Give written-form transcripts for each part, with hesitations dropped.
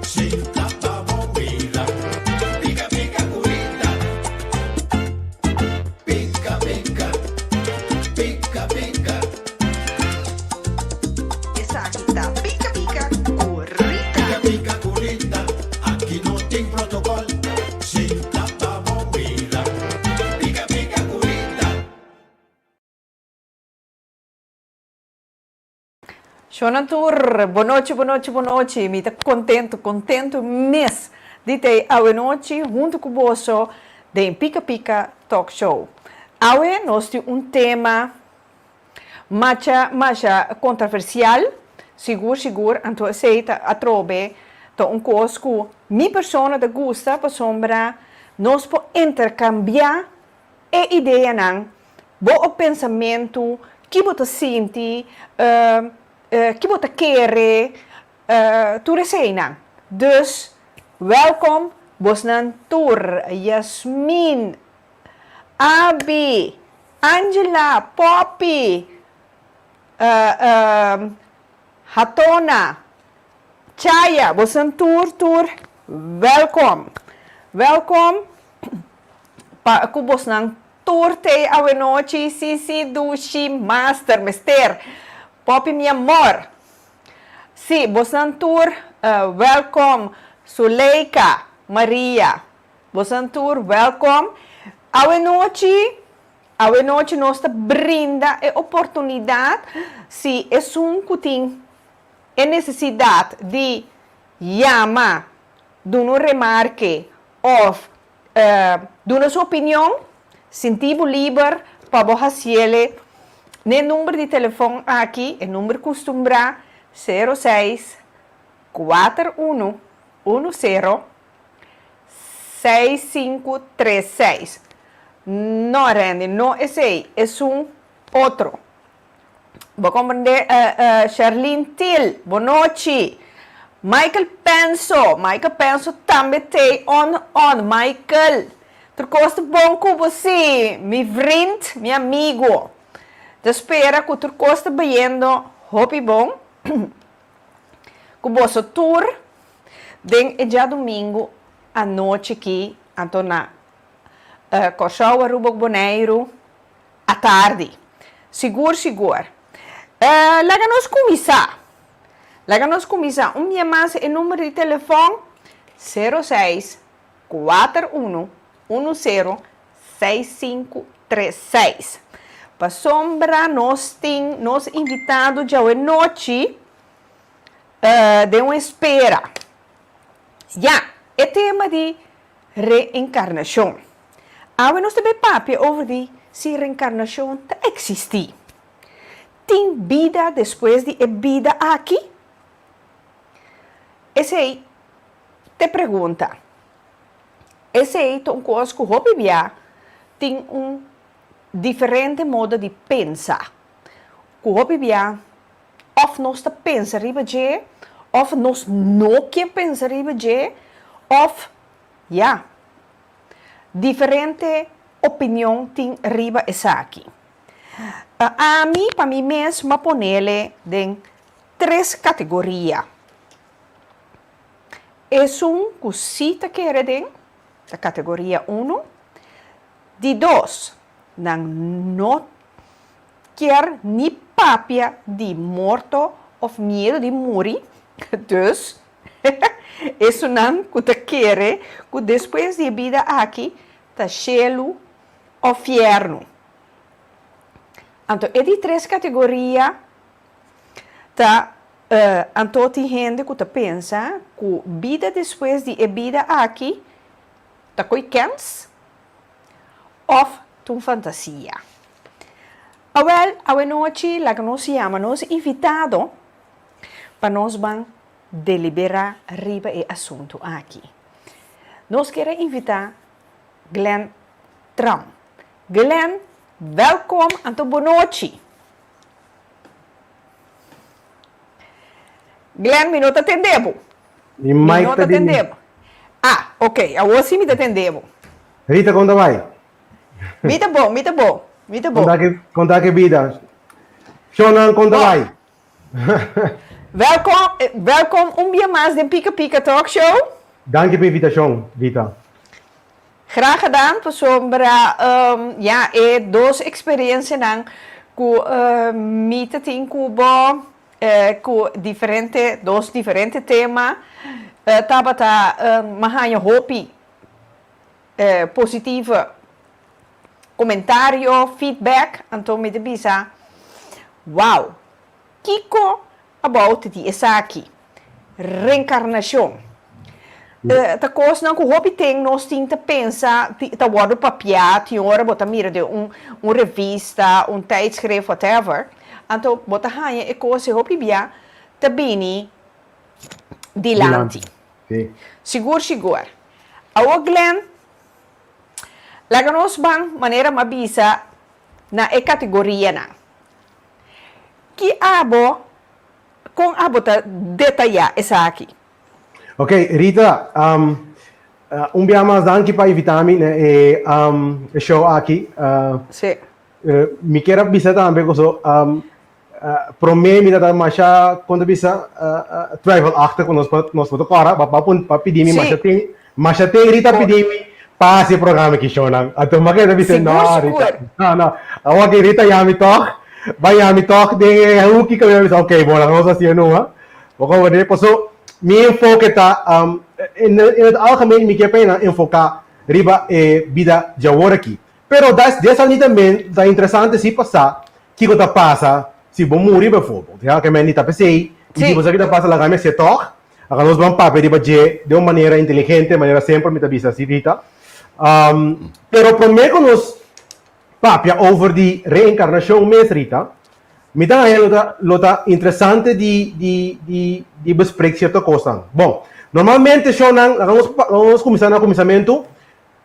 Sinta pa bo mira. Pica pica curita. Pica pica. Pica pica. Esaki ta Pica Pica cu Rita. Pica pica curita. Aki no tin protocol. Sinta pa bo mira. Pica pica curita. Shona tur, bonochi, bonochi, bonochi. Mi ta contento, contento mes di ta awe nochi hunto cu boso den Pika Pika Talk Show. Awe nos tin un tema macha, masha controversial, sigur, sigur, anto esey ta atrobe ta un cos cu mi persona ta gusta pasobra nos por intercambia e ideanan Bo o pensamentu, ki bo ta sinti, ki bo ta kere, tur eseinan. Dus, wèlkom bosnan tur, Yasmin, Abi, Angela, Poppy, Hatona, Chaya, bosnan tur tur wèlkom. Wèlkom pa ku bosnan Tur te awenochi si si dushi master mester popi mi amor si bosnan tur welkom Suleika Maria bosnan tur welkom awenochi awenochi nos ta brinda e oportunidad si esun ku tin e necesidad di yama duna un remarke of Duna su opinion, sinti bo liber pa bo hasiele n'e number di telefon aki, e number kustumbrá, sero seis, kuater unu, unu sero, seis sinku tres seis. No, Randy, no esei, esun otro. Bo komprendé? Sherlyn Thiel, bonochi. Michael Penso, Michael Penso tambe t'ei on on. Michael, tur kos ta bon ku bo si, mi vriend, mi amigo. Ta spera ku tur kos ta bayendo hopi bon ku boso tur den e djadumingu anochi ki anto na Kòrsou, Aruba ku Boneiru. Atardi. Sigur sigur. Laga nos kuminsá. Laga nos kuminsá. Un bia mas e number di telefòn, sero seis, kuater unu, unu sero, seis sinku tres seis. Pasobra nos tin nos invitado djawe nochi den un espera. Ya, e tema di reenkarnashon. Awe nos ta bay papia over di si reencarnacion ta existi. Tin bida despues di e bida aki? Esey t'e pregunta. Esey ta un cos cu hopi bia tin un diferente modo di pensa. Cu hopi bia of nos ta pensa riba dje of nos no kier pensa riba dje of ya. Diferente opinion tin riba esaki. Ami pa mi mes m'a ponele den tres kategoria. Esun ku si ta kere den ta kategoria uno. Di dos, nan no kier ni papia di morto of miedu di muri, dus Esunnan ku ta kere ku despues di e bida aki ta shelu òf fièrnu. Anto e di tres kategoria ta anto tin hende ku ta pensa ku bida despues di e bida aki ta koi kèns òf ta un fantasia. Awèl, awenochi laga nos yama nos invitado pa nos ban deliberá riba e asuntu aki. Nos kier a invitá Glenn Tram. Glenn, wèlkom anto bonochi. Glenn, mi no ta tende bo. Mi Mi mic no ta ta di tende bo. Ah, ok, awor sí mi ta tende bo. Rita, kon ta bai? Mi ta bon, mi ta bon, mi ta bon. Kon ta ke, kon ta ke bida? Shownan, kon ta Bon. bai? Welkom, welkom un bia mas den Pika Pika Talk Show. Danki pa invitashon, Rita. Graag gedaan, pasobra ya e dos eksperensianan ku mi ta tin ku bo ku diferente dos diferente tema tabata mi a haña hopi positivo komentario, feedback, anto mi ta bisa wow, kiko about di esaki? Renkarnashon. Ta kosnan ku hopi ten nos tin ta pensa, ta wòrdu papiá, tin ora bo ta mira den un un revista, un tijdschrift, whatever, anto bo ta haña e kos e hopi bia ta bini dilanti. Sigur sigur. Awor Glenn, laga nos ban manera mi a bisa na e kategorianan. Ki abo, kon abo ta detayá esaki? Ok, Rita, un bia mas danki pa invitá mi na e show aki. Sí. Mi kier a bisa tambe ku so promé mi ta masha, kon ta bisa, twijfelachtig ku nos nos por ta kòrda, pa pidi mi masha ten, masha ten Rita a pidi mi pa hasi e programa aki shownan. Anto mi a keda bisa, no Rita, no, no, awor ki Rita yami tòg, bai yami tòg den e huki ku mi a bisa, ok, bon, laga nos hasié numa. Bo comprende? Paso mi enfoke ta, in het algemeen mi ke pa nan enfoka riba e bida djawor aki. Pero desalniettemin ta interesante si pa sa kiko ta pasa si bo muri bijvoorbeeld. Ja, ke men di ta pesey, i si bo sa ki ta pasa laga mi hacié tog. Laga nos ban papia riba dje den un manera inteligente, manera semper mi ta bisa si Rita. Pero prome ku nos papia over di reencarnacion mes Rita, Mi ta haña lo ta lo ta interesante di di di di bespreek cierto cosnan. Bon, normalmente shownan, laga nos laga nos cuminsa na cuminsamentu,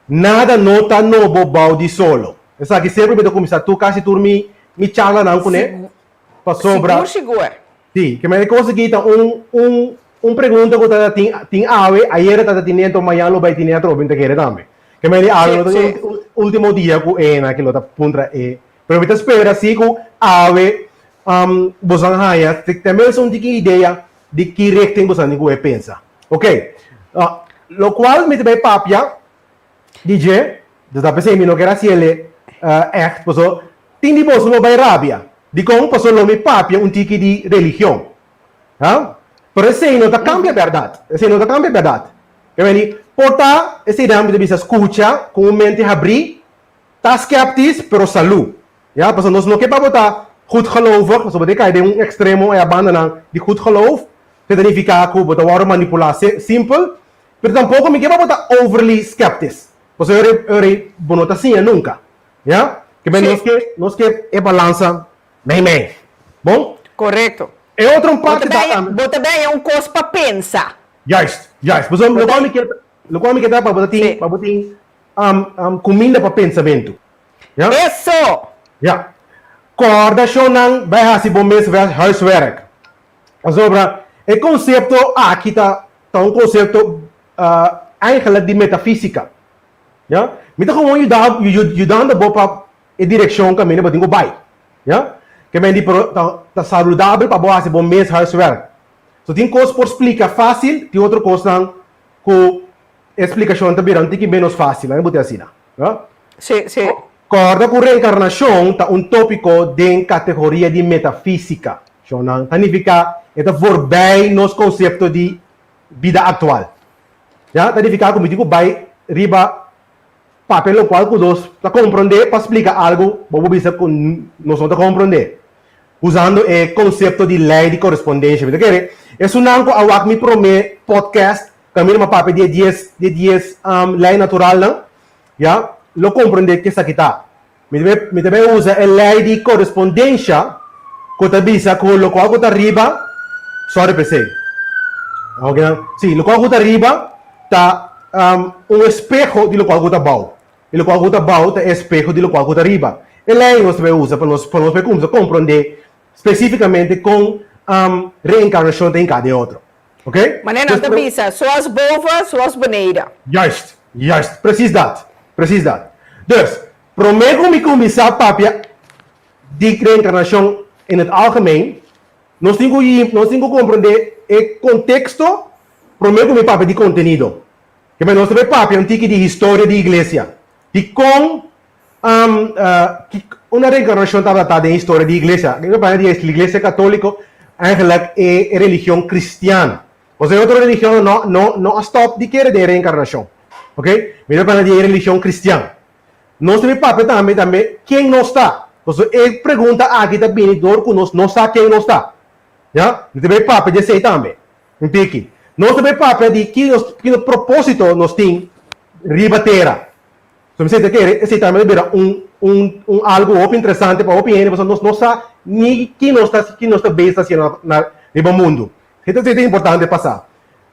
nada no ta nobo bao di solo. Esaki semper mi ta cuminsa tur casi tur mi mi charlanan cune, pasobra Sigur sigur. Si, ke manera cos aki ta un un un pregunta cu ta tin tin awe, ayera ta ta tine anto mañan lo bay tine atrobe mi ta kere tambe. Ke manera di awe lo ta ultimo dia cu e hende aki lo ta puntra e Pero mi ta spera si ku awe boso a haña tenminste un tiki idea di ki richting boso tin ku e pensa. Ok, lokual mi ta bai papia di dje, dus ta p'esei mi no ker hasiel ègt, paso tin di boso lo bai rabia. Dikon? Paso lo mi papia un tiki di religion. Ha? Pero esei no ta kambia bèrdat. Esei no ta kambia bèrdat. Por ta esei nan mi ta bisa skucha ku un mente habrí. Ta skeptis, pero salú. Ya, pasobra nos no ke pa bo ta goedgelovig, pasobra bo ta kai den un ekstremo e abandanan di goedgeloof, te ta nifiká ku bo ta wòrdu manipulá simpel, pero tampoko mi ke pa bo ta overly skeptis, pasobra e ora ora ei bo no ta siña nunka. Ya, ke men nos ke nos ke e balansa mei mei. Bon? Korekto. E otro un parti ta tambe. Bo ta bèña un kos pa pensa. Juist, juist. Pasobra lokual mi ke lokual mi ke ta pa bo ta tin pa bo tin Cuminda pa pensamentu. Ja? Eso! Ja. Corda shownan bai haci bo mes huiswerk. Pasobra e concepto aki ta ta un concepto eigenlijk di metafisica. Ja? Mi ta gewoon yuda yudando bo pa e direccion caminda bo tin cu bai. Ja? Ke men di pero ta ta saludabel pa bo haci bo mes huiswerk. So tin cos por splica facil, tin otro cosnan cu E splikashon ta bira un tiki ménos fásil, laga bo te asina, no? Sí, sí. Kòrda ku reenkarnashon ta un tópiko den kategoria di metafísika. Shonnan ta nifiká e ta voorbij nos konsepto di bida aktual. Ya, ta nifiká ku mi tin ku bai riba papia lokual ku nos ta komprondé pa splika algu bo por bisa ku nos no ta komprondé. Usando e konsepto di lei di korespondensha. Mi ta kere esunnan ku a wak mi promé podcast Kaminda ma papia di e dies di e dies lei naturalnan, ya, lo komprendé ke esaki ta. Mi ta bai mi ta bai usa e lei di korespondensha ku ta bisa ku lokual ku ta riba, sòri p'esei, oke nan, si, lokual ku ta riba ta un espeho di lokual ku ta abou, i lokual ku ta abou ta e espeho di lokual ku ta riba. E lei nos ta bai usa pa nos pa nos bai kumsa komprendé spesífikamente kon reenkarnashon ta hinká den otro. Ok? Manera nan ta bisa, zoals boven, zoals beneden. Juist, juist, precies dat, precies dat. Dus, prome ku mi kuminsá papia di reenkarnashon in het algemeen, Nos tin ku nos tin ku komprondé e konteksto promé ku mi papia di kontenido. Ke nos ta bai papia un tiki di historia di iglesia. Dikon una reenkarnashon tabata ta den historia di iglesia? Mi ta papia di iglesia katóliko, eigenlijk e religion kristian. Pasobra e otro religionnan no no no a stòp di kere den e reenkarnashon. Oke? Mi ta papia di e religion kristian. Nos ta bai papia tambe tambe ken nos ta. Pasobra e pregunta aki ta bini dor ku nos no sa ken nos ta. Ya? Mi ta bai papia di esei tambe. Un tiki. Nos ta bai papia di ki nos ki nos propósito nos tin riba tera. So mi senti kere esei tambe ta bira un un un algu hopi interesante pa hopi hende pasobra nos no sa ni ki nos ta ki nos ta bezig ta hasiendo na riba mundu. Esei ta importante pa sa.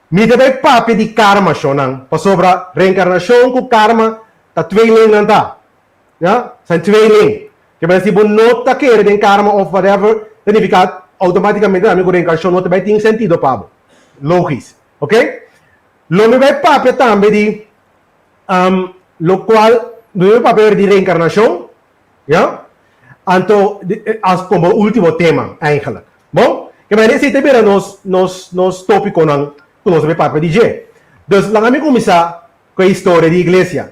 Mi ta bai papia di karma shonnan pasobra reenkarnashon ku karma ta tweeling nan ta. Ya, zijn tweeling. Ke men si bo no ta kere den karma of whatever, ta nifiká outomátikamente tambe ku reenkarnashon no ta bai tin sentido pa bo. Logis. Ok? Lo mi bai papia tambe di lokual, lo mi bai papia di reenkarnashon, ya, anto as komo último tema eigenlijk. Bon? Ke men esei ta bira nos nos nos tópikonan ku nos ta bai papia di dje. Dus laga mi kuminsá ku e historia di iglesia.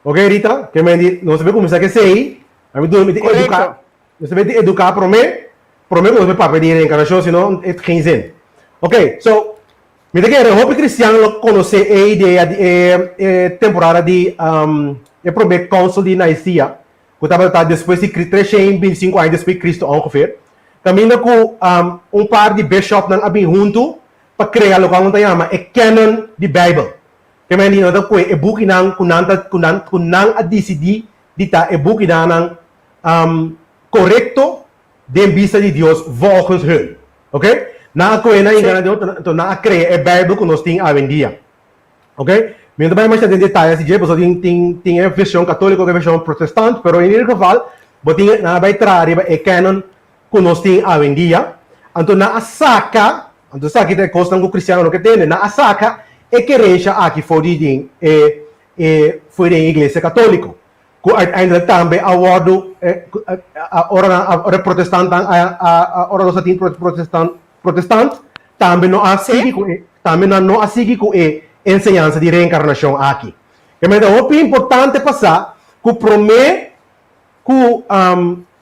Ok Rita, ke men di nos debe kuminsá ku esei, ami duna mi ta eduká, nos debe di eduká promé, promé ku nos por papia di reenkarnashon, si no het geen zin. Ok, so, mi ta kere hopi kristian lo konosé e idea di e e temporada di e promé Council di Nicaea, ku tabata despues di treshen bintisinku aña despues di Kristu ongeveer, kaminda ku un par di bishopnan a bin huntu pa krea loke nan ta yama e canon di Beibel. Ke men nan ta kohe e bukinan ku nan ta ku nan ku nan a disidí di ta e bukinannan korekto den bista di Dios volgens hun. Ok? Nan a kohe nan hinka nan den otro, anto nan a krea e Beibel ku nos tin awendia. Ok? Mi no ta bai masha den detaye asi dje, pasobra tin tin tin e vershon katóliko ku e vershon protestant, pero in ieder geval bo tin nan a bai traha riba e canon ku nos tin awendia, anto nan a saka, anto esaki ta e kosnan ku kristiannan no ke tende, nan a saka e kerensha aki for di den e e for den iglesia katoliko, ku uiteindelijk tambe a wòrdu ora nan a ora e protestantnan a a ora nos a tin protestant protestant tambe no a sigui ku e tambe nan no a sigui ku e enseñansa di reenkarnashon aki. Ke manera ta hopi importante pa sa ku promé ku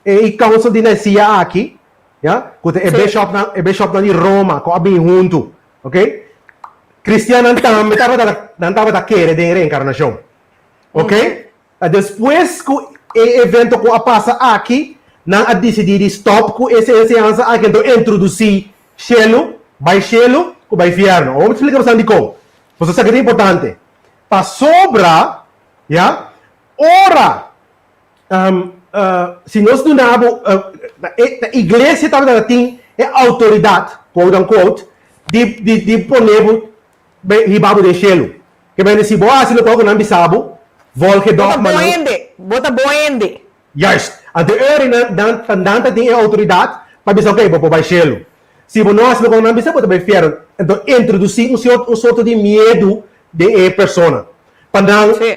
e Council di Nicaea aki, ya, ku ta e bishopnan, e bishopnan di Roma ku a bin huntu, ok, kristiannan tambe tabata, nan tabata kere den reenkarnashon, ok. Ta despues ku e evento ku a pasa aki, nan a disidí di stòp ku ese enseñansa aki, anto introdusí shelu, bai shelu ku bai fièrnu. Awor mi ta splika boso dikon, pasobra esaki ta importante. Pasobra, ya, ora si nos duna bo, e iglesia tabata tin e outoridat, quote unquote, di di di pone bo hiba bo den shelu. Ke mende si bo hasi loke ku nan bisa bo, volg e Bo ta dogmanan. bon hende, bo ta bon hende. Juist. Anto e ora nan nan nan ta tin e outoridat pa bisa oke bo por bai shelu. Si bo no hasi loke ku nan bisa bo ta bai fièrnu. Anto introdusí un siort un sorto di miedu den e persona pa nan Sí.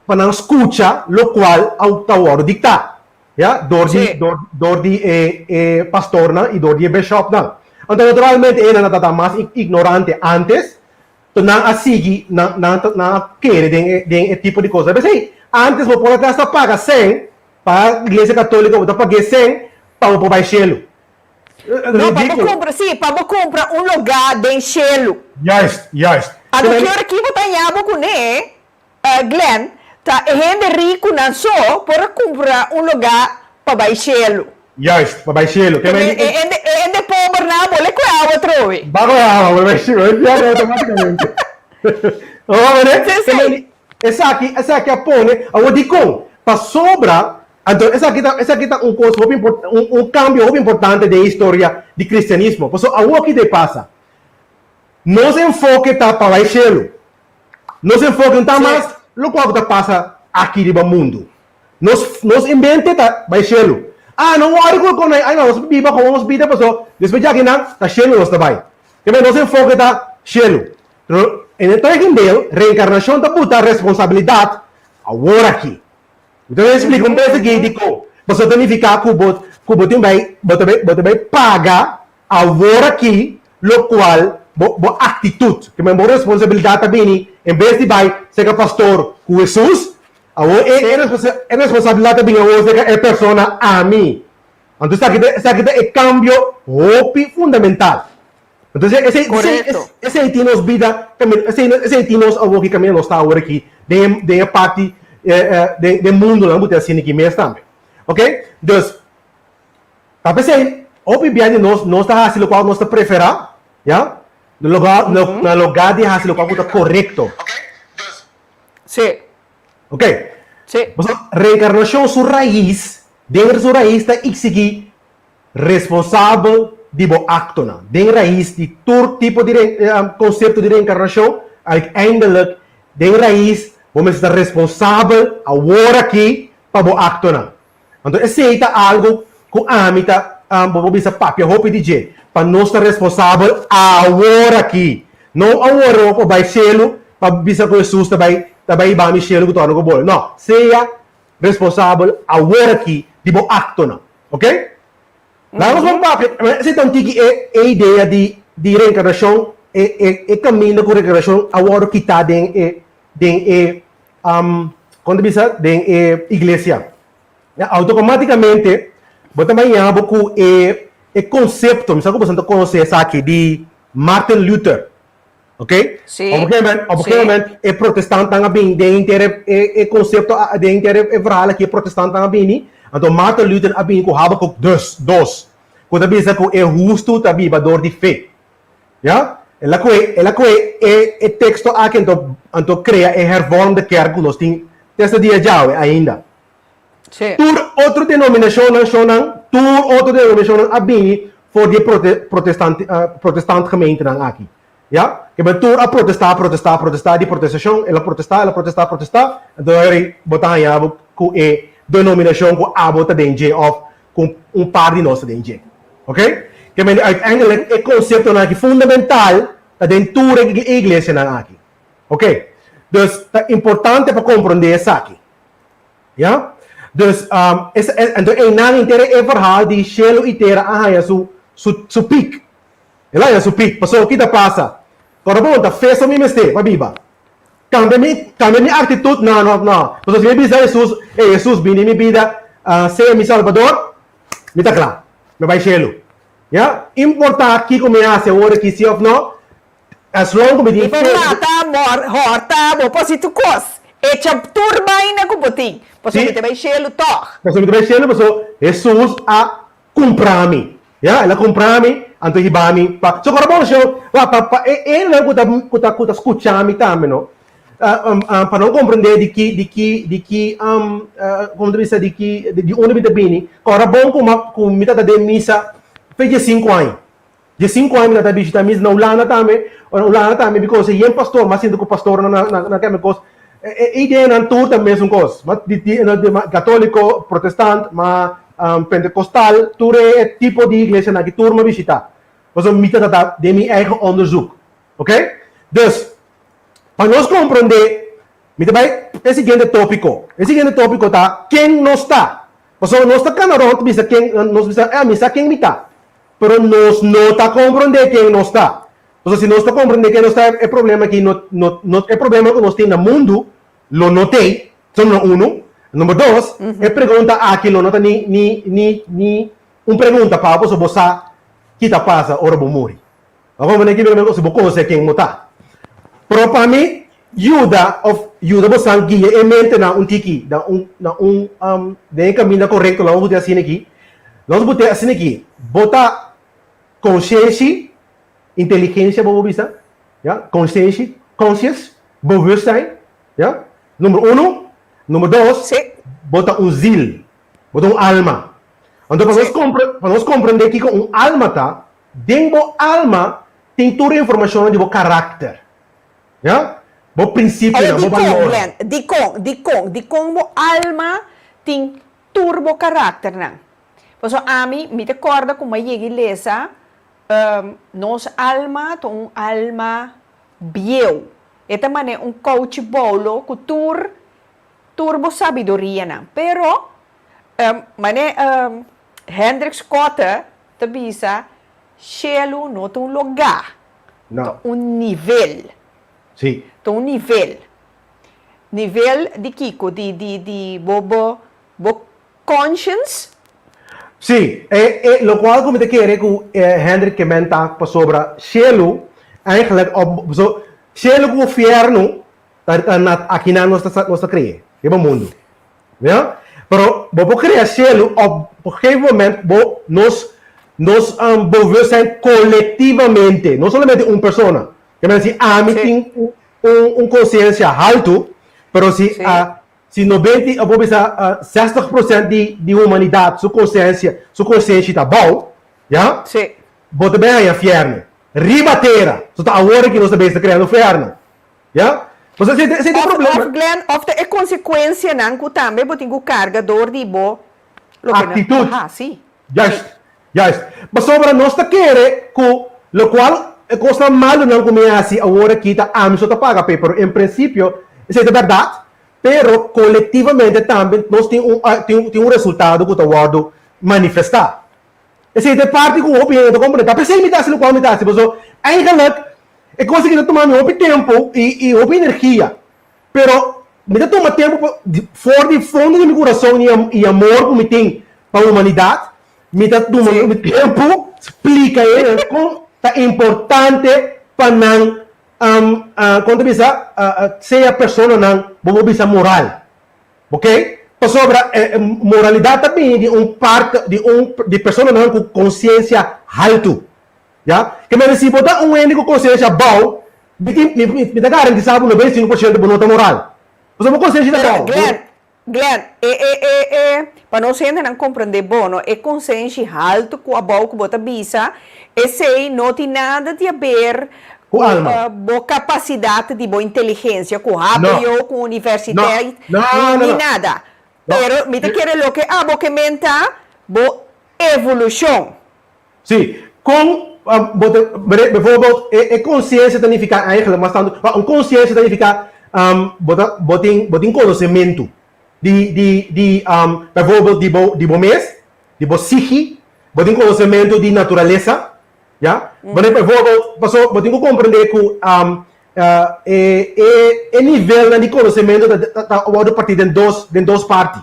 pa nan skucha lokual a ta wòrdu diktá, ya, dor di dor dor di e e pastornan i dor di e bishòpnan. Anto naturalmente e nan tabata mas ignorante ántes, to nan a sigui nan nan ta nan a kere den e den e tipo di kos. P'esei ántes bo por a gasta paga sèn pa iglesia katóliko bo ta pag'é sèn pa bo por bai shelu. No, pa bo kumpra, sí, pa bo kumpra un lugá den shelu. Juist, juist. Anto ki ora ki bo ta haña bo kuné? Glenn, ta e hende rikunan so por a kumpra un lugá pa bai shelu. Juist, pa bai shelu. E hende, e hende pobernan bo le koe awa atrobe. Ba koe awa, bo bai shelu, bo pierde automaticamente. Bo mira? Sí, sí. Esaki, esaki a pone, awor dikon? Pasobra, anto esaki ta, esaki ta un kos hopi impor, un, un kambio hopi importante den historia di kristianismo. Pasobra awor ki ta pasa? Nos enfoke ta pa bai shelu. Nos enfoke no ta mas lokual ku ta pasa aki riba mundu. Nos nos en mente ta bai shelu. Ah, no wòri ku kon ai nos biba komo nos bida paso despues di akinan ta shelu nos ta bai. Kebei nos enfoke ta shelu. Pero en e tegendeel reenkarnashon ta buta responsabilidat awor aki. Mi ta bai splika un bes aki dikon. Pasobra ta nifiká ku bo ku bo tin bai bo ta bai bo ta bai paga. awor aki lokual bo bo aktitut, ke men bo responsabilidat ta bini en bes di bai serka pastor ku Hesus, awor e e responsabilidat ta bini awor serka e persona ami. Anto esaki ta esaki ta e kambio hopi fundamental. Anto esei esei esei tin nos bida esei esei tin nos awor ki kaminda nos ta awor aki den den e parti den den mundonan ku ta asina aki mes tambe. Ok, dus ta p'esei hopi bia di nos nos ta hasi lokual nos ta preferá, ya, na lugar na lugar di hasi lokual ku ta korekto. Sí. Ok. Sí. Pasobra reenkarnashon su rais, den su rais ta eksigí responsabel di bo aktonan. Den rais di tur tipo di konsepto di reenkarnashon, uiteindelijk den rais bo mester ta responsabel awor aki pa bo aktonan. Anto esei ta algu ku ami ta, bo por bisa papia hopi di dje, pa nos ta responsabel awor aki. No awor pa bai shelu pa bisa ku Hesus ta bai ta bai hiba mi shelu ku torna ku bole. No, sea responsabel awor aki di bo aktonan. Ok? Laga nos bon papia, esei ta un tiki e e idea di di reenkarnashon, e e e kaminda ku reenkarnashon a wòrdu kitá den e den e kon ta bisa den e iglesia. Ya automaticamente bo ta baña bo ku e e konsepto, mi sa ku boso ta konosé esaki di Martin Luther. Ok? Sí. Op een gegeven moment, op een gegeven moment e protestantan a bin den henter e e konsepto den henter e verhaal aki e protestantan a bini, anto Martin Luther a bini ku Habakuk dus, dos, ku ta bisa ku e hustu ta biba dor di fe. Ya? El a kohe, el a kohe e e teksto aki anto anto krea e Hervormde Kerk ku nos tin te hasta dia djawe ainda. Sí. Tur otro denominashonnan, shonnan, tur otro denominashonnan a bini for di e prote protestant protestant gemeentenan aki. Ya? Ke men tur a protestá, protestá, protestá, di protestashon, el a protestá, el a protestá, protestá, anto ahora bo ta haña bo ku e denominashon ku abo ta den dje òf ku un par di nos ta den dje. Ok? Ke men uiteindelijk e konseptonan aki fundamental ta den tur e iglesianan aki. Ok? Dus ta importante pa komprondé esaki. Ya? Dus, es, anto einan henter e verhaal di shelu i tera a haña su, su, su piek. El a haña su piek. Pasobra ki ta pasa? Kòrda bon, ta fe so mi mester pa biba. Kambia mi, kambia mi aktitut? No, no, no. Pasobra si mi bisa Hesus, Ey, Hesus, bini den mi bida, sea mi Salbador, mi ta kla. Mi a bai shelu. Ya? Importá kiko mi hasi awor aki, si òf no, As long ku mi tin Mi por fe. mata, mor, hòrta, bo por hasi tur kos. Echa tur baina ku bo tin, pasobra Sí. mi ta bai shelu tòg. Pasobra mi ta bai shelu pasobra Hesus a kumpra mi. Ya, el a kumpra mi, anto hiba mi pa. So kòrda bon shon, pa pa pa e hendenan ku ta ku ta ku ta skucha mi tambe no, pa nan komprendé di ki di ki di ki komo ta bisa di ki di unda mi ta bini, kòrda bon ku ku mi ta ta den misa fe diesinku aña. Diesinku aña mi ta ta bishita mis na Hulanda tambe, ora Hulanda tambe mi konose yen pastor, mas sinti ku pastornan na na na keme kos, e e ideanan tur ta mesun kos, ma di di di katoliko, protestant, ma pentekostal, tur e e tipo di iglesianan aki tur mi a bishita, pasobra mi ta ta den mi eigen onderzoek, oke. Dus, pa nos komprende, mi ta bai e siguiente topiko, e siguiente topiko ta ken nos ta, pasobra nos ta kana rònt bisa ken, nos bisa, eh mi sa ken mi ta, Pero nos no ta comprende ken nos ta. Pasobra si nos ta comprende ken nos ta e problema aki no no no e problema ku nos tin na mundu lo no tei, eso number uno. Number dos, e pregunta aki lo no ta ni ni ni ni un pregunta pa bo pasobra bo sa ki ta pasa ora bo muri. Bo a comprende ki si bo conoce ken bo ta. Pero pa mi yuda of yuda bosan guia e mentenan un tiki na un na un den e kaminda korekto laga nos bute asina aki. Nos bute asina aki, bo ta konshenshi, inteligensia bo por bisa, ya, konshenshi, conscious, bewustzijn, ya, number uno. Number dos, bo ta un ziel, bo ta un alma. Anto pa nos kompre pa nos komprende kiko un alma ta, den bo alma tin tur e informashonnan di bo karakter. Ya? Bo Oye, prinsipionan, bo dikon, balornan. Glenn? Dikon? Dikon? Dikon bo alma tin tur bo karakternan? Pasobra ami, mi ta kòrda ku mi a yega i lesa, nos alma ta un alma bieu. E ta manera un kouchi boulo ku tur, tur bo sabidorianan. Pero, manera Hendrik Schotte ta bisa. Shelu no ta un logá, No. ta un nivel. Sí. Ta un nivel. Nivel di kiko? Di di di bo bo bo conscience? Sí, e e lokual ku mi ta kere ku Hendrik ke men ta pasobra shelu eigenlijk op so shelu ku fièrnu ta ta na akinan nos ta nos ta krea riba mundu ya pero bo por krea shelu op op gegeven moment bo nos nos bewustzijn kolektivamente no solamente un persona ke men si ami tin un un konsiensia haltu pero si a Si nobenta i bo bisa sestig prosent di di humanidat su konsiensia su konsienshi ta abou, ya, Sí. bo ta bin haña fièrnu riba tera. So ta awor aki nos ta bezig ta kreando fièrnu, ya. Pasobra esei ta esei ta e Òf, problema. òf Glenn, òf ta e konsekuensianan ku tambe bo tin ku karga dor di bo loke nan Aktitut. a hasi. Juist, Sí. juist. Pasobra nos ta kere ku lokual e kosnan malunan ku mi a hasi awor aki ta ami so ta paga p'e, pero en prinsipio esei ta bèrdat, Pero kolektivamente tambe nos tin un tin un resultado ku ta wòrdu manifestá. Esei ta e parti ku hopi hende ta komprendé. Ta p'esei mi ta hasi lokual mi ta hasi, pasobra eigenlik e kos aki ta tuma mi hopi tempu i i hopi energia. Pero mi ta tuma tempu pa for di fondo di mi kurason i i amor ku mi tin pa humanidat, mi ta tuma mi tempu splika e kon ta importante pa nan Kon ta bisa sea personanan bo por bisa moral, ok? Pasobra moralidat ta bini di un part di un di personanan ku konsiensia haltu, ya. Ke mester si bo ta un hende ku konsiensia abou, mi tin mi ta garantisa bo 95% bo no ta moral, pasobra bo konsiensia ta abou. Glenn, e e e e, pa nos hendenan comprende bo, no, e consenshi halto cu abou cu bo ta bisa, esey no tin nada di haber Cu cu alma. bo capacidad di bo inteligencia, cu No. hbo, cu No. universiteit, No, ni no, ni no. nada. No. Pero mi ta kere loke abo ke men ta bo evolucion. Sí, kon bo ta, bijvoorbeeld e e konsiensia ta nifiká eigenlijk mas tantu, un konsiensia ta nifiká bo ta bo tin bo tin konosementu di di di bijvoorbeeld di bo di bo mes, di bo sigi, bo tin konosementu di naturalesa, ya. Wanneer bijvoorbeeld, paso bo tin ku komprendé ku e e e nivelnan di konosementu ta ta ta wòrdu partí den dos den dos parti.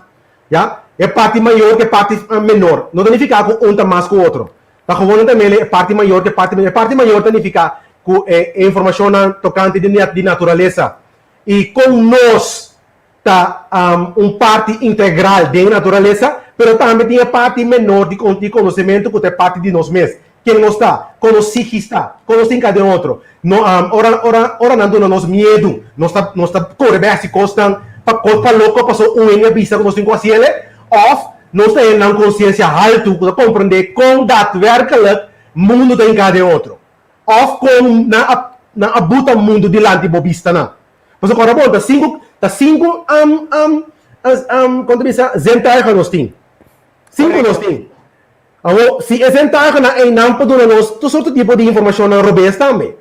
Ya, e parti mayor ku e parti menor no ta nifiká ku un ta mas ku otro. Ta gewoon ta mele e parti mayor ku e parti menor. E parti mayor ta nifiká ku e informashonnan tokante di di naturalesa i kon nos ta un parti integral den naturalesa, pero tambe tin e parti menor di di konosementu ku ta e parti di nos mes. Ken nos ta, kon nos psikis ta, kon nos tin kada otro. No, ora, ora, ora nan duna nos miedu, nos ta, nos ta kore bai hasi kosnan pa kos pa loko paso un hende a bisa ku nos tin ku hasi ele, òf nos ta hende nan konsiensia haltu ku ta komprendé kon daadwerkelijk mundu ta hinká den otro, òf kon nan a, nan a buta mundu dilanti bo bistanan. Pasobra kòrda bon, ta sinku, ta sinku, kon ta bisa, zintuigen nos tin. Sinku nos tin. Awor, si e ventahanan einan por duna nos tur sorto tipo di informashonnan robes tambe.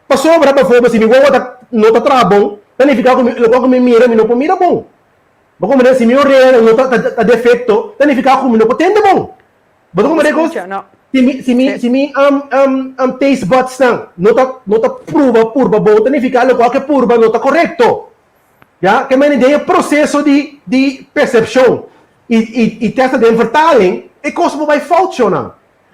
Pasobra, baforbel, si mi wowo ta no ta traha bon, ta nifiká ku mi lokual ku mi mira mi no por mira bon. Bo komprende? Si mi orea no ta ta defekto, ta nifiká ku mi no por tende bon. Bo ta komprende kos? Si mi si mi si mi taste budsnan no ta no ta pruba purba bon, ta nifiká lokual ku e purba no ta korekto. Ya, ke mende den e proseso di di persepshon i i i te hasta den vertaling e kos por bai fout shownan.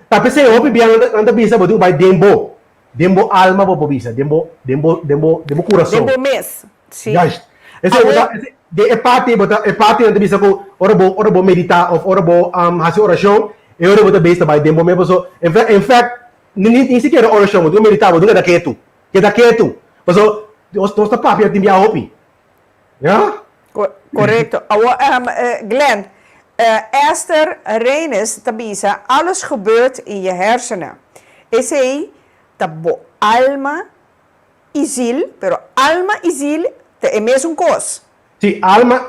Ta p'esei hopi bia nan ta nan ta bisa bo tin ku bai den bo, den bo alma bo por bisa, den bo den bo den bo den bo kurason. Den bo mes, si. Juist. Esei bo ta Awor. Den e parti bo ta e parti nan ta bisa ku ora bo ora bo meditá òf ora bo hasi orashon e ora bo ta bezig ta bai den bo mes paso en fèkt en fèkt ni ni sikiera orashon bo tin ku meditá bo tin ku keda ketu. Keda ketu. Paso nos nos ta papia tin bia hopi. Ya? Korekto. Awor, Glenn, Esther Reines ta bisa, Alles gebeurt in je hersenen. Esei ta bo alma i ziel, pero alma i ziel ta e mesun kos. Sí, alma,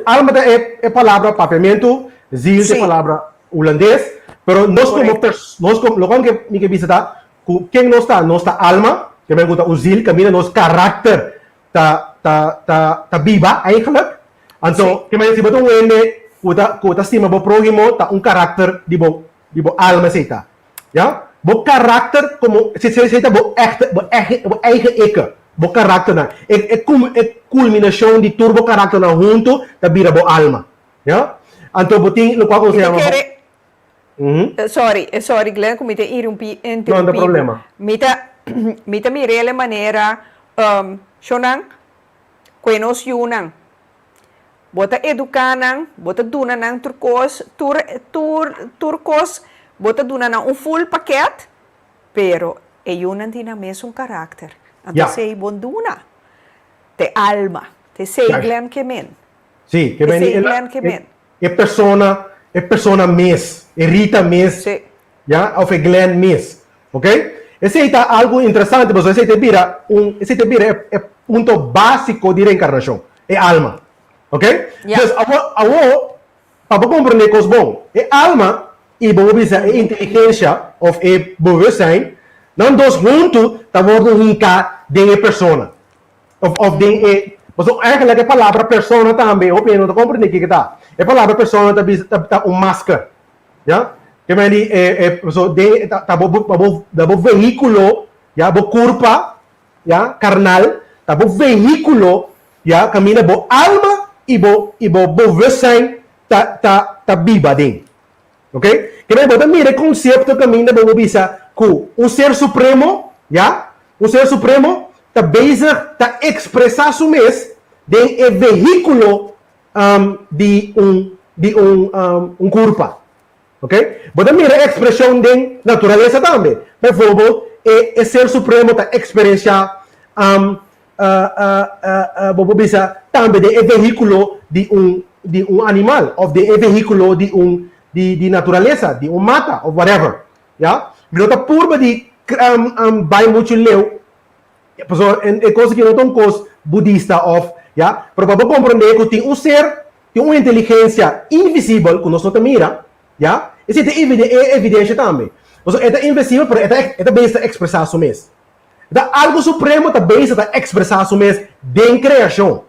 alma ta e e palabra papiamentu, ziel ta e palabra hulandes, pero nos komo pers, nos komo, lokual ke mi ke bisa ta ku ken nos ta, nos ta alma, ke men ku ta un ziel, kaminda nos karakter ta ta ta ta biba eigenlijk, anto ke men si bo ta un hende ku ta ku ta stima bo próhimo ta un karakter di bo di bo alma esei ta, ya. Bo karakter komo esei ta bo echte bo bo eigen ikke, bo karakternan. E e e kulminashon di tur bo karakternan huntu ta bira bo alma. Ya? Anto bo tin lokual ku nos Mi ta ta yama kere bo Sorry, sorry Glenn ku mi ta irumpi No, no ta interumpi bo. problema. Mi ta mi ta mir'el e manera shownan ku e nos yunan. Bo ta eduká nan, bo ta duna nan tur kos, tur, tur, tur kos, bo ta duna nan un full pakèt, pero e yunan tin nan mesun karakter. Anto Ya. esei bon duna. T'e alma. T'esei Juist. Glenn ke men. Sí, ke men Esei e, Glenn ke e, men. e persona, e persona mes, e Rita mes, Sí. ya, of e Glenn mes. Ok? Esei ta algu interesante pasobra esei ta bira un, esei ta bira e, e punto básiko di reenkarnashon. E alma. Ok? Ya. Dus awo, awo, pa bo komprendé kos bon, e alma i bo por bisa e inteligensha òf e bewustzijn, nan dos huntu ta wòrdu hinká den e persona. Òf, òf den e, pasobra eigenlijk e palabra persona tambe hopi hende no ta komprendé kiko ta. E palabra persona ta bisa, ta, ta un masker. Ya? Ke men di e, e, pasobra den, ta, ta bo, ta bo, ta bo vehíkulo, ya, bo kurpa, ya, karnal, ta bo vehíkulo, ya, kaminda bo alma i bo, i bo bewustzijn ta, ta, ta biba den. Ok? Kende bo ta mira e konsepto kaminda bo por bisa ku un ser supremo, ya, un ser supremo ta bezig ta ekspresá su mes den e vehíkulo di un, di un, un kurpa. Ok? Bo ta mira e ekspreshon den naturalesa tambe. Bijvoorbeeld, e e Ser Supremo ta eksperenshá bo por bisa tambe den e vehíkulo di un di un animal òf den e vehíkulo di un di di naturalesa, di un mata òf whatever. Ya? Mi no ta purba di bai muchu leu Pasobra e kos aki no ta un kos budista òf, ya, pero pa bo komprondé ku tin un ser, tin un inteligensia invisibel ku nos no ta mira, ya, esei ta e evidensia tambe. Pasobra e ta invisibel pero e ta e ta bezig ta ekspresá su mes. E ta algu supremo ta bezig ta ekspresá su mes den kreashon.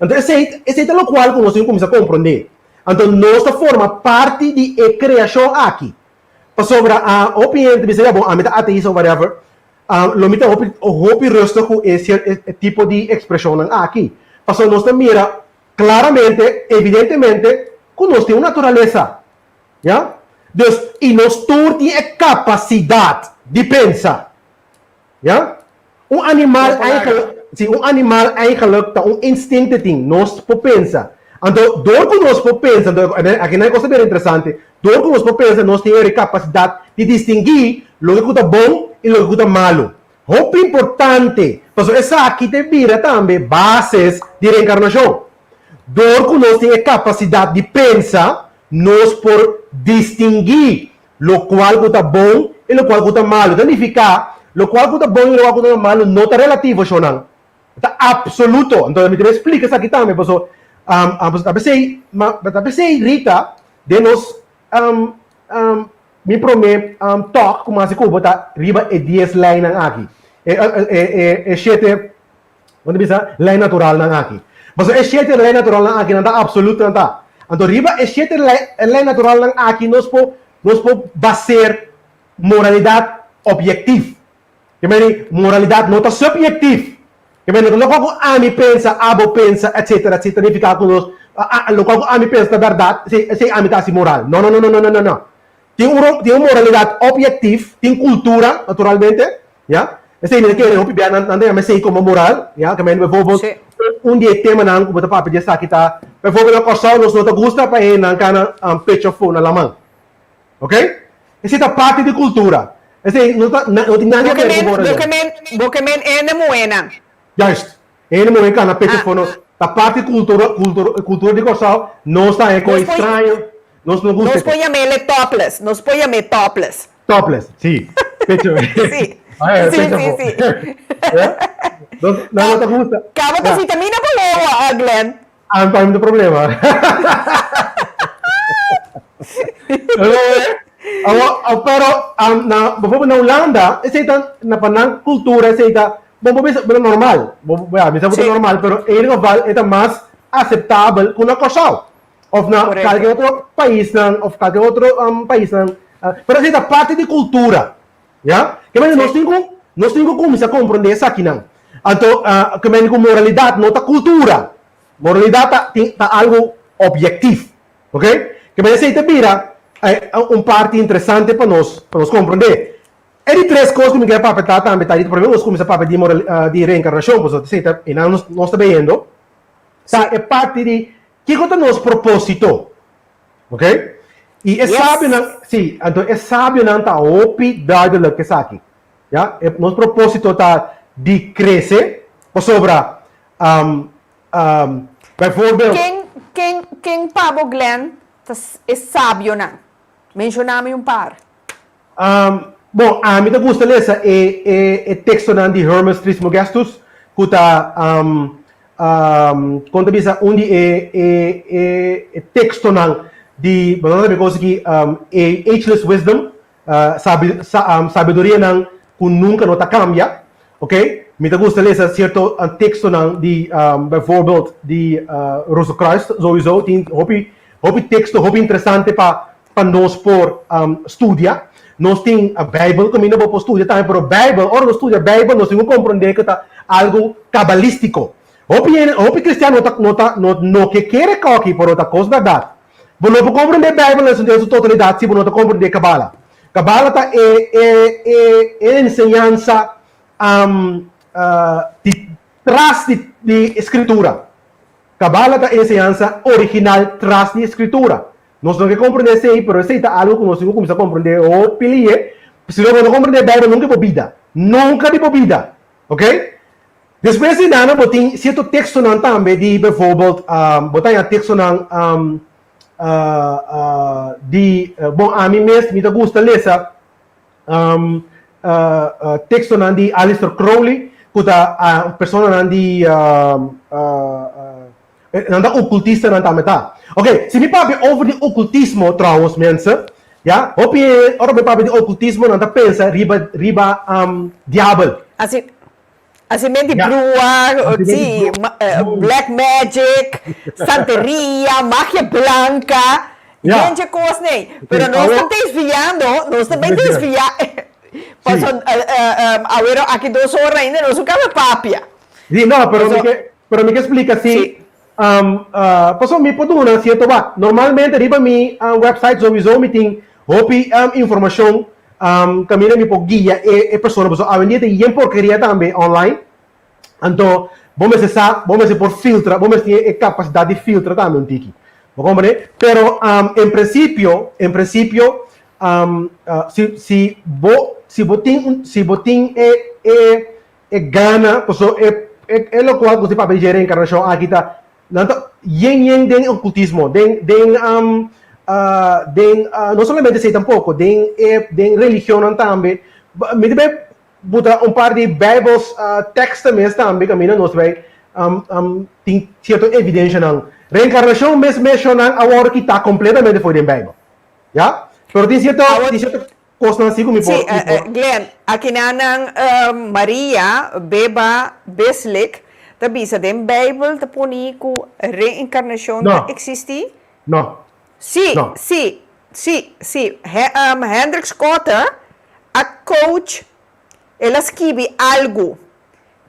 Anto esei esei ta lokual ku nos tin ku kuminsá komprondé. Anto nos ta forma parti di e kreashon aki. Pasobra hopi hende ta bisa, ya bon, ami ta ateista òf whatever, Lo mi ta hopi hopi rustig ku e e tipo di ekspreshonnan aki, pasobra nos ta mira klaramente, evidentemente, ku nos tin un naturalesa, ya. Dus, i nos tur tin e kapasidat di pensa, ya. Un animal eigenlik, si, un animal eigenlik ta un instinct e tin, nos por pensa. Anto, dor ku nos por pensa, anto aki nan e kos ta bira interesante, dor ku nos por pensa nos tin e kapasidat di distinguí loke ku ta bon i loke ku ta malu. Hopi importante, pasobra esaki ta bira tambe bases di reenkarnashon. Dor ku nos tin e kapasidat di pensa, nos por distinguí lokual ku ta bon i lokual ku ta malu. Ta nifiká, lokual ku ta bon i lokual ku ta malu no ta relativo, shownan. Ta absoluto. Anto mi ta splika esaki tambe paso ta p'esei ma ta p'esei Rita den nos mi prome talk ku mi hasi ku bo ta riba e dies leinan aki e e e shete bo ta bisa lei naturalnan aki paso e shete lei naturalnan aki nan ta absoluto nan ta anto riba e shete lei lei naturalnan aki nos por nos por baser moralidad objektief. Ke meni moralidat no ta subyektif. Ke meni no ta lokual ku ami pensa, abo pensa, etsetera, etsetera, nifiká ku nos lokual ku ami pensa ta bèrdat, esei esei ami ta hasi moral. No, no, no, no, no, no, no. Tin un tin un moralidat obyektif, tin kultura, naturalmente, ya. Esei mi ta kere hopi bia nan nan ta yama esei komo moral, ya. Ke meni bijvoorbeeld un di e temanan ku bo ta papia di esaki ta, bijvoorbeeld na Kòrsou nos no ta gusta pa hendenan kana pecho afó na laman. Ok? Esei ta parti di kultura. Esei no ta, no tin nada ke ber ku Bo ke men, bo ke men hende muhénan. Juist. Hende muhé kana pecho for nos. Ta parti kultura, kultura, kultura di Kòrsou. Nos ta e kos straño. Nos no gusta Nos por yam'é le topless. Nos por yam'é topless. Topless, si. Pecho. Si. Ay, Si, pecho si, for. si. Ya? Nos, nan no ta gusta. Kaba ta vitamina pa wowo, Glenn. Anto no problema. Pero na bijvoorbeeld na Hulanda esei ta na pa nan cultura esei ta bo bo bisa normal. Bo ya mi sa bo ta normal pero en ieder geval e ta mas aceptabel ku na Kòrsou of na kalke otro paisnan of kalke otro paisnan pero esei ta parti di cultura. Ya? Ke men nos tin ku nos tin ku kuminsá komprondé esakinan. Anto ke men ku moralidat no ta kultura. Moralidat ta tin ta algu objektif. Ok? Ke men esei ta bira un parti interesante pa nos pa nos komprondé. E di tres kos ku mi kier papia ta tambe ta di promé nos kuminsá papia di moral di reenkarnashon pasobra esei ta einan nos nos ta beyendo ta e parti di kiko ta nos propósito. Ok? I e sabionan, sí, anto e sabionan ta hopi duidelijk esaki. Ya, e nos propósito ta di krese, pasobra, um, um, bijvoorbeeld. Ken, ken, ken pa bo, Glenn, ta e sabionan? Menshoná mi un par. Bon, ami ta gusta lesa e e e tekstonan di Hermes Trismegistus, ku ta kon ta bisa un di e e e e tekstonan di bo ta kos aki e Ageless Wisdom, sabi sa sabidurianan ku nunka no ta kambia, oke. Mi ta gusta lesa sierto tekstonan di bijvoorbeeld di Rozenkruis souiso tin hopi hopi teksto hopi interesante pa pa nos por studia. Nos tin Bijbel kaminda bo por studia tambe, pero Bijbel, ora nos studia Bijbel nos tin ku komprondé ku ta algu kabalístiko. Hopi hende, hopi kristian no ta, no ta, no, no ke kere koki, pero ta kos bèrdat. Bo no por komprondé Bijbel den su, den su totalidat si bo no ta komprondé kabala. Kabala ta e, e, e, e enseñansa di tras di, di Skritura. Kabala ta e enseñansa original tras di Skritura. Nos no ke komprendé esei, pero esei ta algu ku nos tin ku kuminsá komprendé hopi lihe. Si no bo no komprendé Beibel nunka di bo bida. Nunka di bo bida. Ok? Despues di nana bo tin sierto tekstonan tambe di bijvoorbeeld bo ta haña tekstonan di bon ami mes mi ta gusta lesa tekstonan di Aleister Crowley ku ta personanan di Nan ta ocultistanan tambe ta. Ok, si mi papia over di ocultismo trouwens mensen, ya, hopi hende ora mi papia di ocultismo nan ta pensa riba riba diabel. Asi hasimentu di brua, si, black magic, santeria, magia blanca, yen dje kos nei. Pero nos ta desviando, nos ta bay desvia, pasobra awero aki dos ora ainda nos no kaba papia. Si, no, pero mi ke, pero mi ke splika si, pasobra mi por duna sierto wak. Normalmente riba mi website souiso mi tin hopi informashon kaminda mi por guia e e persona, pasobra awendia tin yen porkeria tambe online. Anto bo mester sa, bo mester por filtra, bo mester tin e kapasidat di filtra tambe un tiki. Bo komprende? Pero en prinsipio, en prinsipio si si bo si bo tin un si bo tin e e E gana, paso e e lokual ku si papia di dje reenkarnashon aki ta nan ta yen yen den okultismo, den den den no solamente esei tampoko, den e den religionnan tambe. Mi ta bai buta un par di beibels teksten mes tambe kaminda nos ta bai tin sierto evidenshanan. Reenkarnashon mes meshonnan a wòrdu kitá kompletamente for den beibel, ya. Pero tin sierto tin sierto Kosnan si ku mi por. Sí, Glenn, akinanan Maria Beba Beslik ta bisa den Bijbel ta poni ku reenkarnashon ta eksistí? No. Sí, sí, sí, sí. Hendrik Schotte a coach, el a skibi algu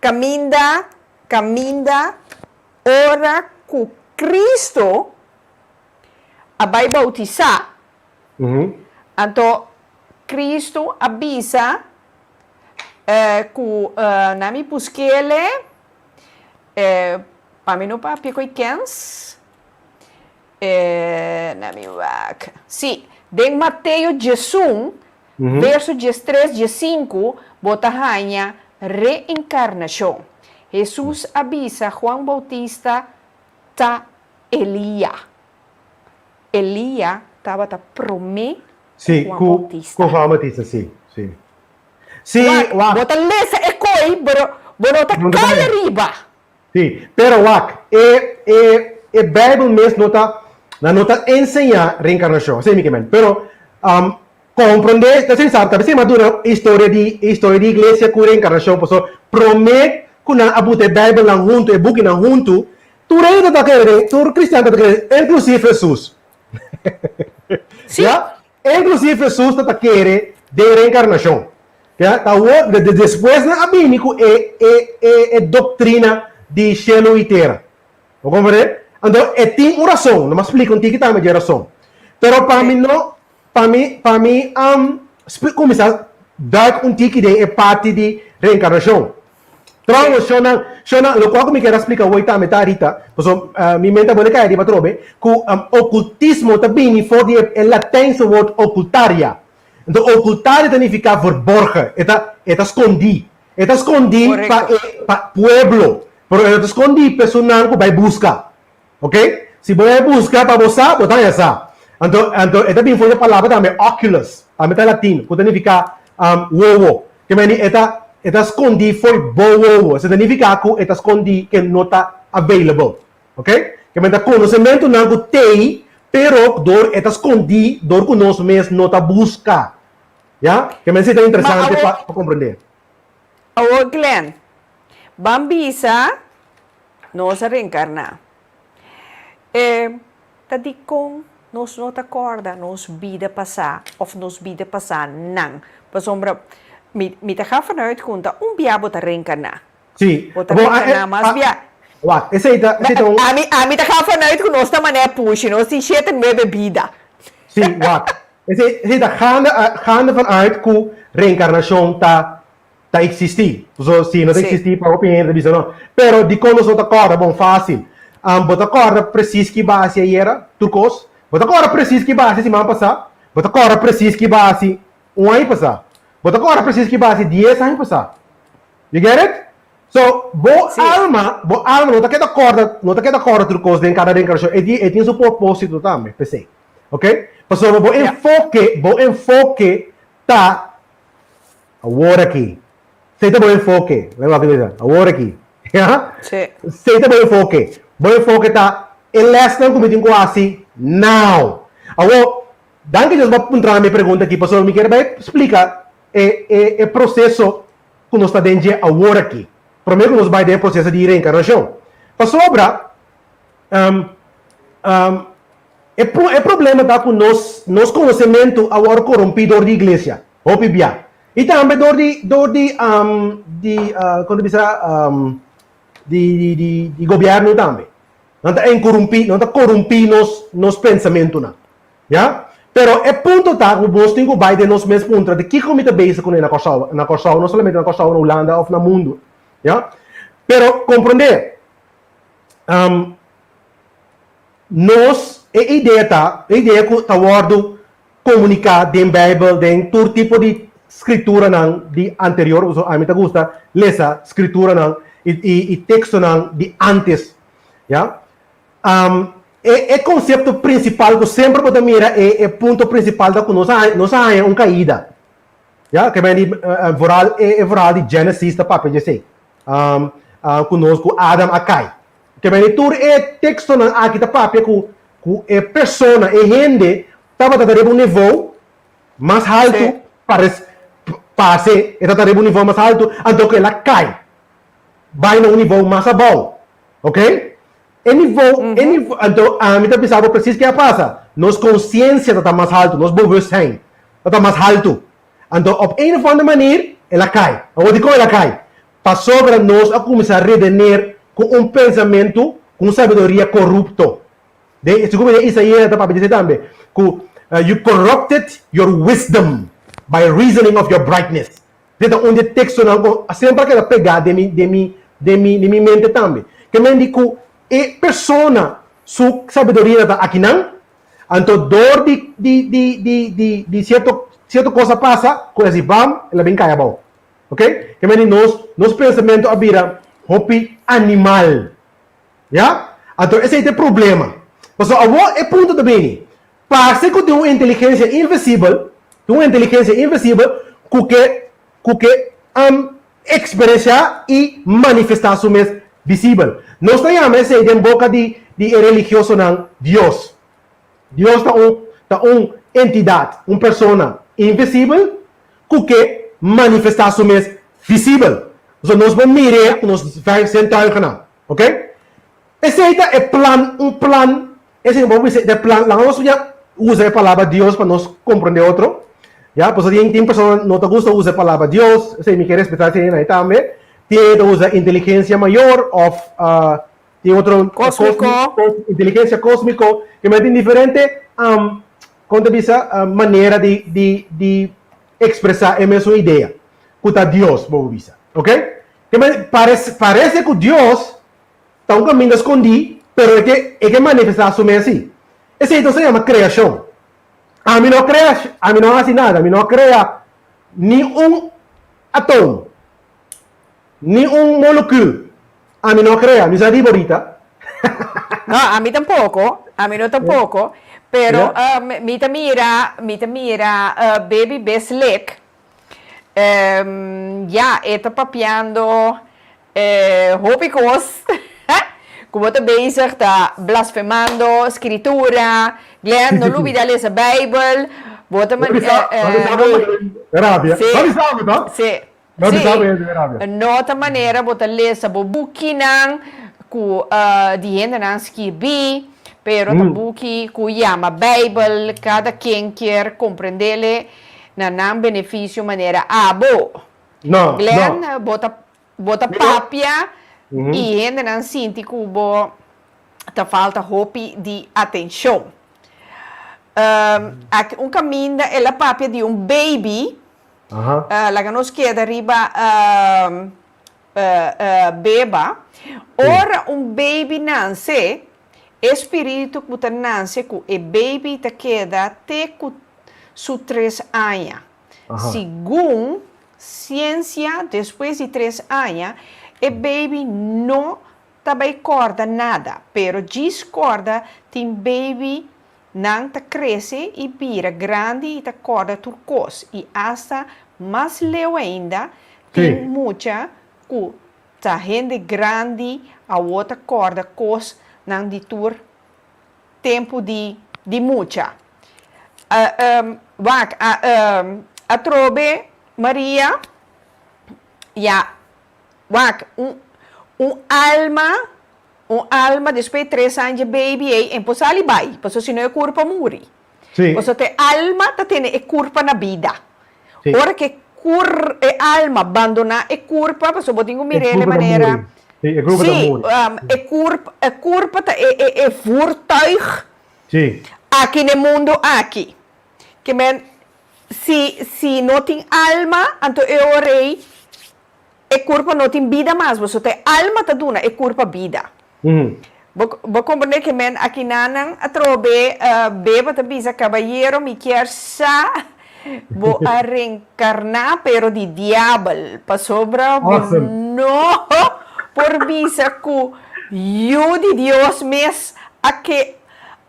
kaminda, kaminda ora ku Cristo a bai bautisá, Anto Cristo a bisa cu na mi buskele pa mi no papia cu e kens, na mi wak, si, den Mateo diesun, verso diestres, diesinku, bo ta haña reencarnacion. Jesus a bisa Juan Bautista ta Elia. Elia tabata promé ku Juan Bautista. Ku Juan Bautista, sí, sí. Sí, Wak, wak. bo ta lesa e koi, pero bo no ta kai ariba. Sí, pero wak, e, e, e Bijbel mes no ta, nan no ta enseñá reenkarnashon, asina mi ke men. Pero, komprondé, ta sin sa, ta bisa duna historia di, historia di iglesia ku reenkarnashon, pasobra promé ku nan a buta e Bijbelnan huntu, e bukinan huntu, Tur hende ta kere den, tur cristian ta kere, inclusief Jesus. Sí. Ya? Inclusief Jesus ta ta kere den reencarnacion. Ya, ta awor, de, de, despues nan a bini ku e, e, e, e doktrina di shelu i tera. Bo komprendé? Anto, e tin un rason, lo mi a splika un tiki tambe dje rason. Pero pa mi no, pa mi, pa mi um, kuminsá duik un tiki den e parti di reenkarnashon. Trouwens, shonnan, shonnan, lokual ku mi kier a splika awor tambe ta Rita, pasobra mi mente a bole kai ariba atrobe, ku okultismo ta bini for di e Latijnse woord occultaria. Enton ocultaria ta nifiká verborgen, e ta, e ta skondí. E ta skondí pa e, pa pueblo, pero e no ta skondí pa esunnan ku bai buska. Ok? Si bo bai buska pa bo sa, bo ta haña sa. Anto, anto e ta bin for di e palabra tambe oculus, tambe ta latin, ku ta nifiká wowo. Ke meni e ta, e ta skondí fo'i bo wowo. Esei ta nifiká ku e ta skondí, ke no ta available. Ok? Ke meni ta konosementunan ku t'ei, pero dor e ta skondí dor ku nos mes no ta buska. Ya? Ke meni esei ta Ma interesante awor, pa pa komprendé. awor Glenn, ban bisa Nos a reenkarná. E ta dikon nos no ta kòrda nos bida pasá òf nos bida pasá nan? Pasobra mi mi ta ga vanuit ku ta un bia bo ta reenkarná. Sí. Bo ta Bo a reenkarná mas a bia. Wak, esei ta esei ta un. Ami ami ta ga vanuit ku nos ta manera pushi, nos tin shete nuebe bida. Sí, wak. Esei esei ta gaande gaande vanuit ku reenkarnashon ta Ta existi. So, si no ta Sí. existi, pa hopi hende ta bisa no. Pero dikon nos no ta kòrda? Bon, fásil. Am, bo ta kòrda presis ki bo a hasi ayera? Tur kos. Bo ta kòrda presis ki bo a hasi siman pasá? Bo ta kòrda presis ki bo a hasi un aña pasá? Bo ta kòrda presis ki bo a hasi dies aña pasá? You get it? So, bo Sí. alma, bo alma no ta keda kòrda, no ta keda kòrda tur kos den kada reenkarnashon. E tin, e tin su propósito tambe, p'esei. Ok? Pasobra bo Ja. enfoke, bo enfoke ta Awor aki. Esei ta bo enfoke. Lei wak bisa. Awor aki. Ya? Sí. Esei ta bo enfoke. Bo enfoke ta e lèsnan ku mi tin ku hasi now. Awor, danki Dios bo a puntra mi e pregunta aki pasobra mi kier bai splika e e e proseso ku nos ta den dje awor aki. Promé ku nos bai den e proseso di reenkarnashon. Pasobra, E e problema ta ku nos nos konosementu a wòrdu korompí dor di iglesia, hopi bia. I tambe dor di dor di di kon ta bisa di di di di gobièrnu tambe. Nan ta enkorumpí nan ta korumpí nos nos pensamentunan. Ya? Pero e punto ta ku nos tin ku bai den nos mes puntra di kiko mi ta bezig kuné na Kòrsou, na Kòrsou, no solamente na Kòrsou, na Hulanda òf na mundu. Ya? Pero komprondé. Nos, e idea ta, e idea ku ta wòrdu komuniká den Beibel, den tur tipo di skrituranan di anterior, pasobra ami ta gusta lesa skrituranan i i i tekstonan di ántes, ya. E e konsepto prinsipal ku semper bo ta mira e e punto prinsipal ta ku nos a nos a haña un kaida, ya, ke men di vooral e e verhaal di Genesis ta papia di esei. Ku nos ku Adam a kai. Ke meni tur e tekstonan aki ta papia ku ku e persona, e hende tabata ta riba un nivou mas haltu pares parse e tabata riba un nivou mas haltu anto ku el a kai bai na un nivou mas abou. Ok? E nivou e nivou anto ami ta bisa bo presis ke a pasa. Nos konsiensia ta ta mas haltu, nos bewustzijn ta ta mas haltu. Anto op een of ander manier el a kai. Awor dikon el a kai? Pasobra nos a kuminsá redener ku un pensamentu, ku un sabiduria korupto. Den, segun mi den Isaías ta papia di esei tambe, ku you corrupted your wisdom by reasoning of your brightness. Esei ta un di e tekstonan ku semper a keda pegá den mi, den mi, den mi, den mi mente tambe. Ke men di ku e persona su sabiduria ta akinan, Anto dor di di di di di di cierto cierto cos a pasa cu esi bam el a bin cay abao. Ok? Ke meni nos nos pensamento a bira hopi animal. Ya? Anto esey ta e problema. Pasobra awor e punto ta bini. Parse cu tin un inteligencia invisibel, tin un inteligencia invisibel cu ke cu ke experencia y manifesta su mes visibel. Nos ta yama esey den boca di di e religiosonan Dios. Dios ta un ta un entidad, un persona invisibel cu ke manifesta su mes visibel. So nos por mir'e cu nos vijf zintuigennan. Ok? Esey ta e plan, un plan, esey bo bisa e plan, laga nos ya usa e palabra Dios pa nos comprende otro. Ya, pasobra tin tin persona no ta gusta usa e palabra Dios, esei mi ke respetá esei nan tambe. Tin hende ta usa inteligensia mayor òf tin otro Kósmiko. Inteligensia kósmiko. Ke men tin diferente kon ta bisa manera di di di ekspresá e mesun idea ku ta Dios bo por bisa. Oke? Ke men parese parese ku Dios ta un kaminda skondí pero e ke e ke manifestá su mes si. Esei ta yama kreashon. Ami no krea, ami no hasi nada, mi no krea ni un atoom, ni un molekuul. Ami no krea, mi sa riba ahorita. No, ami tampoco, ami no tampoco, pero mi ta mira, mi ta mira Baby Beslik, ya e ta papiando E hopi kos ku bo ta bezig ta blasfemando skritura. Glenn, no lubida lesa Bijbel. Bo ta Si, si. No ta manera bo ta lesa bo bukinan ku di hendenan skirbi, pero ta buki ku yama Bijbel. Kada ken kier komprendele na nan benefisio manera abo. Glenn, bo ta Bo ta papia i hendenan sinti ku bo ta falta hopi di atenshon. Aki un kaminda el a papia di un baby, laga nos keda riba beba. Ora un baby nanse, e spiritu ku ta nanse ku e baby ta keda te ku su tres aña. Segun siensia despues di tres aña e baby no ta bay corda nada pero djis corda tin baby nan ta crece y bira grandi y ta corda tur cos y hasta mas leu ainda tin mucha cu ta hende grandi awo ta corda cos nan di tur tempu di di mucha. Wak, atrobe Maria, ya, wak, un un alma, un alma despues di tres aña dje baby ei en por sali bai, pasobra si no e kurpa muri. Sí. Pasobra ta e alma ta tene e kurpa na bida. Sí. Ora ku e kur e alma bandoná e kurpa, pasobra bo tin ku E mir'é kurpa ta manera muri. Sí, e kurpa ta Sí, muri. e kurp e kurpa ta e e e voertuig Sí. aki n'e mundu aki. Ke men si si no tin alma, anto e ora ei e kurpa no tin bida mas, pasobra ta e alma ta duna e kurpa bida. Bo bo komprende ke men akinanan atrobe Beba ta bisa kabayero mi kier sa bo a renkarná pero di diabel pasobra bo no por bisa ku yu di Dios mes a ke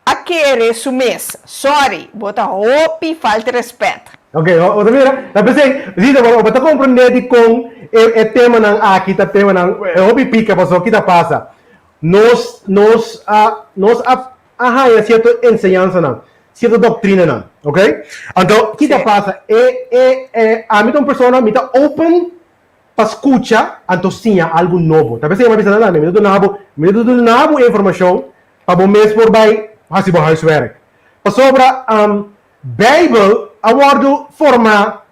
a kere su mes sorry bo ta hopi falta respet. Ok, bo ta mira, ta p'esei, Rita, bo ta komprende dikon e e temanan aki ta temanan hopi pika pasobra ki ta pasa? Nos nos a nos a a haña sierto enseñansanan, sierto doktrinanan, ok? Anto, ki ta pasa? E e e ami ta un persona, mi ta open pa skucha anto siña algu nobo. Ta p'esei mi a bisa nan tambe, mi ta duna bo, mi ta duna bo e informashon pa bo mes por bai hasi bo huiswerk. Pasobra Beibel a wòrdu formá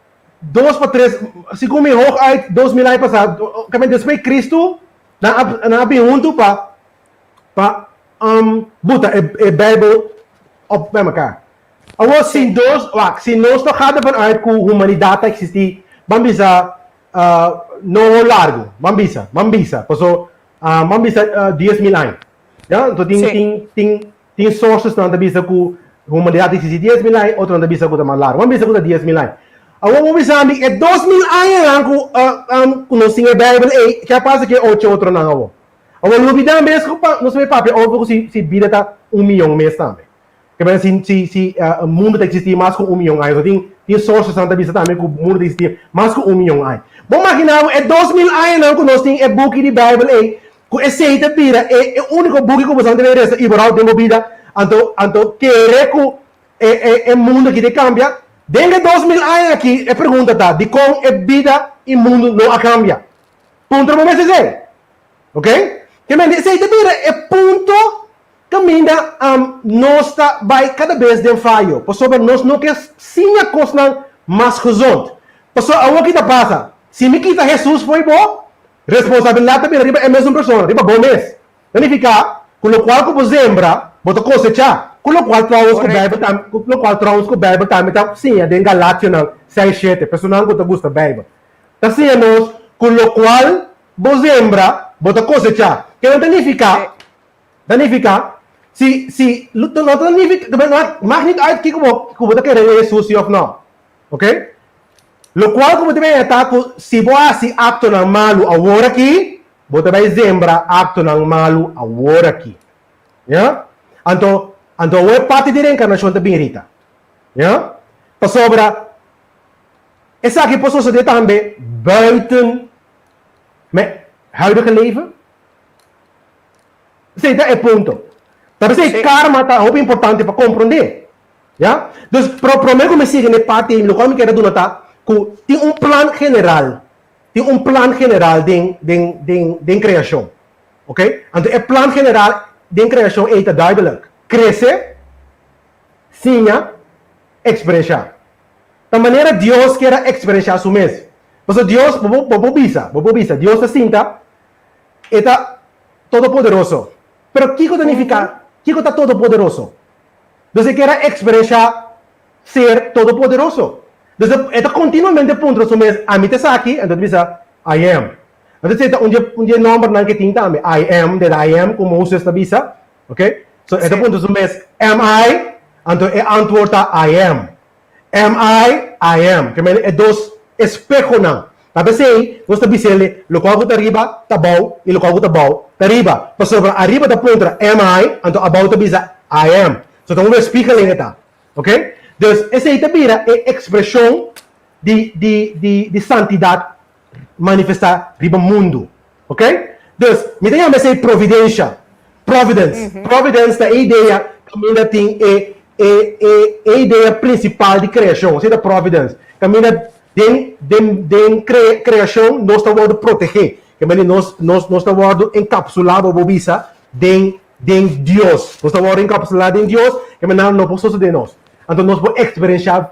dos pa tres, segun mi hooguit 2000 aña pasá, despues di Kristu, Nan a nan a bin huntu pa pa buta e e Bijbel op bij mekaar. Awor si nos wak si nos no gaat ervan uit ku humanidat ta eksistí ban bisa no ho largu ban bisa ban bisa paso ban bisa 10.000 aña ya anto tin tin tin Tin sourcesnan ta bisa ku humanidat a eksistí 10.000 aña, otronan ta bisa ku ta mas largu. Bo a bisa ku ta 10.000 aña. Awor bo bisa mi e 2.000 añanan ku ku nos tin e Beibel ei, ke a pasa ku e ocho otronan awor? Awor lubidá mes ku nos ta papia over ku si si bida ta un miyon mes tambe. Ke mester si si si mundu ta eksistí mas ku un miyon aña. So tin tin sourcesnan ta bisa tambe ku mundu ta eksistí mas ku un miyon aña. Bo maginá bo e 2.000 añanan ku nos tin e buki di Beibel ei, Ku esei ta bira e e úniko buki ku boso debe resa i borau den bo bida, anto anto kere ku e e e mundu aki ta kambia? Den e 2000 aña aki e pregunta ta, dikon e bida i mundu no a kambia? Puntra bo mes esei. Ok? Ke men esei ta bira e punto kaminda nos ta bai kada bes den fayo, pasobra nos no ke siña kosnan. mas gezond. Pasobra awor ki ta pasa? Si mi kita Hesus fo'i bo, responsabilidat ta bira riba e mesun persona, riba bo mes. Ta nifiká ku lokual ku bo sembra, bo ta kosechá. Ku lokual trouwens ku Beibel tambe, ku lokual trouwens ku Beibel tambe ta siña den Galationan seis shete, personanan ku ta gusta Beibel. Ta siña nos ku lokual bo sembra, bo ta kosechá. Ke no ta nifiká, ta nifiká, si, si, no ta nifiká, maak niet uit kiko bo, ku bo ta kere den Hesus si òf nò. Oke? Lokual ku bo ta bini ta ku si bo hasi aktonan malu awor aki, Bo ta bai zembra aktonan malu awor aki. Ya? Anto, anto awor e parti di reenkarnashon ta bin Rita. Ya? Pasobra esaki por sosodé tambe buiten mijn huidige leven. Esei ta e punto. Ta p'esei karma ta hopi importante pa komprondé. Ya? Dus, pero promé ku mi sigui na e parti ei, lokual mi kier a duna ta ku tin un plan general. Tin un plan general den den den den kreashon. Ok? Anto e plan general den kreashon ei ta duidelijk, krese, siña, eksperenshá. Ta manera Dios kier a eksperenshá su mes. Pasobra Dios, bo bo por bisa, bo por bisa, Dios ta sinta, e ta todopoderoso. Pero kiko ta nifiká, kiko ta todopoderoso? Dus e kier a eksperenshá Ser Todopoderoso. Dus e ta kontinuamente puntra su mes, Ami ta esaki? Anto e ta bisa, I am. Anto esei ta un di e un di e nòmbernan ku e tin tambe, I am, that I am, ku Moses ta bisa. Oke? So e ta puntra su mes, Am I? Anto e antwoord ta, I am. Am I? I am. Ke mende e dos espehonan. Ta p'esei nos ta bis'el lokual ku ta riba ta abou i lokual ku ta abou ta riba. Pasobra ariba ta puntra, Am I? Anto abou ta bisa, I am. So ta un weerspiegeling e ta. Ok? Dus esei ta bira e ekspreshon di di di di santidat manifestá riba mundu. Ok? Dus mi ta yama esei providensha, providence. Providence ta e idea kaminda tin e e e e idea prinsipal di kreashon. Esei ta providence. Kaminda den den den kre kreashon nos ta wòrdu protegé. Kemende nos nos nos ta wòrdu enkapsulá, bo por bisa, den Den Dios. Nos ta wòrdu enkapsulá den Dios, e manera no por sosodé nos. Anto nos por eksperenshá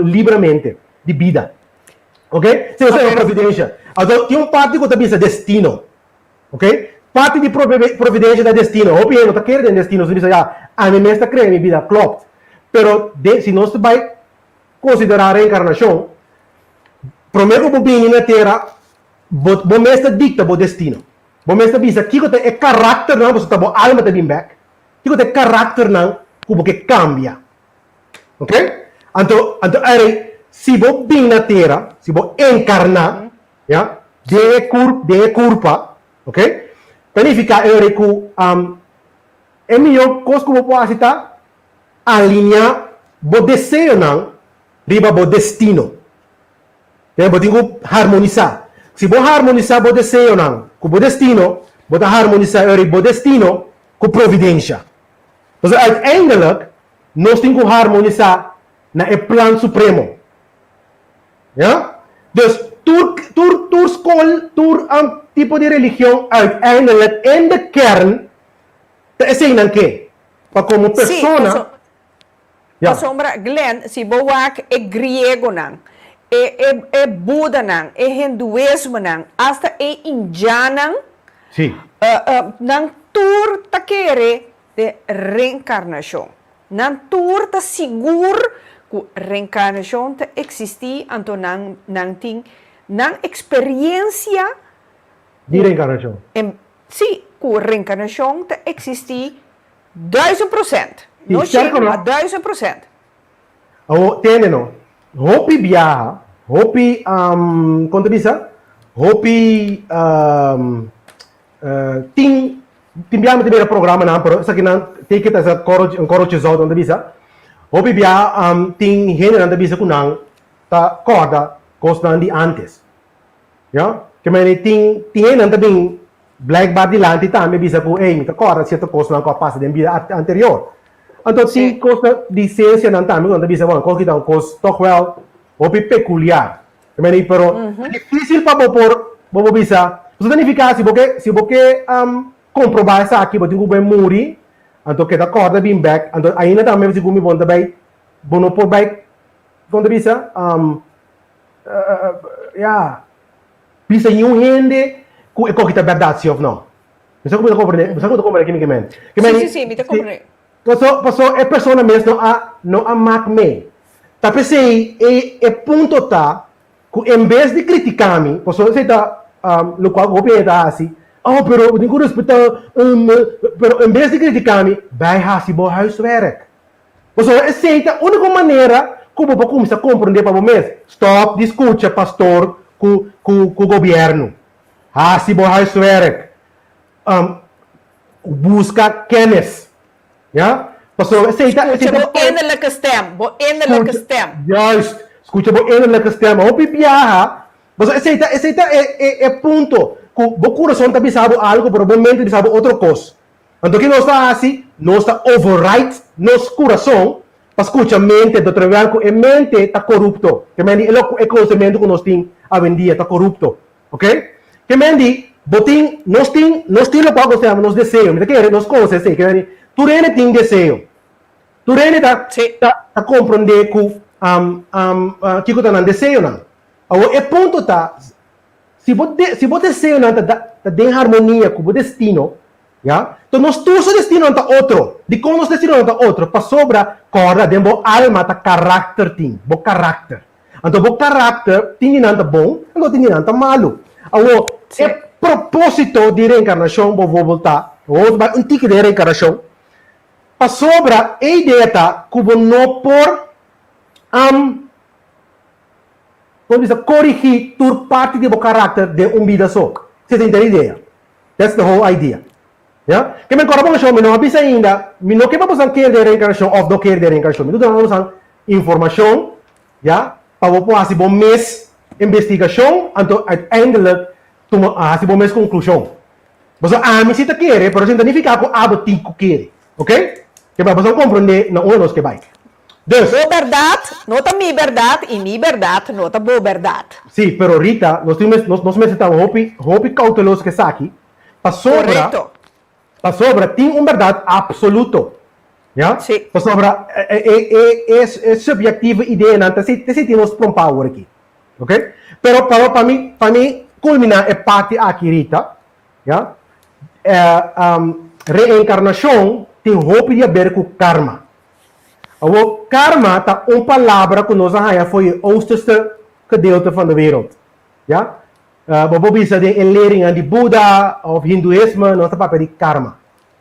libramente di bida. Ok? Si nos ta providensha. Anto tin un parti ku ta bisa destino. Ok? Parti di providensha ta destino. Hopi hende no ta kere den destino. Nos ta bisa, ya, ami mes ta krea mi bida. Klopt. Pero den, si nos ta bai konsiderá reenkarnashon, promé ku bo bini na tera, bo, bo mes ta dikta bo destino. Bo mes ta bisa kiko ta e karakternan, pasobra ta bo alma ta bin bek, kiko ta e karakternan ku bo ke kambia. Ok? Anto, anto airey, si bo bin na tera, si bo enkarná, ya, den e kur, den e kurpa, ok, ta nifiká airey ku e mihó kos ku bo por hasi ta alineá bo deseonan riba bo destino. Te bo tin ku harmonisá. Si bo harmonisá bo deseonan ku bo destino, bo ta harmonisá ori bo destino ku providensha. Pasobra uiteindelijk nos tin ku harmonisá na e plan supremo. Ya? Dus tur tur tur skol, tur tipo di religion uiteindelijk in de kern ta eseinan ke. Pa komo persona. Sí, pasobra Glenn, si bo wak e griegonan, e e e budanan, e hinduismonan, asta e indiannan, Sí. nan tur ta kere den reenkarnashon. Nan tur ta sigur ku reenkarnashon ta eksistí, anto nan nan tin nan eksperiencia Di reenkarnashon. Sí, ku reenkarnashon ta eksistí 1000%. No shen, ma 1000%. Awor, tende no. Hopi biaha, hopi, kon ta bisa? Hopi, tin, tin biaha mi ta mira programanan, pero esakinan take it as a korreltje, un korreltje zout nan ta bisa. Hopi biaha tin hendenan ta bisa ku nan ta kòrda kosnan di ántes. Ya, ke manera tin, tin hendenan ta bin Blijkbaar dilanti tambe bisa ku, ey, mi ta kòrda sierto kosnan ku a pasa den bida anterior. Anto tin kosnan di siensianan tambe ku nan ta bisa, bueno, kos ki ta un kos tòg wèl hopi pekuliar. I meni, pero ta difísil pa bo por, bo por bisa, pasobra ta nifiká si bo ke, si bo ke komprobá esaki bo tin ku bai muri, anto keda kòrda bin bèk, anto ainda tambe segun mi bo no ta bai, bo no por bai. kon ta bisa, ya, bisa niun hende ku e koki ta bèrdat si òf no. Mi sa ku bo ta komprendé, mi sa ku bo ta komprendé kimi ke men. Ke men Sí, sí, sí, mi ta komprendé. Paso, paso e persona mes no a, no a mak mee. Ta p'esei e, e punto ta ku en bes di kritiká mi, pasobra esei ta lokual ku hopi hende ta hasi, oh pero bo tin ku respetá, pero en bes di kritiká mi, bai hasi bo huiswerk. Pasobra esei ta úniko manera ku bo por kuminsá komprondé pa bo mes. Stòp di skucha pastor ku ku ku gobièrnu. Hasi bo huiswerk. Buska kennis. Ya? Pasobra esei ta Skucha bo innerlijke stem, bo innerlijke stem. Juist. Skucha bo innerlijke stem. Hopi biaha, pasobra esei ta esei ta e e e punto ku bo kurason ta bisa bo algu pero bo mente ta bisa bo otro kos. Anto ki nos ta hasi? Nos ta override nos kurason pa skucha mente, anto terwel ku e mente ta korupto. Ke men di e lo e konosementu ku nos tin awendia ta korupto. Ok? Ke men di, bo tin, nos tin, nos tin lokual ku nos ta yama nos deseo. Mi ta kere nos konosé esei. Ke men di, tur hende tin deseo. Tur hende ta, ta, ta komprondé ku kiko ta nan deseonan. Awor e punto ta, si bo de, si bo deseonan ta da, ta den harmonia ku bo destino, ya, to nos tur su destinonan ta otro. Dikon nos destinonan ta otro? Pasobra, kòrda, den bo alma ta karakter tin, bo karakter. Anto bo karakter tin di nan ta bon, anto tin di nan ta malu. Awor, e propósito di reenkarnashon bovorbel ta, awor bo ta bai un tiki den reenkarnashon, pasobra e idea ta ku bo no por por bisa korigí tur parti di bo karakter den un bida so. Esei ta henter e idea. That's the whole idea. Ya? Ke men kòrda bo shon, mi no a bisa ainda, mi no ke pa bosan kere den reenkarnashon òf no kere den reenkarnashon. Mi ta duna bosan informashon, ya, pa bo por hasi bo mes investigashon, anto uiteindelijk tuma hasi bo mes konklushon. Pasobra ami si ta kere, pero esei no ta nifiká ku abo tin ku kere. Oke? Ke bai bosan komprondé na unda nos ke bai. Dus. Bo bèrdat no ta mi bèrdat i mi bèrdat no ta bo bèrdat. Sí, pero Rita, nos tin mes, nos nos mester ta hopi, hopi kouteloso ku esaki, pasobra, Korekto. pasobra tin un bèrdat apsoluto. Ya? Sí. Pasobra e, e, e, e, e subyektivo ideanan ta si, ta sinti nos prompá awor aki. Oke? Pero, pero pa mi, pa mi kulminá e parti aki, Rita, Ya. Reenkarnashon tin hopi di haber ku karma. Awor, karma ta un palabra ku nos a haña for e oosterste gedeelte van de wereld. Ya. Bo por bisa den e leringan di Buda òf hinduisme nos ta papia di karma.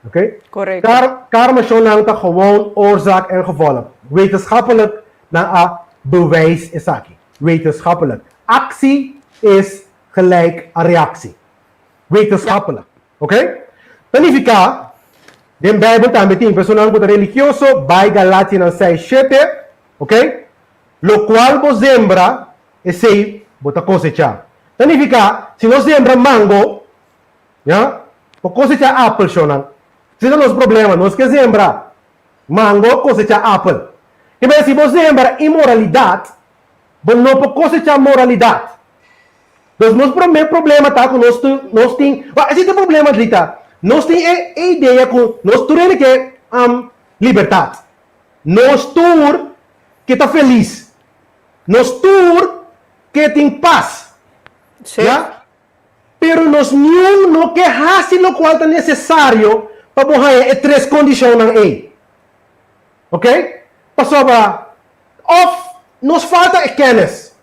Oké? Korekto. Karma shonnan ta gewoon oorzaak en gevolg. Wetenschappelijk nan a bewijs esaki. Wetenschappelijk. Actie is gelijk a reactie. Wetenschappelijk. Oké? Ta nifiká, den Bijbel tambe tin personanan ku ta religioso, bai Galatianan seis shete, oké? Lokual bo sembra, esei bo ta kosechá. Ta nifiká, si nos sembra mango, ya, bo kosechá apel, shonnan. Esei ta nos problema, nos ke sembra mango, kosechá apel. Ke mester si bo sembra inmoralidat, bo no por kosechá moralidat. Dus nos promé problema ta ku nos nos tin, wak esei ta e problema Rita, nos tin e e idea ku nos tur hende ke libertat, nos tur ke ta felis, nos tur ke tin pas, ya, pero nos niun no ke hasi lokual ta nesesario pa bo haña e tres kondishonnan ei, ok, pasobra òf nos falta e kennis.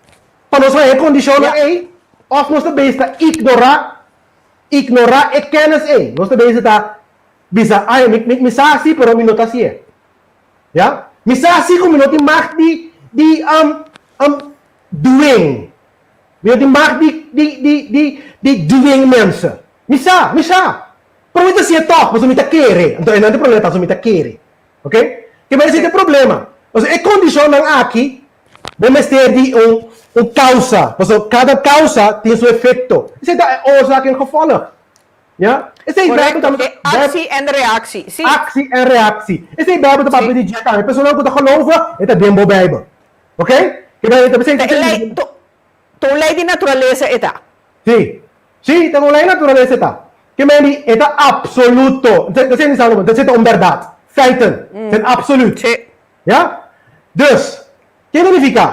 Pa nos haña e kondishonnan ei, òf nos ta bezig ta ignorá, ignorá e kènis ei. Nos ta bezig ta bisa, Ai, mi, mi, mi sa si, pero mi no ta hasié. Ya? Mi sa si ku mi no tin mag di, di, um, um, dwing. Mi no tin mag di, di, di, di, di dwing mensen. Mi sa, mi sa. Pero mi ta hasié tòg, pasobra mi ta kere. Anto, einan ta e problema ta, pasobra mi ta kere. Ok? Ke mester ta e problema. Pasobra e kondishonnan aki, bo mester di un un kousa. Pasobra kada kousa tin su efekto. Esei ta e oorzaak en gevolg. Ya? Esei Bijbel Korekto. tambe E aksi en reaksi. Si. Aksi en reaksi. Esei Bijbel ta papia di dje tambe. Personanan ku ta geloven, e ta den bo Bijbel. Ok? Ke mester ta Ta e lei, ta un lei di naturalesa e ta. Sí. Sí, ta un lei naturalesa e ta. Ke men di e ta absoluto. Ta sende Salomon, ta un bèrdat. Feiten. Zijn absoluut. Sí. Ja? Dus, Ke ta nifiká?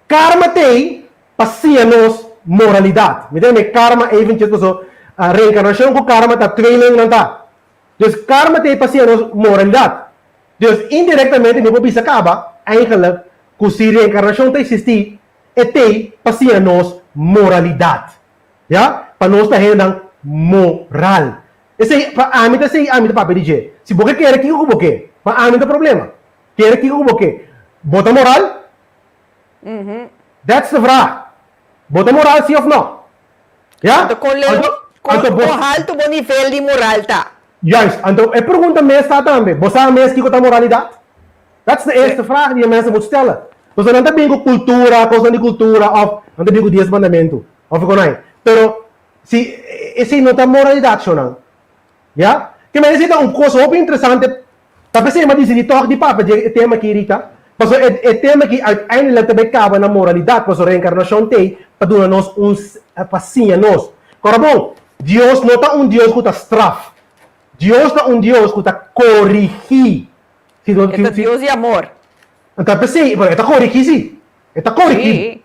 Karma t'ei pa siña nos moralidat. Mi ta yama e karma eventjes paso reenkarnashon ku karma ta tweelingnan ta. Dus karma t'ei pa siña nos moralidat. Dus indirektamente mi por bisa kaba eigenlijk ku si reenkarnashon ta eksistí e t'ei pa siña nos moralidat. Ya, pa nos ta hendenan moral. Esei pa ami ta esei ami ta papia di dje. Si bo ke kere kiko ku bo ke, pa ami no ta problema. Kere kiko ku bo ke. Bo ta moral? That's de vraag. Bo ta moral si of no? Ya? Anto kon leu, Anto, kon, anto bo, kon haltu bo nivel di moral ta? Juist, anto e pregunta mes ta tambe, bo sa mes kiko ta moralidad? That's de eerste vraag die e mensen moet stellen. Pasobra nan ta bin ku kultura, kosnan di kultura of nan ta bin ku dies mandamentu of kon ai. Pero si esei no ta moralidad shownan. Ya? Ke men esei ta un kos hopi interesante. Ta p'esei mi a disidí tòg di papia dje e tema akí, Rita. Pasobra e e tema akí uiteindelijk ta bai kaba na moralidat, pasobra reenkarnashon t'ei pa duna nos un pa siña nos. Kòrda bon, Dios no ta un Dios ku ta straf. Dios ta un Dios ku ta korigí. Si E ta Dios di amor. Ta p'esei, pero e ta korigí sí. E ta korigí.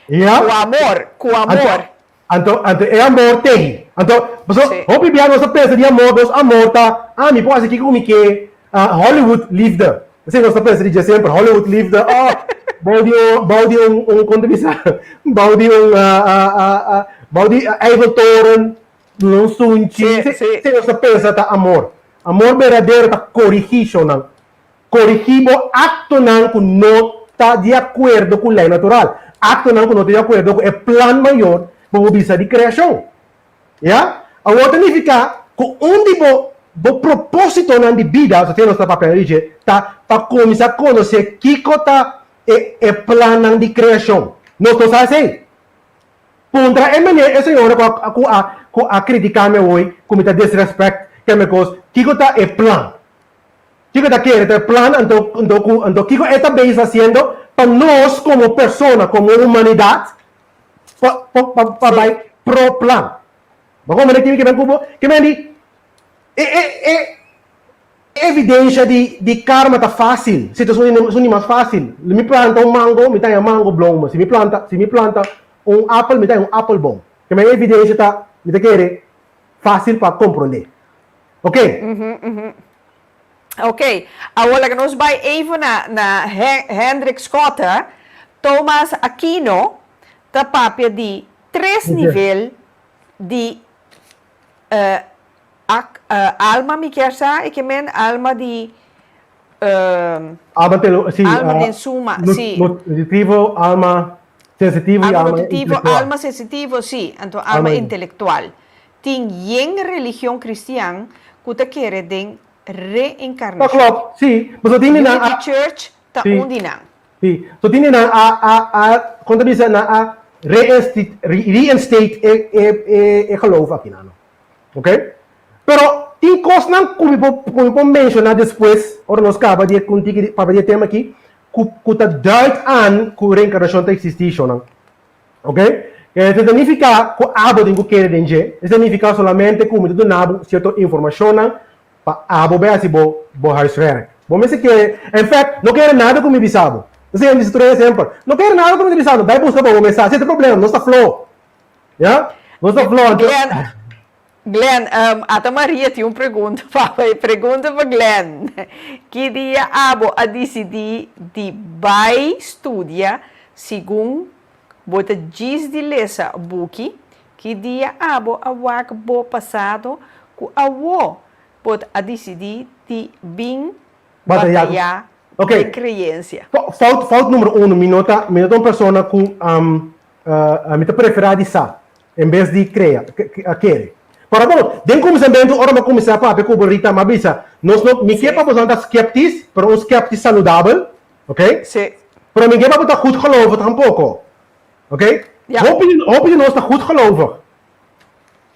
Sí. Ya? Ku amor, ku amor. Anto, anto e amor t'ei. Anto, paso, Sí. hopi bia nos ta pensa di amor, nos amor ta, ah, mi por hasi kiko ku mi ke, ah, Hollywood liefde. Esei nos ta pensa di dje semper, Hollywood liefde, oh, bou di un, bou di un, un, kon ta bisa, bou di un, ah, ah, ah, ah, bou di Eiffeltoren, duna un sunchi. Sí, Esei, sí. esei nos ta pensa ta amor. Amor berdadero ta korigí shownan. Korigí bo aktonan ku no ta di akuerdo ku lei natural, aktonan ku no ta di akuerdo ku e plan mayor ku bo bisa di kreashon. Ya? Awor ta nifiká ku un di bo bo propósitonan di bida, esei nos ta papia di dje, ta pa kuminsá konosé kiko ta e e plannan di kreashon. Nos no sa esei. Puntra e meneer, e señora ku a ku a ku a kritiká mi awor ku mi ta disrespect keme kos, kiko ta e plan? Kiko ta kere ta e plan anto anto ku anto kiko e ta bezig hasiendo pa nos komo persona komo humanidat pa pa pa pa Sí. bai pro plan. Bo komprende kimi ke men ku bo? Ke men di e e e evidensha di di karma ta fásil, si ta esun di mas fásil. Mi planta un mango mi ta haña mango blom, si mi planta si mi planta un apel mi ta haña un apel bon. Ke men e evidensha ta mi ta kere fásil pa komprende. Ok. Ok, awor laga nos bai even na na Hendrik Schotte. Thomas Aquino ta papia di tres nivel di alma mi kier sa e ke men alma di Alma te si alma den suma si. Nutritivo, alma sensitivo y Alma alma nutritivo, intelectual. alma sensitivo si, anto alma intelectual. Tin yen religion cristian cu ta kere den Ta reencarnacion. klopt, si. Pasobra tin di nan a. Unity Church ta Si. un di nan. Si. So tin di nan a, a, a, con ta bisa, nan a reinstit, reinstate e, e, e, e geloof aki nan. Ok? Pero tin cosnan cu mi por, cu mi por menciona despues, ora nos caba di e un tiki di papia di e tema aki, cu, cu ta duidt aan cu reencarnacion ta existi, shownan. Ok? Esei ta nifiká ku abo tin ku kere den dje. Esei ta nifiká solamente ku mi ta duna bo sierto informashonnan pa abo bai hasi bo bo huiswerk. Bo mester kere, en fèkt, no kere nada ku mi bisa bo. Esei mi bisa tur hende semper. No kere nada ku mi ta bisa bo, bai buska bo bo mes sa. Esei ta e problema, nos ta flo. Ya? Nos ta flo. Anto. Glenn, Glenn, ata Maria tin un pregunta pa bo. E pregunta pa Glenn, Ki dia abo a disidí di bai studia segun Bo ta djis di lesa buki, ki dia abo a wak bo pasado ku awo bo a disidí di bin batayá den kreensia? Fout, fout numero uno, mi no ta, mi no ta un persona ku mi ta preferá di sa en bes di krea, kere. Pero bon, den kuminsamentu ora mi a kuminsá papia ku bo Rita, mi a bisa, nos no, mi ke pa boso ta skeptis, pero un skeptis saludabel, Ok? Sí. Pero mi ke pa bo ta goedgelovig tampoco. Ok? Ja. Hopi, hopi di nos ta goedgelovig.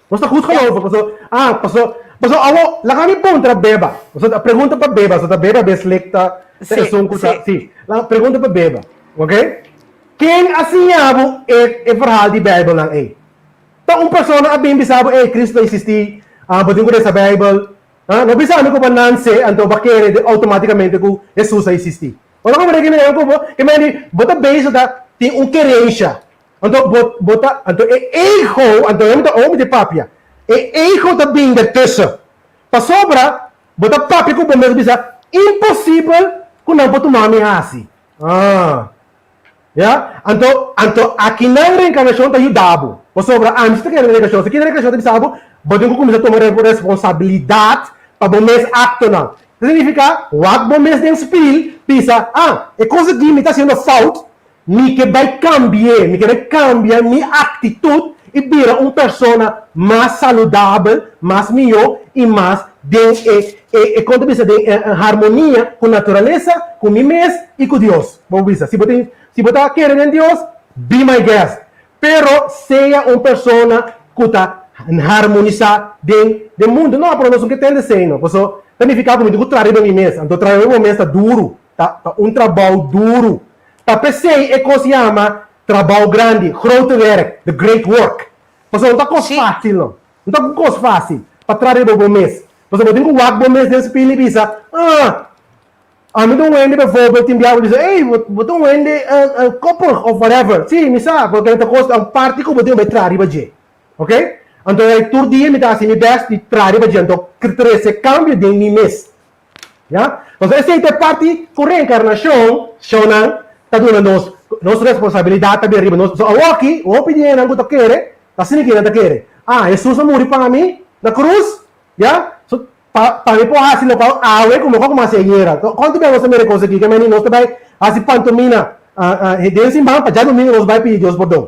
Nos ta goedgelovig. Paso, ah, paso, paso awo, laga mi puntra Beba. Paso, ta pregunta pa Beba. So ta Beba bes lek ta, ta Sí, esun ku ta, sí. sí. Laga, pregunta pa Beba. Ok? Ken a siña bo e, e verhaal di Bijbelnan ei? Ta un persona a bin bisa bo, ey, Cristo ta existi, ah, bo tin ku lesa Bijbel. Ah, no bisa mi ku bo nanse, anto bo a kere de automaticamente ku Jesus a existi. Bo ta komprende ki mi ta ku bo? Ke men di bo ta bezig ta tin un kerensha. Anto bo bo ta anto e ego anto e mi ta omi di papia. E ego ta bin dertussen. Pasobra bo ta papia ku bo mes bisa imposibel ku nan por tuma mi hasi. Ah. Ya? Anto, anto akinan reenkarnashon ta yuda bo. Pasobra ami si ta kere reenkarnashon. Si kere reenkarnashon ta bisa bo, bo tin ku kuminsá tuma responsabilidat pa bo mes aktonan. Ta signifiká, wak bo mes den spil, bisa, ah, e kos aki mi ta hasiendo fout, mi ke bai kambi'é, mi ke bai kambia mi aktitut i bira un persona mas saludabel, mas mihó i mas den e, e, e kon ta bisa, den e harmonia ku naturalesa, ku mi mes i ku Dios. Bo bisa, si bo tin, si bo ta kere den Dios, be my guest. Pero sea un persona ku ta harmonisá den den mundu. No, pero nos no ke tende esei no. Paso ta nifiká ku mi tin ku traha riba mi mes. Anto traha riba bo mes ta duru. Ta ta un trabou duru. Ta p'esei e kos yama trabou grandi, grote werk, the great work. Pasobra no ta kos fásil no. No ta un kos fásil pa traha riba bo mes. Pasobra bo tin ku wak bo mes den spil i bisa, ah, Ami ta un hende bijvoorbeeld tin biaha bo bisa, ey, bo ta un hende koppig of whatever. Sí, mi sa, porque ta kos, ta un parti ku bo tin ku bai traha riba dje. Ok? Anto tur dia mi ta hasi mi best di traha riba dje, anto trese kambio den mi mes. Ya? Pasobra esei ta e parti ku reenkarnashon, shownan, ta duna nos, nos responsabilidat ta bin riba nos. So awoki, hopi di hendenan ku ta kere, ta asina ki nan ta kere. Ah, Hesus a muri pa mi na krus, ya? So, Pa pa mi por hasi lokual awe ku mi por kuma hasi ayera. Kontu bia nos ta mira e kos aki? Ke meni nos ta bai hasi pantomina den siman pa djadumingu nos bai pidi Dios pordon.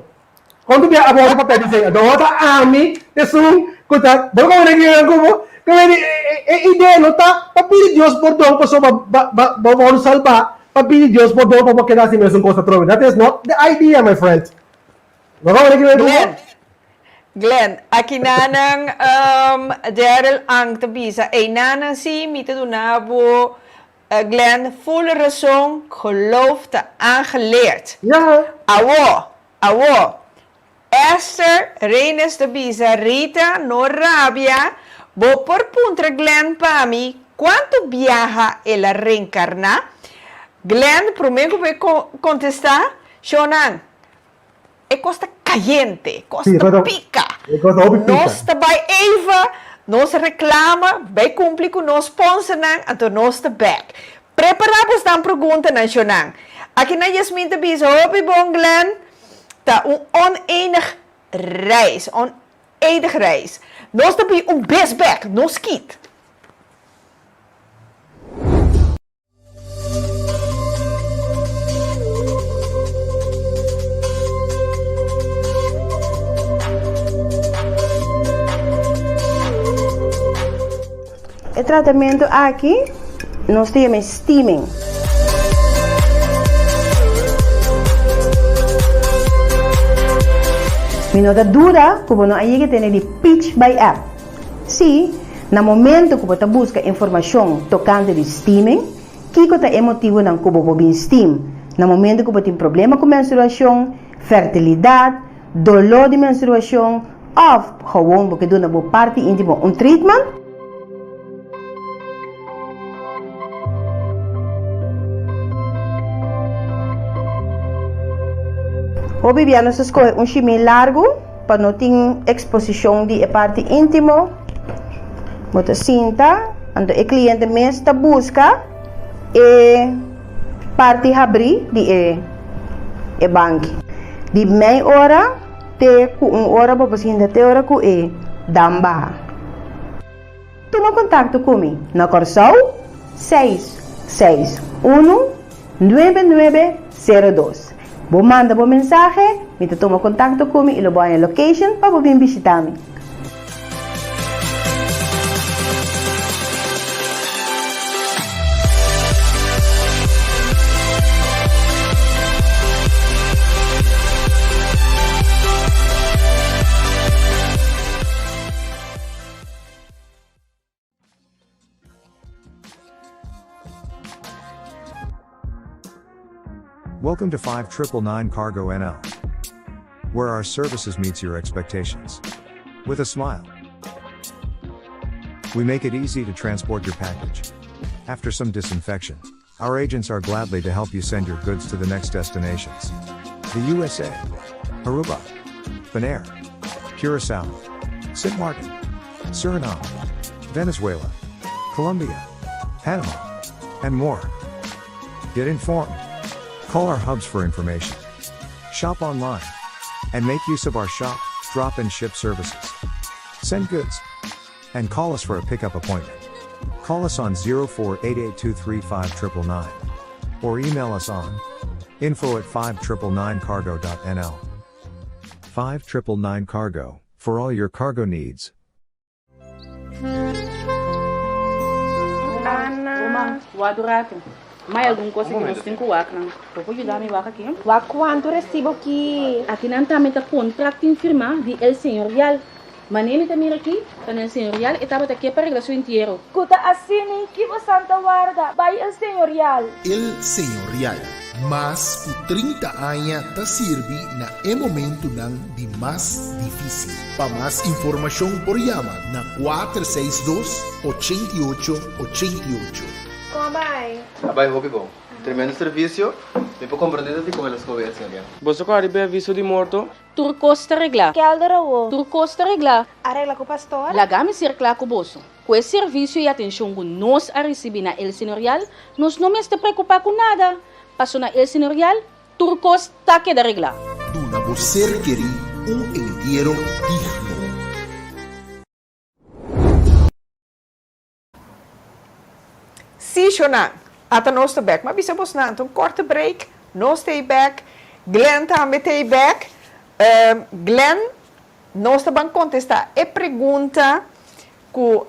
Kontu bia abo ta papia di esei? Anto ora ta ami esun ku ta bo ta komprende kinan ku bo? Ke meni e idea no ta pa pidi Dios pordon pasobra ba ba bo wòrdu salbá pa pidi Dios pordon pa bo keda hasi mesun kos atrobe. That is not the idea my friend. Bo ta komprende kinan ku bo? Glenn, Glenn, akinanan Daryl Ang ta bisa, Einanan si mi ta duna bo Glenn full rason, geloof ta aangeleerd. Ja. Awo, awo, Esther Reynes ta bisa, Rita, no rabia, bo por puntra Glenn pa mi cuanto biaha el a reencarna? Glenn, prome cu bo e contesta, Shonan, E kos ta kayente, e kos ta pika. Nos ta bai eva, nos reklama, bai kumpli ku nos sponsornan, anto nos ta bek. Prepará bosnan preguntanan, shownan. Aki nan Yasmin ta bisa, Hopi bon Glenn, ta un oneinig reis, oneidig reis. Nos ta bin un bes bek, no skit. E tratamentu aki nos ta yama steaming. Mi no ta duda ku bo no a yega tene di Peach by App. Sí, na momento ku bo ta buska informashon tokante di steaming, kiko ta e motibunan ku bo por bin steam na momento ku bo tin problema ku menstruashon, fertilidat, doló di menstruashon òf gewon bo ke duna bo parti íntimo un treatment? Hopi bia nos ta skohe un shimí largu. Pa no tin eksposishon di e parti íntimo, bo ta sinta, anto e kliente mes ta buska e parti habrí di e e banki. Di mei ora te ku un ora bo por sinta te ora ku e dam baha. Tuma kontakto ku mi na Kòrsou seis seis unu nuebe nuebe sero dos. Bo manda bo mensahe, mi ta tuma kontakto ku mi i lo bo haña location pa bo bin bishita mi. Welcome to 5999 Cargo NL, where our services meets your expectations. With a smile. We make it easy to transport your package. After some disinfection, Our agents are gladly to help you send your goods to the next destinations. The USA, Aruba, Bonaire, Curacao, St. Martin, Suriname, Venezuela, Colombia, Panama, and more. Get informed. Call our hubs for information. Shop online. And make use of our shop, drop, and ship services. Send goods. And call us for a pickup appointment. Call us on 0488235999 or email us on info at 5999cargo.nl. 5999 Cargo, for all your cargo needs. Ana. Wak un ratu. Mai algun kos ku nos tin ku wak nan. Bo por yuda mi wak aki? Wak kuantu resibo ki. Aki nan tambe ta kontrakt tin firmá di El Señorial. Manera mi ta mira aki, ta na El Señorial e tabata ke pa regla su entiero. Ku ta asini, ki bosan ta warda? Bai El Señorial! El Señorial, mas ku 30 aña ta sirbi na e momentunan di mas difísil. Pa mas informashon por yama na 462 88 88. Kon a bai? A bai hopi bon. Tremendo servisio. Mi por komprendé ta dikon el a skohe El Señorial. Boso ku a riba e aviso di morto? Tur kos ta reglá. Kelder awo. Tur kos ta reglá. A regla ku pastor? Laga mi ser kla ku boso. Ku e servisio i atenshon ku nos a risibí na El Señorial, nos no mester preokupá ku nada. Paso na El Señorial, tur kos ta keda reglá. Duna bo ser kerí un entiero digno. Sí, shownan. Ata nos ta bek. M'a bisa bosnan, ta un korte break. Nos ta ei bek. Glenn tambe ta ei bek. Glenn, nos ta ban kontestá e pregunta ku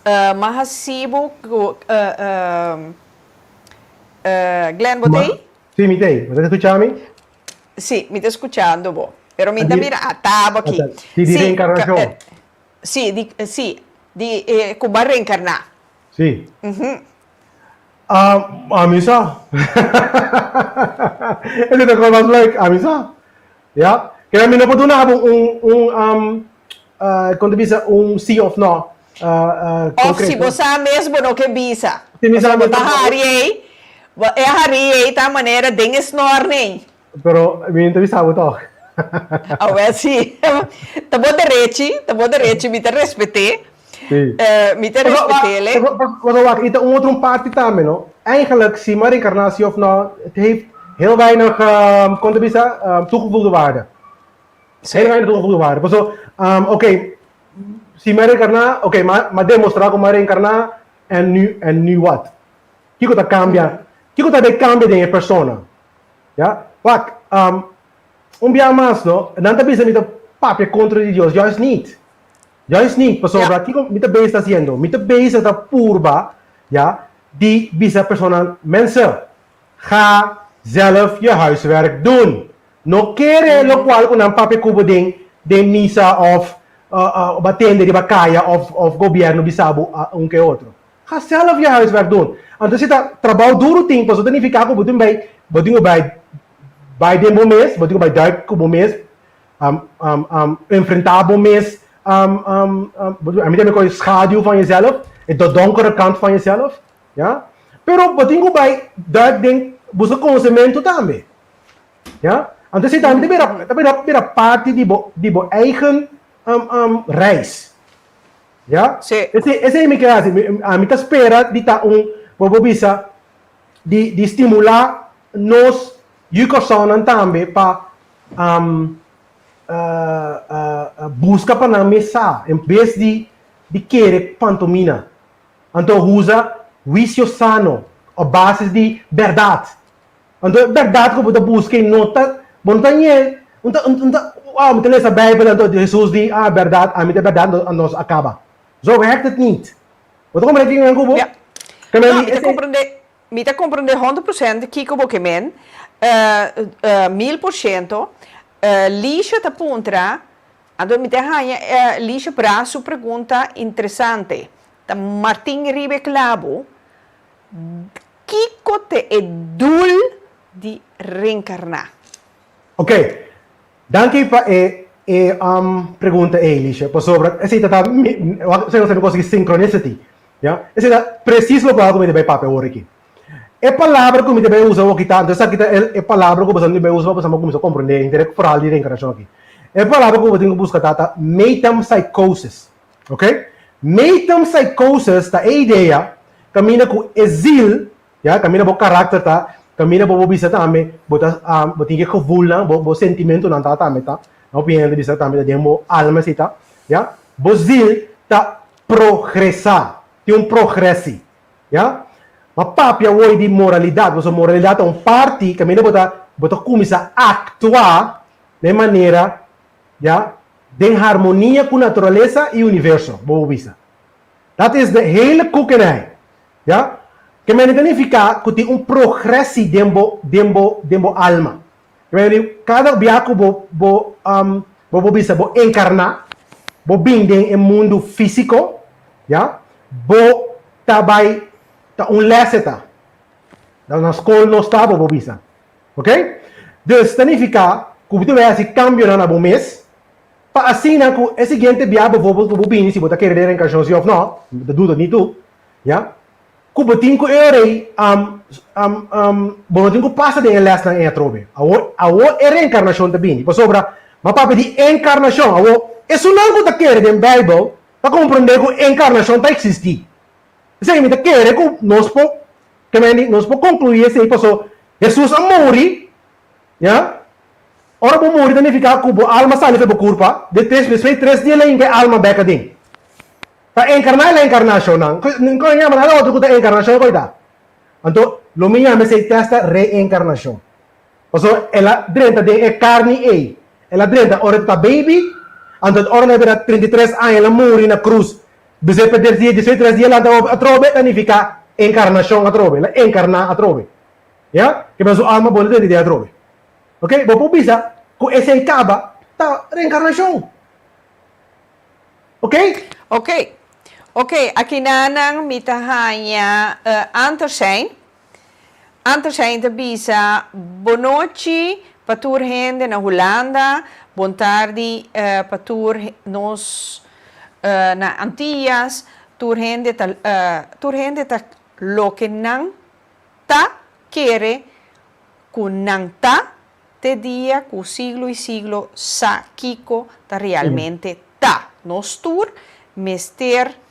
m'a hasi bo ku Glenn, bo ta ei? Sí, mi ta ei. Bo ta skucha mi? Sí, mi ta skuchando bo. Pero mi ta mira ata bo aki. Sí, di reenkarnashon. Sí, di, sí, di e ku bo a reenkarná. Sí. Ami sa. Esei ta kos mas leuk, ami sa. Ya. Keda mi no por duna bo un, un, kon ta bisa, un sí òf nò Òf si konkreto. bo sa mes bo no ke bisa. Si mi sa Pasobra bo mes ta bo no. hari ei, bo e hari ei ta manera den e snòr nei. Pero mi no ta bisa bo tòg. Awel si. Ta bo derechi, ta bo derechi, mi ta respet'é. Sí. Mi ta respet'é. Pasobra wak, i ta un otro un parti tambe, no? Eigenlijk, si mi a reencarná si of no, het heeft heel weinig, kon ta bisa, toegevoegde waarde. Heel weinig toegevoegde waarde. Pasobra, oké, si mi a reencarná, oké, mi a demostrá ku mi a reencarná, en nu, en nu wat? Kiko ta kambia? Kiko ta bay kambia den e persona? Ya, wak, un bia mas no, nan ta bisa mi ta papia kontra di Dios, juist niet. Juist niet, pasobra kiko mi ta bezig ta hasiendo? Mi ta bezig ta purba, ya, di bisa personanan, mensen, ga zelf je huiswerk doen. No kere lokual ku nan papia ku bo den den misa òf bo a tende riba kaya òf òf gobièrnu bisa bo un ke otro. Ga zelf je huiswerk doen. Anto si ta trabou duru tin, pasobra ta nifiká ku bo tin bai, bo tin ku bai bai den bo mes, bo tin ku bai duik ku bo mes, enfrentá bo mes, ami ta mekor schaduw van jezelf, e de donkere kant van jezelf, ya. Pero bo tin ku bai duik den buska konosementu tambe, ya. Anto si tambe ta bira, ta bira bira parti di bo di bo eigen reis. Ya? Sí. Esei, esei mi ke hasi. Mi, ami ta spera di ta un, bo por bisa, di, di stimulá nos yu Kòrsounan tambe pa um, buska pa nan mes sa, en bes di, di kere pantomina. Anto usa huisio sano, op basis di bèrdat. Anto e bèrdat ku bo ta buska ei no ta, bo no ta ñe, un ta, un ta, oh, mi ta lesa Bijbel anto Hesus di, ah, bèrdat, ami ta e bèrdat, anto nos a kaba. Zo werkt het niet. Bo ta komprende kiko mi ku bo? Ja. Ke No, mi mi ta esei. komprende, mi ta komprende 100% kiko bo ke men, 1000%. Lisha ta puntra, anto mi ta haña Lisha Bra su pregunta interesante. Ta Martin riba e klabu, Kiko ta e doel di reenkarná? Ok, danki pa e e pregunta ei, Lisha, pasobra esei ta ta mi, esei nos ta konsigi synchronicity. Ya? Esei ta presis lokual ku mi ta bai papia awor aki. E palabra ku mi ta bai usa awor aki ta, anto esaki ta e palabra ku boso bai usa pa boso kuminsá komprendé henter e verhaal di reenkarnashon aki. E palabra ku bo tin ku buska ta ta metempsychosis. Ok? Metempsychosis ta e idea kaminda ku e ziel, ya, kaminda bo karakter ta, kaminda bo por bisa tambe bo ta bo tin e gevoelnan, bo bo sentimentonan ta tambe ta, na hopi hende ta bisa tambe ta den bo alma esei ta, ya. Bo ziel ta progresá, tin un progresi, ya. Ma papia awor di moralidat, pasobra moralidat ta un parti kaminda bo ta bo ta kuminsá aktua na e manera, ya, den harmonia ku naturalesa i universo, bo por bisa. Dat is de hele koekenij, ya. Ke mende ta nifiká ku tin un progresi den bo den bo den bo alma. Ke mende kada bia ku bo bo bo por bisa bo enkarná, bo bin den e mundu físiko, ya, bo ta bai ta un lès e ta. Na skol nos ta, bo por bisa. Ok? Dus ta nifiká ku bo ta bai hasi kambionan na bo mes pa asina ku e siguiente bia bijvoorbeeld ku bo bini, si bo ta kere den reenkarnashon si òf nò, mi ta duda ni tu, ya, ku bo tin ku e ora ei bo no tin ku pasa den e lèsnan ei atrobe. Awor, awor e reenkarnashon ta bini pasobra bo a papia di enkarnashon. Awor, esunnan ku ta kere den Beibel ta komprondé ku enkarnashon ta eksistí. P'esei mi ta kere ku nos por Kemendi nos por konkluí esei paso Hesus a muri, ya. Ora bo muri ta nifiká ku bo alma sali for bo kurpa, de tres despues di tres dia lo hinka e alma bèk aden. Ta enkarná el a enkarná shownan. Kon e yama nada otro ku ta enkarnashon koe ta. Anto lo mi yama esei tèsta reenkarnashon. Pasobra el a drenta den e karni ei. El a drenta ora e ta baby, anto ora el a bira 33 aña el a muri na krus. Despues pa tres dia, despues di tres dia el a lanta atrobe, ta nifiká enkarnashon atrobe, el a enkarná atrobe. Ya? Ke su alma bolbe drenta den atrobe. Oke, bo por bisa ku esei kaba ta reenkarnashon. Oke? Oke. Oke, akinanan mi ta haña Antersijn. Antersijn ta bisa, Bonochi pa tur hende na Hulanda, bon tardi pa tur nos na Antillas, tur hende ta tur hende ta loke nan ta kere ku nan ta te dia ku siglo i siglo sa kiko ta realmente ta. Nos tur mester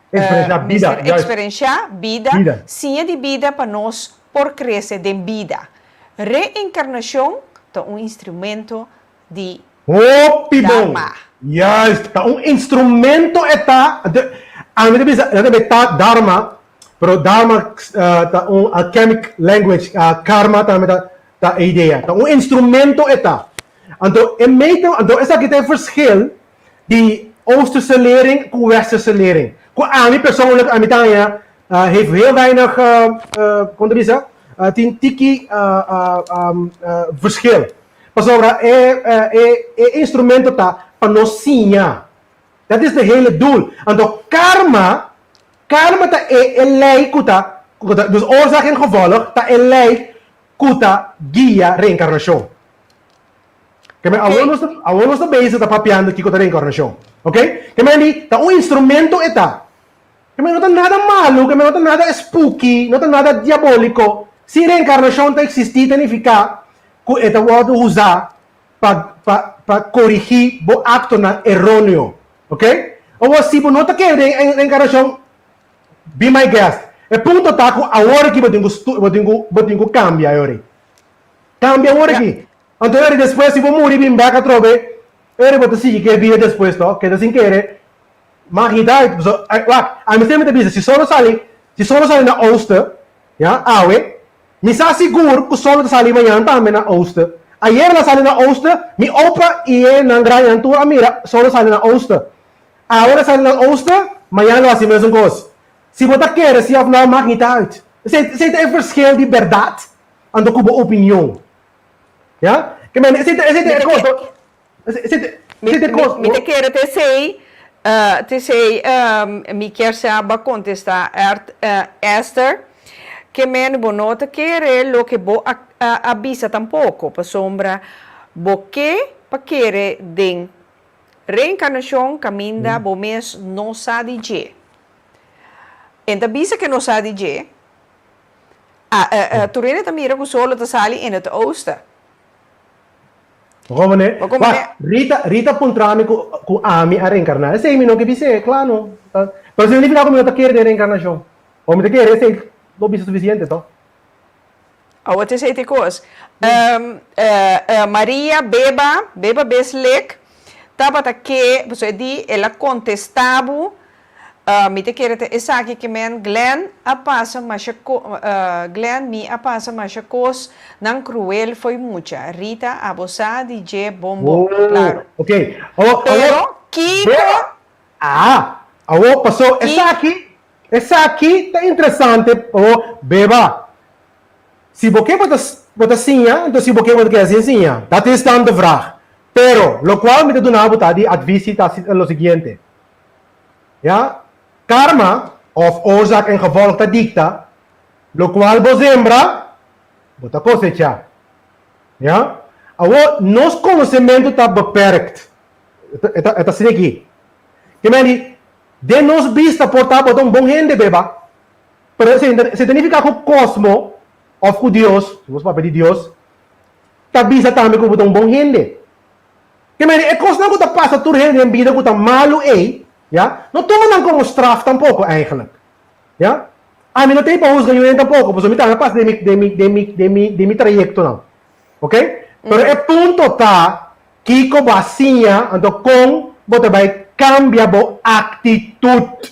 Experienciá bida, Mester juist. experienciá bida, Bida. siña di bida pa nos por crece den bida. Reencarnacion ta un instrumento di Hopi bon! Dharma. Juist, ta un instrumento e ta, anto ami ta bisa, nan ta bay ta Dharma, pero Dharma ta un alchemic language, karma tambe ta ta e idea, ta un instrumento e ta. Anto e meta, anto esaki ta e verschil di Oosterse lering ku Westerse lering. Ku ami persoonlijk, ami ta haña heeft heel weinig, kon ta bisa, tin tiki verschil. Pasobra e e instrumento ta pa nos siña. Dat is de hele doel. Anto karma, karma ta e e lei ku ta, ku ta, dus oorzaak en gevolg ta e lei ku ta guia reenkarnashon. Ke men awor nos ta, awor nos ta bezig ta papiando kiko ta reenkarnashon. Ok? Ke men di, ta un instrumento e ta. Ke men no ta nada malu, ke men no ta nada spooky, no ta nada diabóliko. Si reenkarnashon ta eksistí ta nifiká ku e ta wòrdu usá pa, pa, pa korigí bo aktonan eróneo. Ok? Awor si bo no ta kere den reenkarnashon, be my guest. E punto ta ku awor aki bo tin ku stu, bo tin ku, bo tin ku kambia e ora ei. Kambia awor aki. Anto eri despues si bo muri bin bek atrobe, eri bo ta sigui ke bida despues to, keda sin kere, maak niet uit. Pasobra, wak, ami semper ta bisa, si solo sali, si solo sali na oosten, ya, awe, mi sa sigur ku solo ta sali mañan tambe na oosten. Ayer el a sali na oosten, mi opa i e nan grandinan tur a mira solo sali na oosten. Awe el a sali na oosten, mañan lo hasi mesun kos. Si bo ta kere si of no, maak niet uit. Esei, esei ta e verschil di bèrdat anto ku bo opinion. Ya? Ke men, esei ta, esei ta e kos. Esei ta, esei ta e kos. Mi ta kere ta esei, ta esei mi kier sa bo a kontestá Esther, ke men bo no ta kere loke bo a a bisa tampoko, pasobra bo ke pa kere den reenkarnashon kaminda bo mes no sa di dje. En ta bisa ke no sa di dje. A, tur hende ta mira ku solo ta sali in het oosten. Bo komprendé? Bo komprendé? Wak, Rita, Rita puntra mi ku, ku ami a reenkarná. Esei mi no ke bis'é, kla no. Pero esei no nifiká ku mi no ta kere den reenkarnashon. O mi ta kere esei lo bisa sufisiente to. Awor ta esei ta e kos. Maria beba, beba bes lek, tabata ke, pasobra e di, el a kontestá bo Mi ta kere ta esaki ke men Glenn a pasa masha ko Glenn mi a pasa masha kos nan kruel fo'i mucha Rita abo sa di dje bon bon klaro Ok awo pero kiko Ah awo paso esaki esaki ta interesante awo beba si bo ke bo ta bo ta siña enton si bo ke bo ta keda sin siña dat is dan de vraag pero lokual mi ta duna bo ta di advis si ta lo siguiente. Ya, karma, òf oorzaak en gevolg ta dikta, lokual bo sembra, bo ta kosechá. Ya, awor nos konosementu ta beperkt. E ta, e ta asina aki. Ke men di, den nos bista por ta bo ta un bon hende beba, pero esei ta, esei ta nifiká ku kosmo, òf ku Dios, si nos papia di Dios, ta bisa tambe ku bo ta un bon hende. Ke mende, e kosnan ku ta pasa tur hende den bida ku ta malu ei, ya, no tuma nan komo straf tampoko eigenlijk. Ya. Ami no ta ei pa husga niun hende tampoko, pasobra mi tambe a pasa den mi, den mi, den mi, den mi, den mi trayektonan. Ok? Pero e punto ta, kiko bo a siña, anto kon bo ta bai kambia bo aktitut.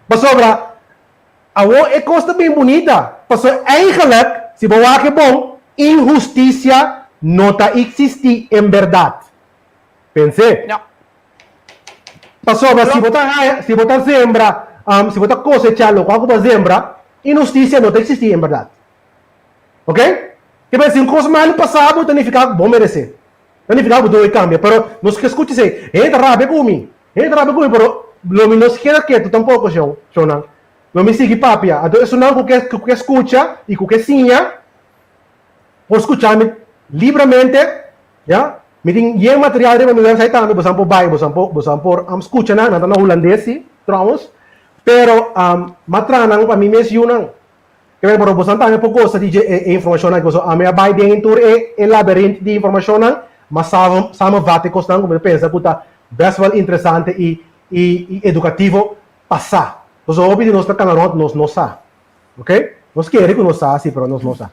Pasobra, Awor e kos ta bin bunita, pasobra eigenlijk, si bo wak e bon, inhustisia no ta iksistí en bèrdat. Pens'é. No. Pasobra si bo ta haña, si bo ta sembra, si bo ta kosechá lokual ku bo a sembra, inhustisia no ta iksistí en bèrdat. Ok? Ke bes si un kos malu pasa bo, ta nifiká ku bo meresé. Ta nifiká ku bo debe kambia. Pero nos ke skucha esei, hende ta rabia ku mi. Hende ta rabia ku mi, pero lo mi no keda ketu tampoko, shon, shonnan. Lo mi sigui papia. Anto esunnan ku ke, ku ke skucha i ku ke siña, por skucha mi libramente, ya. Mi tin yen material riba mi website tambe, bosan por bai, bosan por, bosan por skucha nan, nan ta na hulandes si, trouwens. Pero m'a traha nan pa mi mes yunan. Kebel pero bosan tambe por gosa di dje e informashonnan aki pasobra ami a bai den tur e e laberint di informashonnan ma samenvat e kosnan ku mi ta pensa ku ta best wel interesante i i i edukativo pa sa. Pasobra hopi di nos ta kana rònt nos no sa. Ok? Nos kere ku nos sa si pero nos no sa.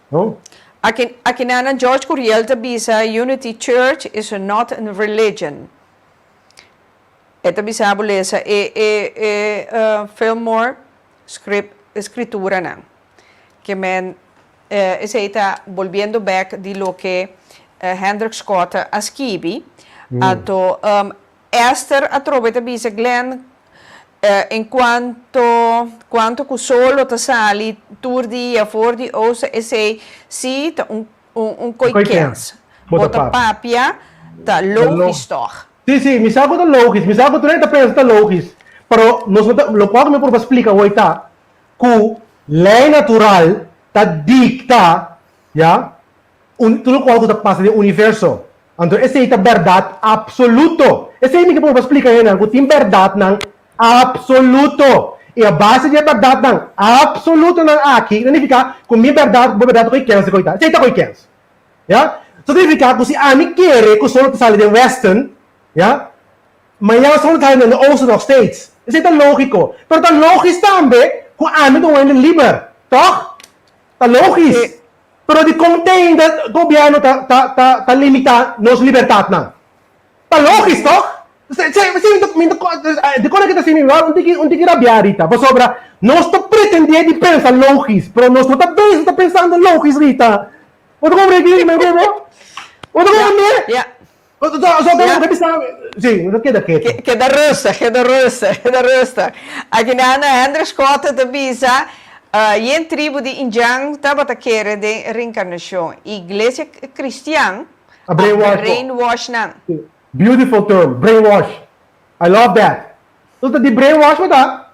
No? Aki akinanan George Curiel ta bisa Unity Church is not a religion. E ta bisa bo lesa e e e Fillmore Scrip Skrituranan. Ke men esei ta bolbiendo bek di loke Hendrik Schotte a skibi. Anto Esther atrobe ta bisa Glenn en cuanto cuanto cu solo ta sali tur dia for di oosten esei si ta un un koi kens. Bo ta papia ta logis toch. Sí, sí, mi sa ku ta logis, mi sa ku tur hende ta pensa ta logis, pero nos no ta, lokual ku mi por splika hoy ta ku lei natural ta dikta, ya, un tur lokual ku ta pasa den universo. Anto esei ta bèrdat apsoluto. Esei mi ke por splika hendenan ku tin bèrdatnan apsoluto. I a base di e bèrdatnan apsolutonan aki ta nifiká ku mi bèrdat ku bo bèrdat ta ko'i kèns ko'i ta. Esei ta ko'i kèns. Ya? Eso ta nifiká ku si ami kere ku solo ta sali den Western, ya, mañana solo ta sali den Oosten nog steeds. Esei ta lógiko. Pero ta lógis tambe ku ami ta un hende liber, tòg? Ta lógis. Pero dikon te ainda gobièrnu ta ta ta ta limitá nos libertatnan? Ta lógis, tòg? Dikon e ke ta hasi mi un tiki un tiki rabiá Rita? Pasobra nos ta pretendé di pensa lógis, pero nos no ta bezig ta pensando lógis, Rita. Bo ta comprende ki mi bo? Bo ta comprende? Ja. So so ke bisa si, no keda ketu. Keda rustig, keda rustig, keda rustig. Aki nan Hendrik Schotte ta bisa, Yen tribu di Indian tabata kere den reencarnacion. Iglesia cristian a brainwash nan. Beautiful term, brainwash. I love that. So ta di brainwash bo ta?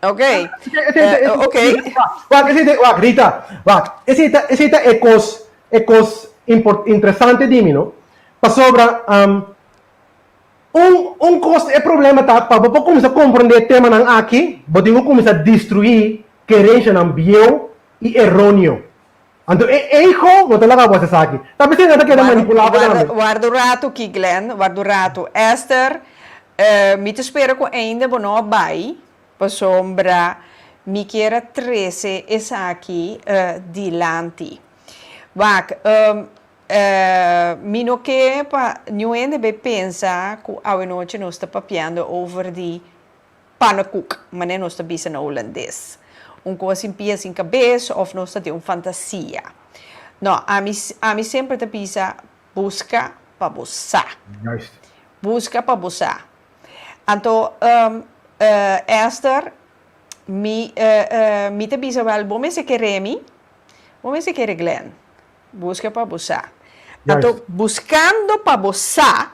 Ok, ok. Wak, esei ta, wak, Rita, wak, esei ta, esei ta e kos, e kos import, interesante di mi, no? Pasobra, um, Un un kos e problema ta pa bo por kuminsá komprondé e temanan aki, bo tin ku kuminsá destruí kerenshanan bieu i eróneo. Anto e ego no ta laga bo hasi esaki. Ta p'esei nan ta keda manipulá bo tambe. Warda un ratu ki, Glenn, warda un ratu. Esther, mi ta spera ku ainda bo no a bai, pasobra mi kier a trese esaki dilanti. Wak, Mi no ke pa niun hende bay pensa ku awenochi nos ta papiando over di pannenkoek, manera nos ta bisa na hulandes. Un kos sin pia sin kabes of nos ta den un fantasia. No, ami ami semper ta bisa buska pa bo sa. Juist. Buska pa bo sa. Anto Esther, mi mi ta bisa wel bo mester kere mi, bo mester kere Glenn. Buska pa bo sa. Anto buskando pa bo sa,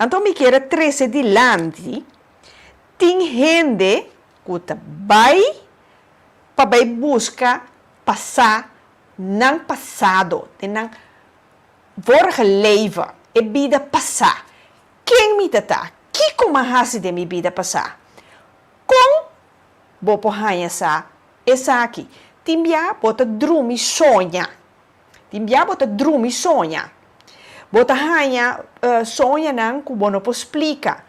anto mi kier a trese dilanti, tin hende ku ta bai pa bai buska pa sa nan pasado, den nan vorige leven, e bida pasá. Ken mi ta ta? Kiko m'a hasi den mi bida pasá? Kon Bo por haña sa esaki. Tin bia bo ta drumi soña. Tin bia bo ta drumi soña. Bo ta haña soñanan ku bo no por splika.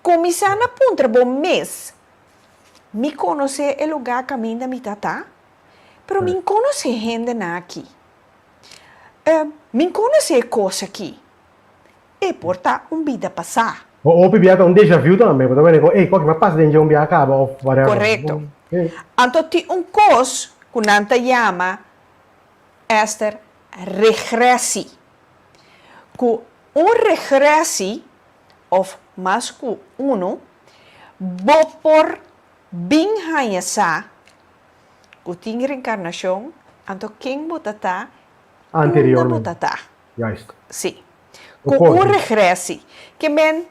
Kuminsá na puntra bo mes, Mi konosé e lugá kaminda mi ta ta? Pero mi konosé hendenan aki. Mi konosé e kos aki. E por ta un bida pasá. O hopi bia ta un deja vu tambe, bo ta wende ku ey koki mi a pasa den dje un bia a kaba of whatever. Korekto. Anto tin un kos ku nan ta yama, Esther, regresi. Ku un regresi, of mas ku unu, bo por bin haña sa ku tin reenkarnashon, anto ken bo ta ta, unda bo ta ta. Juist. Sí. Ku un regresi. Ke men,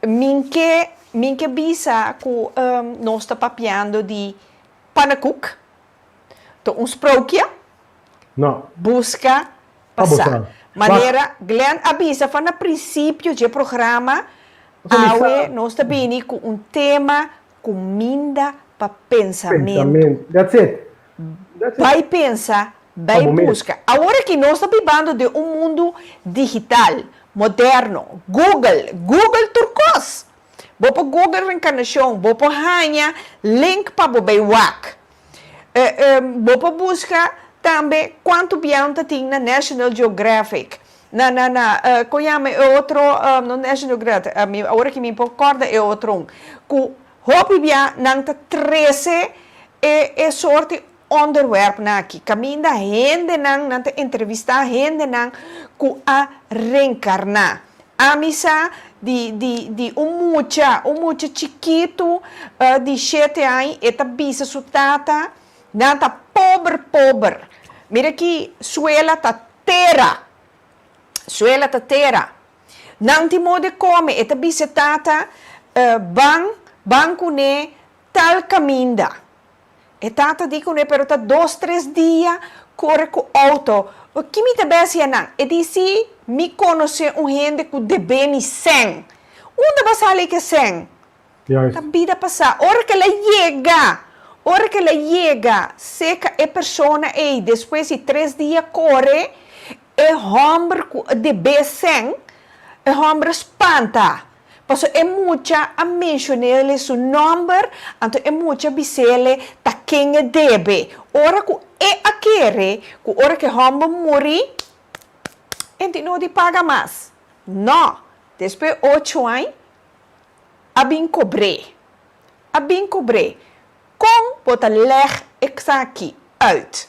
min ke, min ke bisa ku nos ta papiando di pannenkoek, ta un sprookje. No. Buska pa sa. Manera Glenn a bisa for na prinsipio dje programa, awe nos ta bini ku un tema kuminda pa pensamentu. Pensamentu. That's it. That's it. Bai pensa Bai buska. Awor aki nos ta bibando den un mundu digital, moderno. Google, Google tur kos! Bo por Google reencarnacion, bo por haña link pa bo bai wak. Bo por buska tambe kuantu biaun ta tin na National Geographic, na na na kon yama e otro, no National Geographic, awor aki mi por kòrda e otro un, ku hopi bia nan ta trese e e sorti Onderwerpnan aki kaminda hendenan, nan ta entrevistá hendenan ku a reenkarná. Ami sa di di di un mucha, un mucha chikitu di shete aña, e ta bisa su tata, nan ta pober pober. Mira aki suela ta tera, suela ta tera. Nan tin modo di kome, e ta bisa e tata, ban, ban kuné tal kaminda. E tata di kuné, pero ta dos tres dia kore ku outo. Ki mi ta besi anan? E di, Si, mi konosé un hende ku debé mi sèn. Unda bo a sali ku e sèn? Ta bida pasá. Ora ku el a yega, ora ku el a yega seka e persona ei despues di tres dia kore, e hòmber ku a debé sèn, e hòmber a spanta. Pasobra e mucha a menshon'ele su nòmber, anto e mucha a bis'ele ta ken e debe. Ora ku e a kere ku ora ku e hòmber muri, e tin no di paga mas. Nò, despues ocho aña a bin kobr'é. A bin kobr'é. Kon bo ta lèg esaki uit?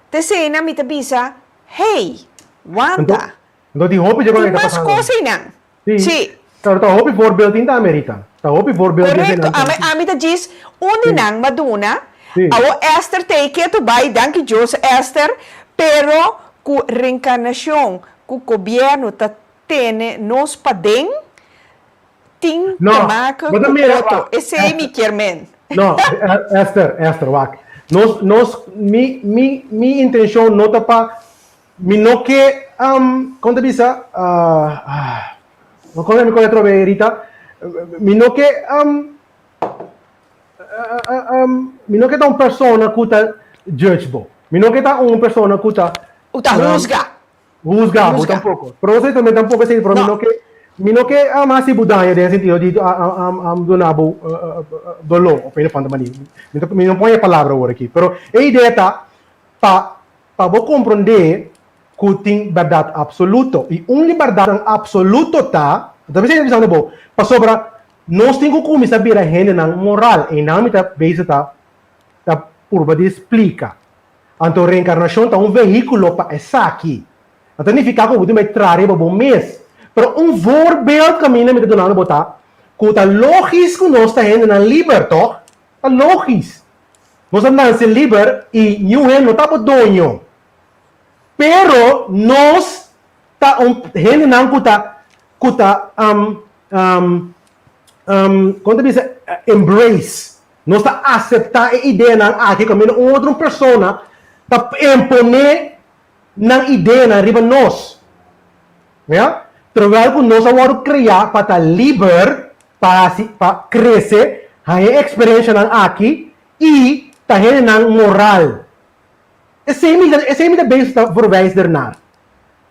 T'eseinan mi ta bisa, Hey, wanta! Anto tin hopi dje Tin mas kos einan. Sí. Sí. Pero ta hopi voorbeeld tin tambe, Rita. Ta hopi voorbeeld di Korekto. eseinan Ami, tambe. ami ta djis un di nan m'a duna. Sí. Awor Esther ta ei ketu bai, danki Dios Esther, pero ku reenkarnashon ku gobièrnu ta tene nos paden tin te No, make bo ta ku mira, otro. wak, Esei mi Esther. kier men. No, Esther, Esther, wak. Nos, nos, mi, mi, mi intenshon no ta pa Mi no ke, kon ta bisa, Kon mi kore atrobe Rita, mi no ke mi no ke ta un persona ku ta judge bo. Mi no ke ta un persona ku ta Ku ta husga. Husga bo tampoko. Pero esei tambe tampoko esei, pero mi no ke mi no ke hasi bo daño den e sentido di duna bo doló of een of ander manera. Mi no pon e palabra awor aki. Pero e idea ta pa pa bo komprondé ku tin bèrdat apsoluto. I un di bèrdatnan apsoluto ta, ta bisa bisando bo, pasobra nos tin ku kuminsá bira hendenan moral. Einan mi ta bezig ta ta purba di splika. Anto reenkarnashon ta un vehíkulo pa esaki. No ta nifiká ku bo tin bai traha riba bo mes. Pero un voorbeeld kaminda mi ta dunando bo ta ku ta lógis ku nos ta hendenan liber, tòg? Ta lógis. Nos a nanse liber i niun hende no ta bo doño. Pero nos ta un hendenan ku ta ku ta kon ta bisa embrace. Nos ta aseptá e ideanan aki kaminda un otro persona ta imponé nan ideanan riba nos. Ya? Terwijl ku nos a wòrdu kreá pa ta liber, pa hasi, pa krese, haña e eksperenshanan aki i ta hendenan moral. Esei mi ta, esei mi ta bezig ta verwijs dernaar.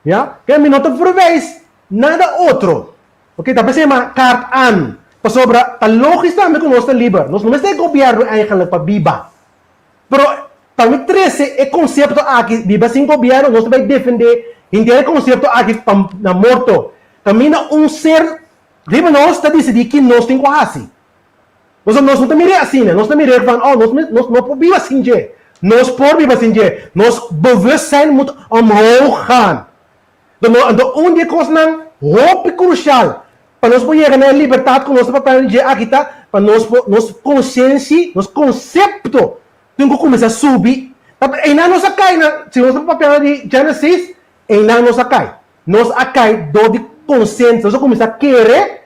Ya? Ke mi no ta verwijs nada otro. Oke, ta pesei ma kaart aan. Pasobra ta logis tambe ku nos ta liber. Nos no mester e gobièrnu eigenlik pa biba. Pero pa mi trese e konsepto aki, biba sin gobièrnu, nos ta bai defendé henter e konsepto aki pa na morto. Kaminda un ser riba nos ta disidí ki nos tin ku hasi. Pasobra nos no ta mir'é asina, nos ta mir'é van, oh, nos nos no por biba sin dje. Nos por biba sin dje. Nos bewustzijn moet omhoog gaan. Anto un di e kosnan hopi krusial pa nos por yega na e libertat ku nos ta papia di dje aki ta pa nos por nos konsiensi, nos konsepto tin ku kuminsá subi. Einan nos a kai na, si nos ta papia di Genesis, einan nos a kai. Nos a kai dor di konsiensia, nos a kuminsá kere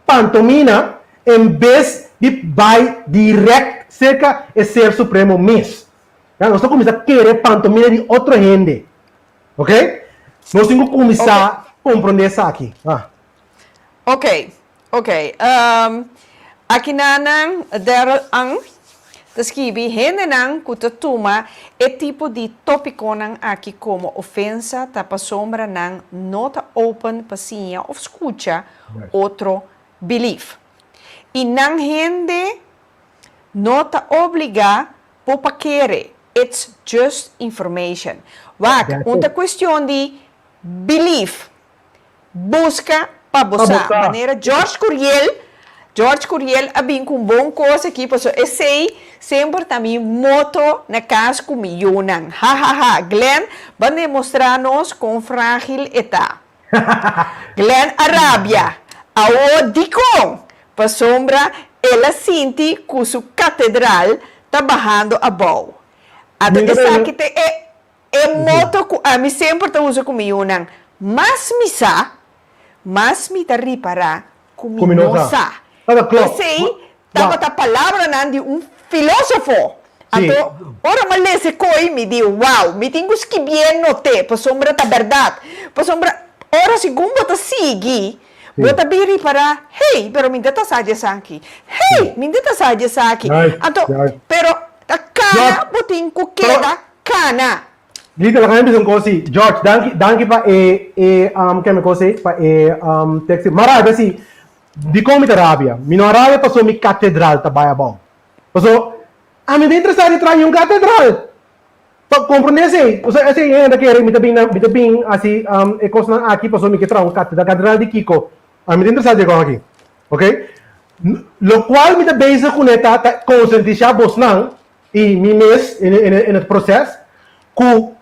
pantomina en bes di bai dirèkt serka e Ser Supremo mes. Nos ta kuminsá kere pantomina di otro hende. Ok? Nos tin ku kuminsá komprondé esaki. Ah. Ok, ok. Um, akinanan Daryl Ang ta skibi, Hendenan ku ta tuma e tipo di tópikonan aki komo ofensa ta pasobra nan no ta open pa siña òf skucha otro belief. I nan hende no ta obligá bo pa kere. It's just information. Wak, un ta cuestion di belief. Busca pa bo sa. Manera George Curiel, George Curiel a bin cu un bon cos aki, pasobra esey semper ta mi moto na cas cu mi yunan. Ha ha ha. Glenn, bo a demostra nos con fragil e ta. Glenn a rabia. Awo dicon? Pasobra el a sinti cu su catedral ta bahando abou. Anto esaki ta e e moto cu ami semper ta usa cu mi yunan. Mas mi sa, mas mi ta ripara cu mi no sa. Esey tabata palabranan di un filosofo. Anto ora mi a lesa e koe mi di, wow, mi tin cu skibié noté pasobra ta berdad. Pasobra ora segun bo ta sigui Bo ta bin ripará, Hey, pero mi ta ta sa di esaki. Hey, mi ta ta sa di esaki. Anto, pero ta kana bo tin ku keda kana. Lita, laga mi bisa un kos si. George, danki, danki pa e, e, keme kos ei, pa e tekst. Mi a rabia si. Dikon mi ta rabia? Mi no a rabia pasobra mi katedral ta bai abou. Pasobra ami ta interesá di traha un katedral. Pa komprondé esei, osea esei hende ta kere mi ta bin na mi ta bin hasi e kosnan aki pasobra mi ke traha un katedral. Katedral di kiko? Ami ta interesá di e kos aki. Ok. Lokual mi ta bezig kuné ta ta konsientisá bosnan i mi mes in in het proses ku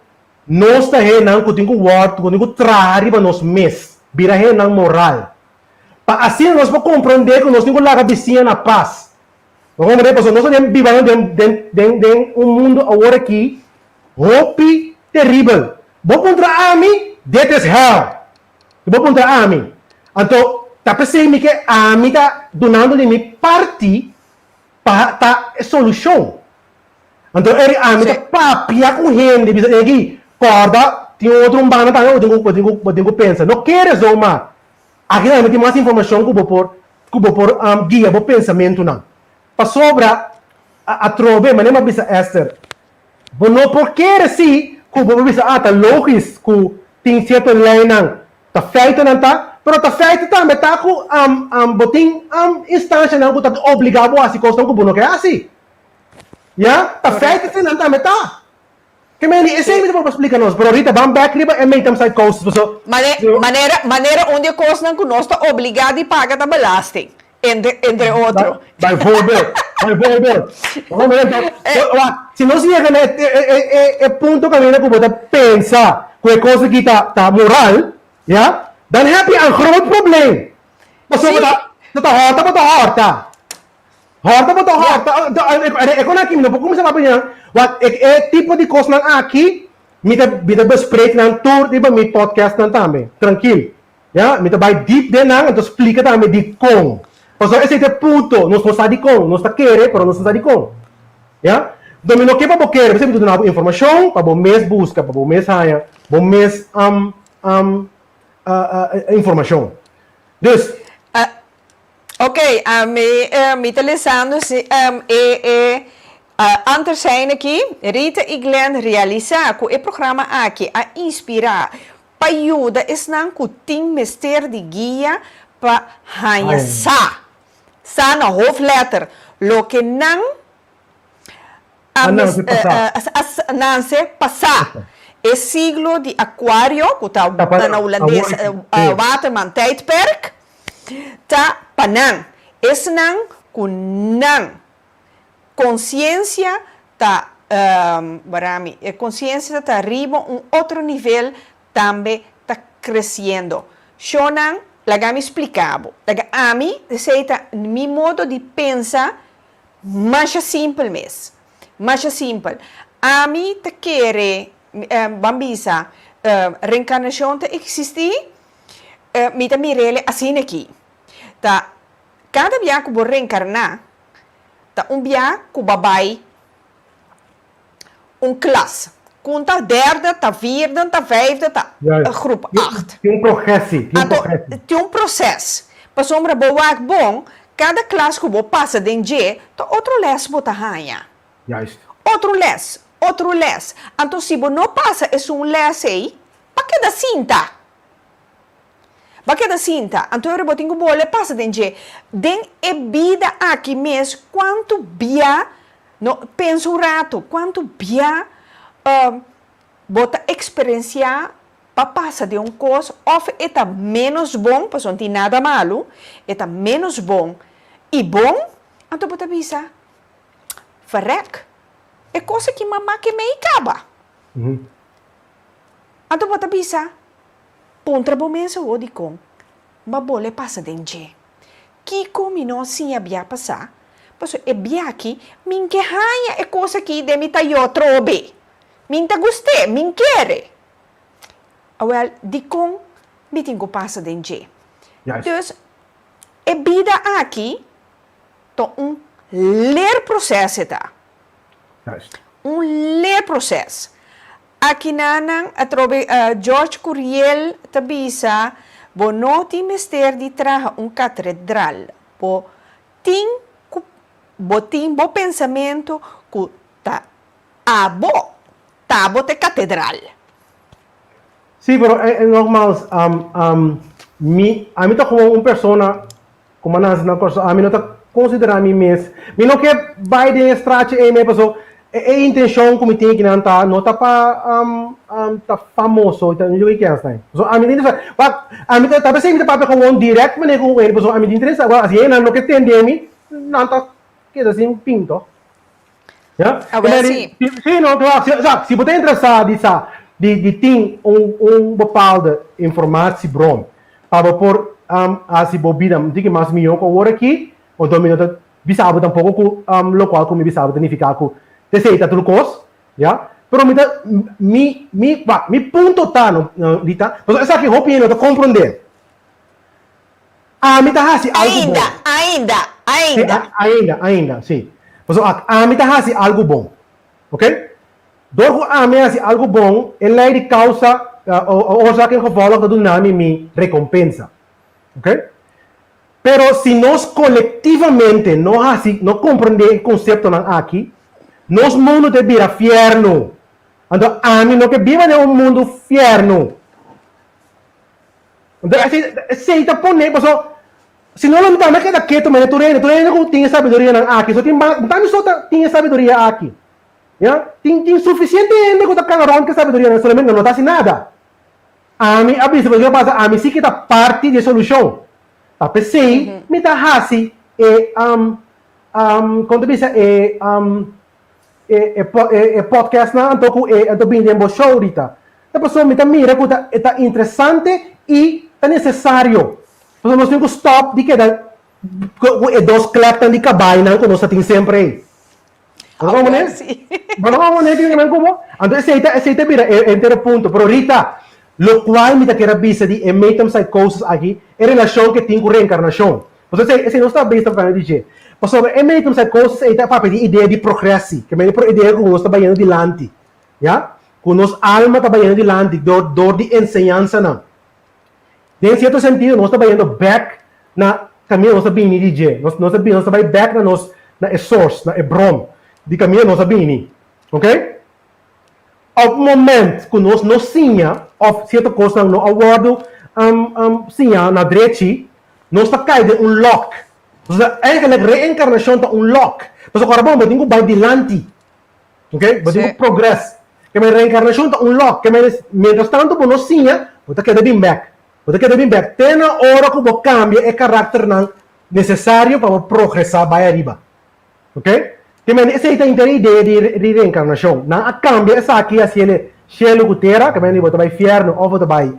nos ta hendenan ku tin ku wòrdu ku tin ku traha riba nos mes, bira hendenan moral. Pa asina nos por komprondé ku nos tin ku laga bisiña na pas. Bo comprende? Pasobra nos ta den bibando den den den den un mundo awor aki hopi teribel. Bo puntra ami, dit is hell. Si bo puntra ami. Anto ta p'esei mi ke ami ta dunando di mi parti pa ta e solucion. Anto eri ami ta papia ku hende bisa egi, kòrda tin otro un banda tambe bo tin ku bo tin ku bo tin ku pensa. No kere zomaar. Aki nan mi tin mas informashon ku bo por ku bo por guia bo pensamentunan. Pasobra atrobe, manera mi a bisa Esther, bo no por kere si ku bo por bisa ah ta logis ku tin sierto leinan ta feitonan ta, pero ta feito tambe ta ku bo tin instanshanan ku ta obliga bo hasi kosnan ku bo no ke hasi. Ya, ta feito eseinan tambe ta. Ke meni, esei mi ta por pa splika nos, pero Rita ban bek riba e metam psychosis paso. Mane, manera, manera un di e kosnan ku nos ta obligá di paga ta belasting, entre, entre otro. Bijvoorbeeld, bijvoorbeeld. Wak, si nos yega na e, e, e, e punto kaminda ku bo ta pensa ku e kos aki ta, ta moral, ya, dan heb je een groot probleem. Pasobra bo ta, bo ta hòrta, bo ta hòrta. Hòrta bo ta hòrta. E kon aki mi no por kuminsá papia nan, wak e e tipo di kosnan aki mi ta mi ta bespreek nan tur riba mi podcastnan tambe, trankil. Ya, mi ta bai diep den nan anto splika tambe dikon. Pasobra esei ta e punto, nos no sa dikon, nos ta kere pero nos no sa dikon. Ya, enton mi no ke pa bo kere, p'esei mi ta duna bo informashon pa bo mes buska, pa bo mes haña bo mes informashon. Dus. Ok, ami mi ta lesando si e e anter zijn aki, Rita i Glenn realisá ku e programa aki a inspirá pa yuda esnan ku tin mester di guia pa haña sa, sa na hoofdletter, loke nan A nanse pasá. A nanse pasá. E siglo di Aquario, ku ta na hulandes Waterman tijdperk, ta pa nan. Esnan ku nan konsiensia ta, wara mi, e konsiensia ta riba un otro nivel tambe ta kresiendo. Shonnan, laga mi splika bo. Laga ami, esei ta mi modo di pensa Masha simpel mes. Masha simpel. Ami ta kere, ban bisa, reencarnacion ta existi, mi ta mirele asina aki. Ta cada bia cu bo reencarna, ta un bia cu bo a bay un klas. Kun ta derde, ta vierde, ta vijfde, ta groep acht. Tin un progressie, tin un progressie. Tin un proces. Pasobra bo wak bon, kada klas ku bo pasa den dje, ta otro les bo ta haña. Juist. Otro les, otro les. Anto si bo no pasa esun les ei, bo a keda sinta. Bo a keda sinta. Anto ora bo tin ku bole pasa den dje. Den e bida aki mes, kuantu bia No, pensa un ratu, kuantu bia bo ta eksperensiá pa pasa den un kos òf e ta ménos bon, pasobra no tin nada malu, e ta ménos bon i bon, anto bo ta bisa, Verrek, e kos aki mama ke mei kaba. Anto bo ta bisa, puntra bo mes awor dikon ma bo lo e pasa den dje. Kiko mi no a siña bia pasá? Pasobra e bia aki mi n'ke haña e kos aki den mi tayó trobe. Mi n'ta gust'é, mi n'kere. Awèl, dikon mi tin ku pasa den dje? Dus, e bida aki ta un leerproces e ta. Un leerproces. Akinanan atrobe George Curiel ta bisa, Bo no tin mester di traha un katredral. Bo tin ku bo tin bo pensamentu ku ta abo ta bo ta e katedral. Sí, pero nogmaals, mi ami ta gewoon un persona Kuma nan hasi nan Kòrsou ami no ta konsiderá mi mes. Mi no ke bai den e straatje ei mei paso e e intenshon ku mi tin kinan ta no ta pa ta famoso ta mi kens nai. Paso ami ta interesa wak ami ta ta p'esei mi ta papia gewoon dirèkt manera ku un hende paso ami ta interesa wak si hendenan no ke tende mi nan ta keda sin fin tòg. Ya? Awel si. Si no wak si bo ta interesá di sa di di tin un un bepaalde informatiebron Pa bo por hasi bo bida un tiki mas mihó ku awor aki, anto mi no ta bisa bo tampoko ku lokual ku mi bisa bo ta nifiká ku t'esei ta tur kos, ya. Pero mi ta, mi, mi, wak, mi punto ta, no, Rita, pasobra esaki hopi hende no ta komprondé. Ami ta hasi algu bon. Ainda, ainda, ainda. Sí, ainda, ainda, sí. Pasobra ami ta hasi algu bon, oké? Dor ku ami a hasi algu bon, e lei di kausa, oorzaak en gevolg ta duna mi mi rekompensa. Ok? Pero si nos kolektivamente no hasi, no komprendé e konseptonan aki, nos mundu ta bira fièrnu. Anto ami no ke biba den un mundu fièrnu. Anto esei, esei ta pone, paso si no lo mi tambe keda ketu mene tur hende, tur hende ku tin e sabidurianan aki, so tin ba, mi so ta tin e sabiduria aki. Ya, tin tin sufisiente hende ku ta kana rònt ku e sabidurianan, solamente nan no ta hasi nada. Ami a bisa pasobra pasa ami si ke ta parti di e solushon. Ta p'esei mi ta hasi e kon ta bisa e e podcastnan anto ku e anto bini den bo show Rita. Ta pasobra mi ta mira ku ta e ta interesante i ta nesesario. Pasobra nos tin ku stòp di keda ku e dos klepnan di kabainan ku nos ta tin semper ei. Bo no mane? Bo no mane tin nan como? Anto esei ta esei ta bira e entero punto. Pero Rita, locual mi ta kier a bisa di e matum psychosis aki, e relacion ke tin ku reencarnacion. Pasobra esei esei nos ta bisa papia di dje. Pasobra e matum psychosis ei ta papia di idea di progresi, ke mende por idea ku nos ta bayendo dilanti, ya? Ku nos alma ta bayendo dilanti dor dor di enseñansanan. Den cierto sentido nos ta bayendo bek na caminda nos a bini di dje. Nos nos a bini, nos ta bay bek na nos, na e source, na e bron di caminda nos a bini. Ok? Op moment cu nos no siña of cierto cosnan no a wordo siña na drechi, nos ta cay den un lock. Nos eigenlijk reencarnacion ta un lock. Pasobra ora bon bo tin cu bay dilanti. Ok? Bo tin ku progress. Ke men reenkarnashon ta un lòk. Ke men mientras tanto bo no siña, bo ta keda bin bèk. Bo ta keda bin bèk te na ora ku bo kambia e karakternan nesesario pa bo progresá bai ariba. Ok? Ke men esei ta henter e idea di di reenkarnashon. Nan a kambia esaki hasiel shelu ku tera, ke men bo ta bai fièrnu òf bo ta bai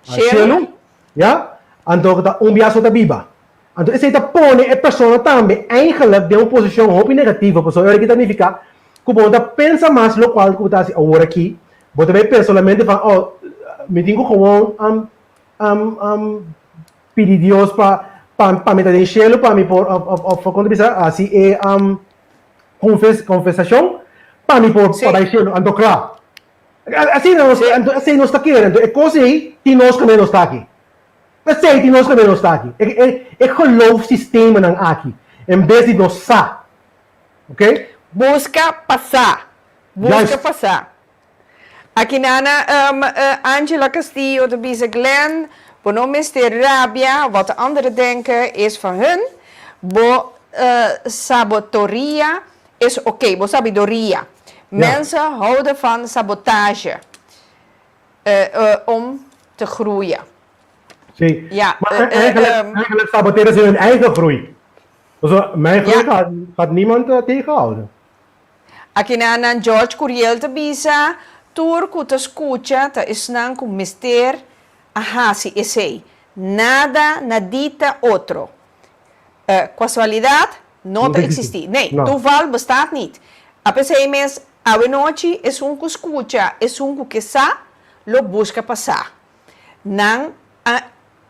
shelu. Ya? Anto ku ta un biaha so ta biba. Anto esei ta pone e persona tambe eigenlijk den un posishon hopi negativo, pasobra e ora aki ta nifiká ku bo no ta pensa mas lokual ku bo ta hasi awor aki, bo ta bai pensa solamente van oh mi tin ku gewoon pidi Dios pa pa mi ta den shelu pa mi por òf òf kon ta bisa hasi e konfesashon pa mi por pa bai shelu, anto kla. Asina nos, anto esei nos ta kere, anto e kos ei tin nos ku nos ta aki. Esei tin nos ku nos ta aki. E e e geloofsistemanan aki, en bes di nos sa. Ok? Buska pa sa. Buska pa sa. Aki nana Angela Castillo ta bisa Glenn, bo no mester rabia, wat de anderen denken is van hun. Bo sabotoria is oké, bo sabiduria. Mensen houden van sabotage om te groeien. Sí. Ja, Maar eigenlijk, eigenlijk saboteren ze hun eigen groei. Dus mijn groei gaat, gaat niemand tegenhouden. Akinan George Curiel ta bisa, Tur ku ta skucha ta esnan ku mester a hasi esei. Nada nadita otro. Kasualidat no ta eksistí. Nee, toeval bestaat niet. A p'esei mes, awenochi esun ku skucha esun ku ke sa, lo buska pa sa. Nan a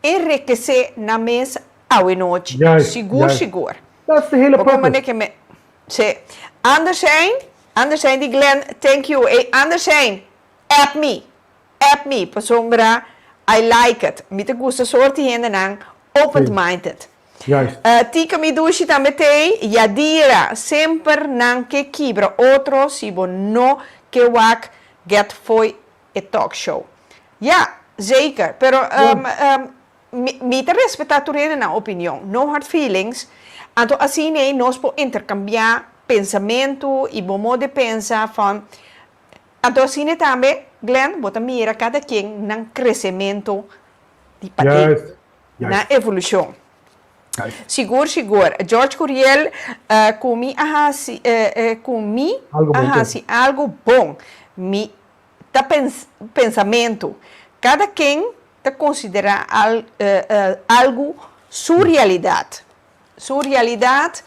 enrekesé nan mes awenochi. Sigur sigur. Bo komprendé ke me. Sí. Andersijn, Andersijn di Glenn, thank you. Ey, Andersijn, app mi. App mi, pasobra I like it. Mi ta gusta soort di hendenan open minded. Tika mi dushi tambe t'ey, Yadira, semper nan ke kibra otro si bo no ke wak get fooi e talk show. Ya, zeker, pero mi ta respeta tur hende nan opinion, no hard feelings, anto asin'ey nos por intercambia pensamentu y bo modo de pensa van Anto asina tambe, Glenn, bo ta mira kada ken nan kresementu di paden, nan evolushon. Sigur, sigur. George Curiel, ku mi a hasi, ku mi a hasi algu bon. Mi ta pensamentu. Kada ken ta konsiderá algu su realidat. Su realidat,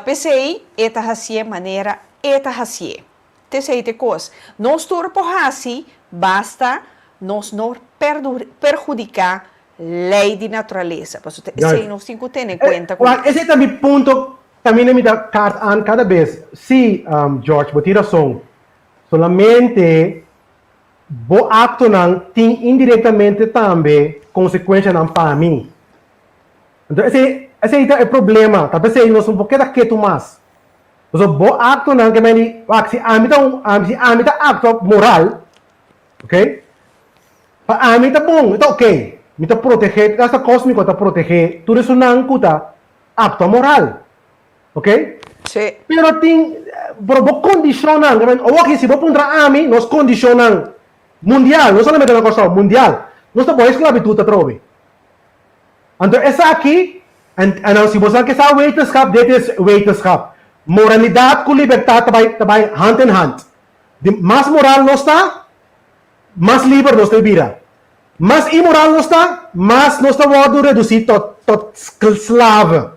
p'esei e ta hasié manera e ta hasié. T'esei t'e kos. Nos tur por hasi, basta nos no perhudiká lei di naturalesa. Pasobra ta esei nos tin ku tene kuenta ku. Wak, esei ta mi punto kaminda mi ta kaart aan kada bes. Sí, George, bo tin rason. Solamente bo aktonan tin indirektamente tambe. konsekuenshanan pa mi. Anto esei esei ta e problema, ta p'esei nos no por keda ketu mas. Pasobra bo aktonan ke men di, wak si ami ta un si ami ta aktua moral, ok, pa ami ta bon, e ta ok, mi ta protegé, hasta kosmiko ta protegé tur esunnan ku ta aktua moral. Ok? Sí. Pero tin, pero bo kondishonnan, ke men, awor si bo puntra ami, nos kondishonnan mundial, no solamente na Kòrsou, mundial, nos ta bohe sklabitut atrobe. Anto esaki, en, en nou si bo sa ke sa wetenschap, dit is wetenschap. Moralidat ku libertat ta bai, ta bai hand in hand. Di mas moral nos ta, mas liber nos ta bira. Mas inmoral nos ta, mas nos ta wòrdu redusí tot, tot slaven.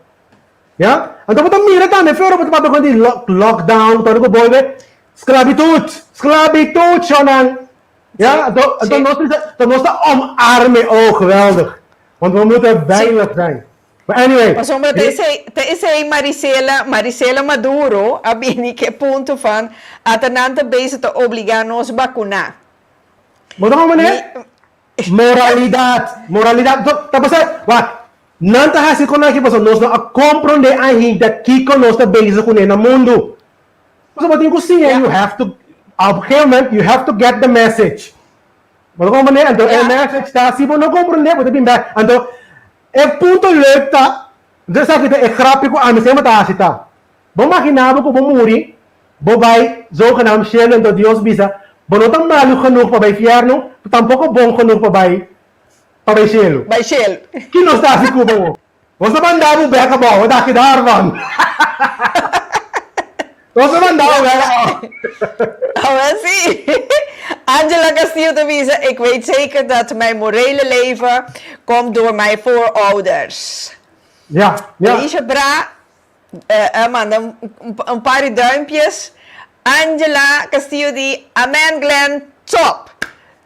Ya? Anto bo ta mira tambe fero bo ta papia kon di lockdown, todo ku bolbe, sklabitut, sklabitut shownan. Ya? Anto, anto nos ta, nos ta omarme, oh geweldig. Want we moeten veilig zijn. But anyway. Pasobra ta esei, ta esei Marisela, Marisela Maduro a bini ku e punto van ata nan ta bezig ta obligá nos bakuná. Bo ta komo manera? Moralidad, moralidad. So, ta pasa, wak, nan ta hasi con aki pasobra nos no a comprende ainda kico nos ta bezig cune na mundu. Pasobra bo tin cu siña, you have to, op gegeven moment, you have to get the message. Bo ta comprende? Anto e message ta, si bo no comprende, bo ta bin bek. Anto, e punto leuk ta, anto esaki ta e grapje cu ami semper ta hasi ta, Bo magina bo ku bo muri, bo bai zogenaamd shelu anto Dios bisa, bo no ta malu genoeg pa bai fiernu, pero tampoko bon genoeg pa bai pa bai shelu. Bai shelu. Ki nos ta hasi ku bo? Nos ta manda bo bek abou, wat dacht je daarvan? Nos ta manda bo bek abou. Awel si. Angela Castillo ta bisa, Ik weet zeker dat mijn morele leven komt door mijn voorouders. Ja, ja. Alicia Bra A manda un par di duimpjes. Angela Castillo di Amen Glenn top!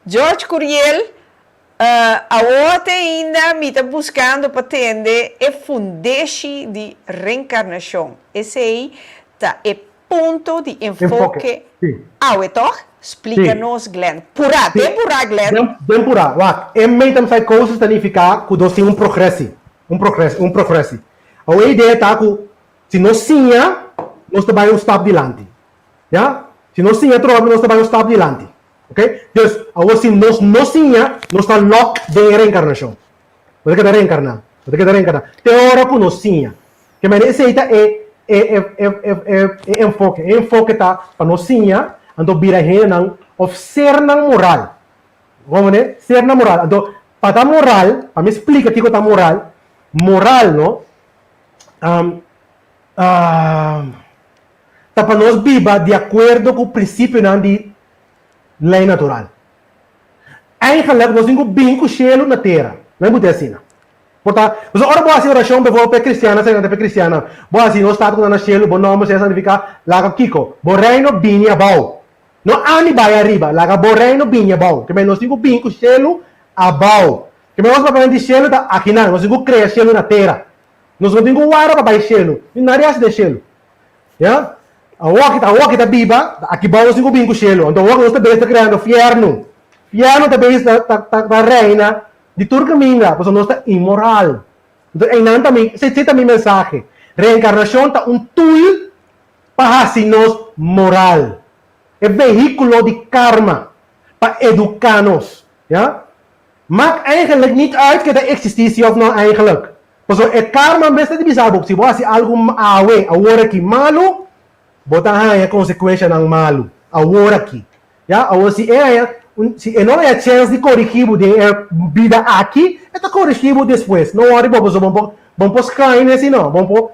George Curiel Awor te ainda mi ta buscando pa tende e fundeshi di rencarnacion. Esey ta e punto di enfoke awe toch? Splica nos Glenn. Pura, den pura Glenn. Den pura, wak, e metempsychosis ta nifica cu nos tin un progresi, un progresi, un progresi. Awor e idea ta ku si nos siña, nos ta bai un stap dilanti. Ya? Si nos siña atrobe, nos ta bai un stap dilanti. Ok? Dus, awor si nos no siña, nos ta lòk den e reenkarnashon. Nos ta keda reenkarná. Nos ta keda reenkarná. Te ora ku nos siña. Ke manera esei ta e e e e e e e enfoke. E enfoke ta pa nos siña, anto bira hendenan òf sernan moral. Bo mane? Ser na moral. Anto, pa ta moral, pa mi splika kiko ta moral, moral no, ta pa nos biba di akuerdo ku prinsipionan di lei natural. Eigenlik nos tin ku bin ku shelu na tera. Nan bo ta asina. Por ta, pasobra ora bo hasi orashon befo pa e kristiannan, esaki nan ta pa e kristiannan, bo hasi nos Tata ku ta na shelu, bo nòmber sea santifiká, laga kiko? Bo reino bini abou. No ami bai ariba, laga bo reino bini abou. Ke men nos tin ku bin ku shelu abou. Ke men nos papia di shelu ta akinan, nos tin ku krea shelu na tera. Nos no tin ku wara pa bai shelu, ni nadie hasi den shelu. Ya? Awor ki awor ki ta biba, ta aki bou nos tin ku bin ku shelu. Anto awor nos ta bezig ta kreando fiernu. Fiernu ta bezig ta ta ta ta reina di tur kaminda, pasobra nos ta inmoral. Anto einan ta mi, esei ta mi mensahe. Reenkarnashon ta un tool pa hasi nos moral, e vehículo di karma pa eduká nos, ya. Maak eigenlijk niet uit ke ta eksistí si òf no eigenlijk. Pasobra e karma mes ta di bisa bo, si bo hasi algu awe, awor aki, malu, bo ta haña konsekuenshanan malu, awor aki. Ya, awor si e haña un, si e no haña chèns di korigí bo den e bida aki, e ta korigí bo despues. No wòri bo, pasobra bo por, bo por skrain esei no, bo por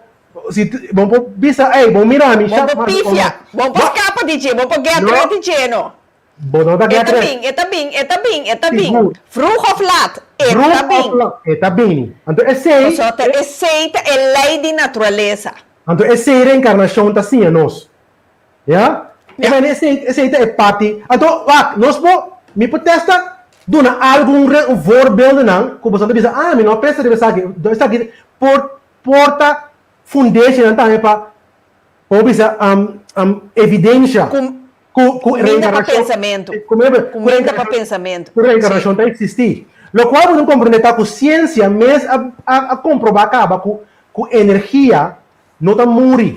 Si bo por bisa, ey, bo mira mi, Bo por pifia, bo por scapa di dje, bo por get rid di dje, no. Bo no ta E get ta rid. bin, e ta bin, e ta bin, e ta bin. Sigur. Vroeg of laat, e Vroeg ta of bin. laat, e ta bini. Anto esey. Pasobra ta esey ta e ley di naturalesa. Anto esey reencarnacion ta siña nos. Ya? Ya. Esey, esey, esey ta e parti. Anto, wak, nos por, mi por testa duna algun re, voorbeeldennan cu boso ta bisa, ah, mi no a pensa riba esaki. Esaki por Por ta fundeshinan tambe pa por bisa evidensha ku Kuminda pa reenkarnashon pensamentu. Kuminda Kuminda pa pensamentu. ku reenkarnashon ta eksistí. Lokual bo tin komprendé ta ku siensia mes a a komprobá kaba ku ku energia no ta muri.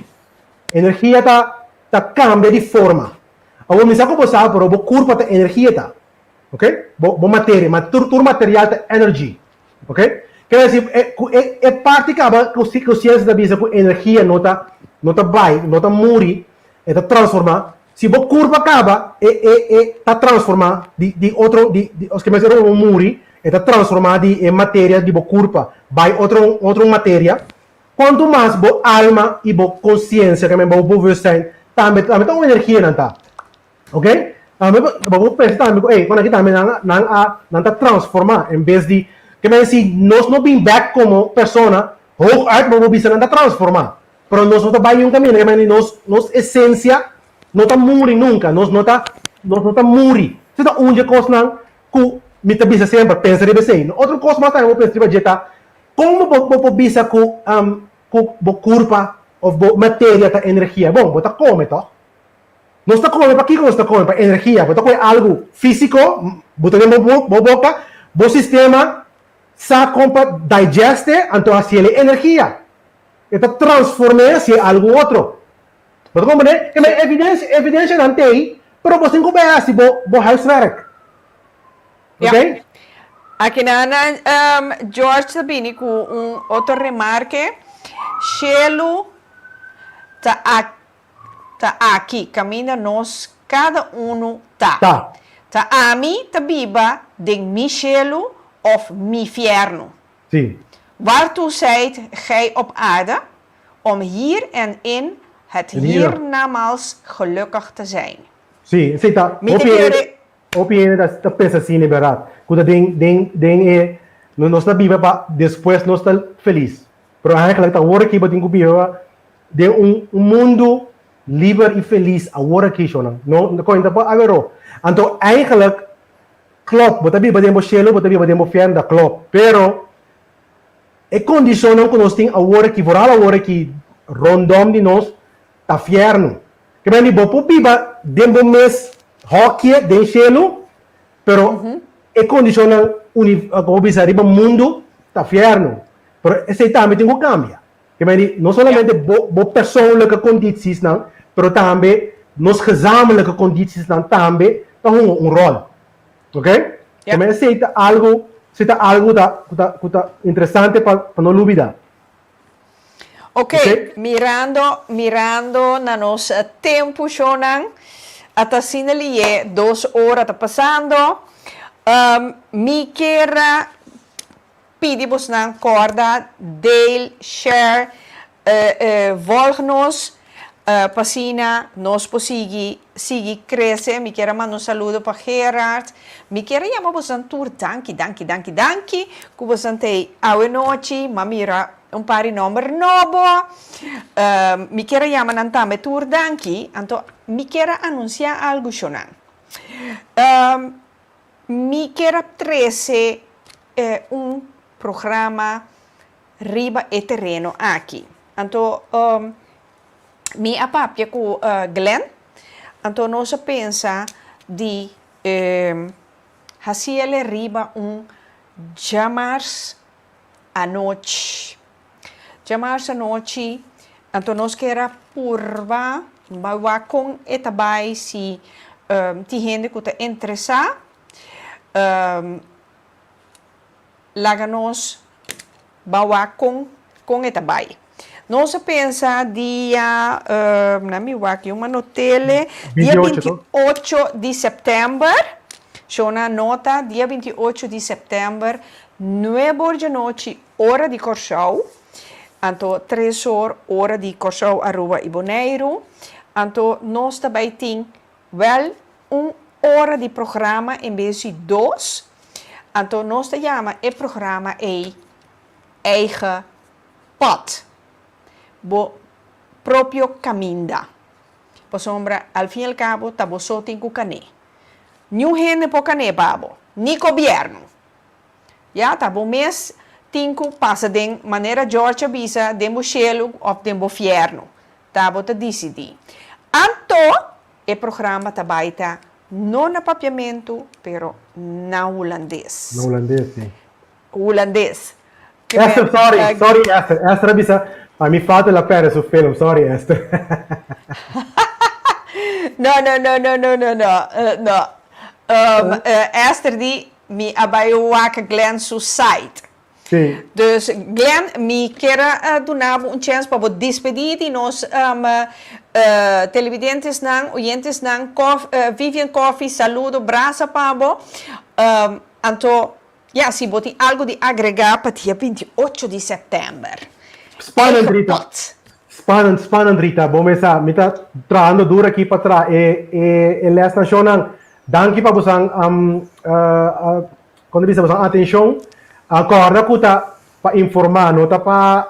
Energia ta ta kambia di forma. Awor mi sa ku bo sa pero bo kurpa ta energia ta. Ok? Bo bo materia, ma tur tur material ta energy. Ok? Ker desi e ku e e parti kaba ku ku siensia ta bisa ku energia no ta no ta bai, no ta muri, e ta transformá. Si bo kurpa kaba e e e ta transformá di di otro di di oske mester ora bo muri e ta transformá di e materia di bo kurpa bai otro otro materia. Kuantu mas bo alma i bo konsiensia, ke men bo bewustzijn, tambe tambe ta un energia nan ta. Ok? Tambe bo bo por pensa tambe ku ey, kon aki tambe nan nan a nan ta transformá en bes di ke men si nos no bin bèk komo persona hooguit bo por bisa nan ta transformá pero nos no ta bai niun kaminda ke men di nos nos esensia no ta muri nunka nos no ta nos no ta muri esei ta un dje kosnan ku mi ta bisa semper pensa riba esei otro kos mas tambe bo pensa riba dje ta kon bo bo por bisa ku ku bo kurpa òf bo materia ta energia bon bo ta kome tòg. Nos ta kome, pakiko nos ta kome? Pa energia. Bo ta kohe algu físiko, bo ta den bo bo boka, bo sistema sa kon pa digest e, anto hasiel e energia. E ta transform'é hasié algu otro. Bo ta komprendé? Ke men evidensia, evidenshanan t'ei, pero bo sin ku bai hasi bo bo huiswerk. Ja. Oké? Akinan George ta bini ku un otro remarke, Shelu ta aki. Ta aki kaminda nos kada unu ta. Ta. Ta ami ta biba den mi shelu of mi fièrnu. Sí. Waartoe zijt gij op aarde, om hier en in het In hier. hiernamaals gelukkig te zijn? Sí, esei ta Mi ta hopi hende, kere. hopi hende ta ta pensa asina e bèrdat, ku ta den den den e no nos ta biba pa despues nos ta felis. Pero eigenlijk ta awor aki bo tin ku biba Den un un mundu liber i felis awor aki shownan no no kointa por aweró. Anto eigenlijk klop bo ta biba den bo shelu bo ta biba den bo fièrnu ta klop pero e kondishonnan ku nos tin awor aki vooral awor aki rondom di nos ta fièrnu. Ke mende bo por biba den bo mes hòkie den shelu pero e kondishonnan uni komo bisa riba mundu ta fièrnu pero esei tambe tin ku kambia. Ke men di, no solamente bo bo persoonlijke conditiesnan, pero tambe nos gezamenlijke conditiesnan tambe ta hunga un rol. Ok? Ja. Ke men esei ta algo, esei ta algo ta ku ta ku ta interesante pa pa no lubida. Ok, Ok? mirando mirando na nos tempu shownan, a ta asina liye dos ora ta pasando. Mi kier a Pidi bosnan kòrda, deel, share, volg nos pa asina nos por sigui sigui krese. Mi kier a manda un saludo pa Gerard. Mi kier a yama bosnan tur danki, danki, danki, danki ku bosnan ta ei awe nochi. M'a mira un par di nòmber nobo. Mi kier a yama nan tambe tur danki. Anto mi kier a anunsiá algu shonnan. Mi kier a trese un programa riba e tereno aki. Anto mi a papia ku Glenn, anto nos a pensa di hasiel riba un djamars anochi. Djamars anochi, anto nos kier a purba bai wak kon e ta bai si tin hende ku ta interesá laga nos bai wak kon kon e ta bai. Nos a pensa dia nan mi wak yu manotele dia 28 to? 28 di sèptèmber, shona nota dia 28 di sèptèmber nuebe or djanochi Ora di Kòrsou, anto tres or ora di Kòrsou, Aruba i Boneiru, anto nos ta bai tin wèl un ora di programa en bes di dos, anto nos ta yama e programa ei Eigen Pad, bo propio kaminda, pasobra al fin i al kabo ta bo so tin ku kané, niun hende por kané pa bo, ni gobièrnu. Ya, ta bo mes tin ku pasa den, manera George a bisa, den bo shelu òf den bo fièrnu. Ta bo ta disidí. Anto, e programa ta bai ta. No na papiamentu, pero na hulandes. Na hulandes, si. Hulandes. Esther, sorry, sorry Esther. Esther a bisa, pa mi falta el a perde su film. Sorry Esther. No, no, no, no, no, no, no. No. Esther di, mi a bai wak Glenn su site. Sí. Dus Glenn, mi kier a duna bo un chens pa bo despedí di nos televidentesnan, oyentesnan. Vivian Coffie, saludo, brasa pa bo. Anto, ya, si bo tin algo di agregá pa dia 28 di sèptèmber. Spannend, Rita. Spannend, spannend, Rita. Bo mes sa, mi ta trahando duro aki pa traha e, e, e lesnan. Shownan, danki pa bosan Kon ta bisa boso atenshon, a kòrda ku ta pa informá, no ta pa,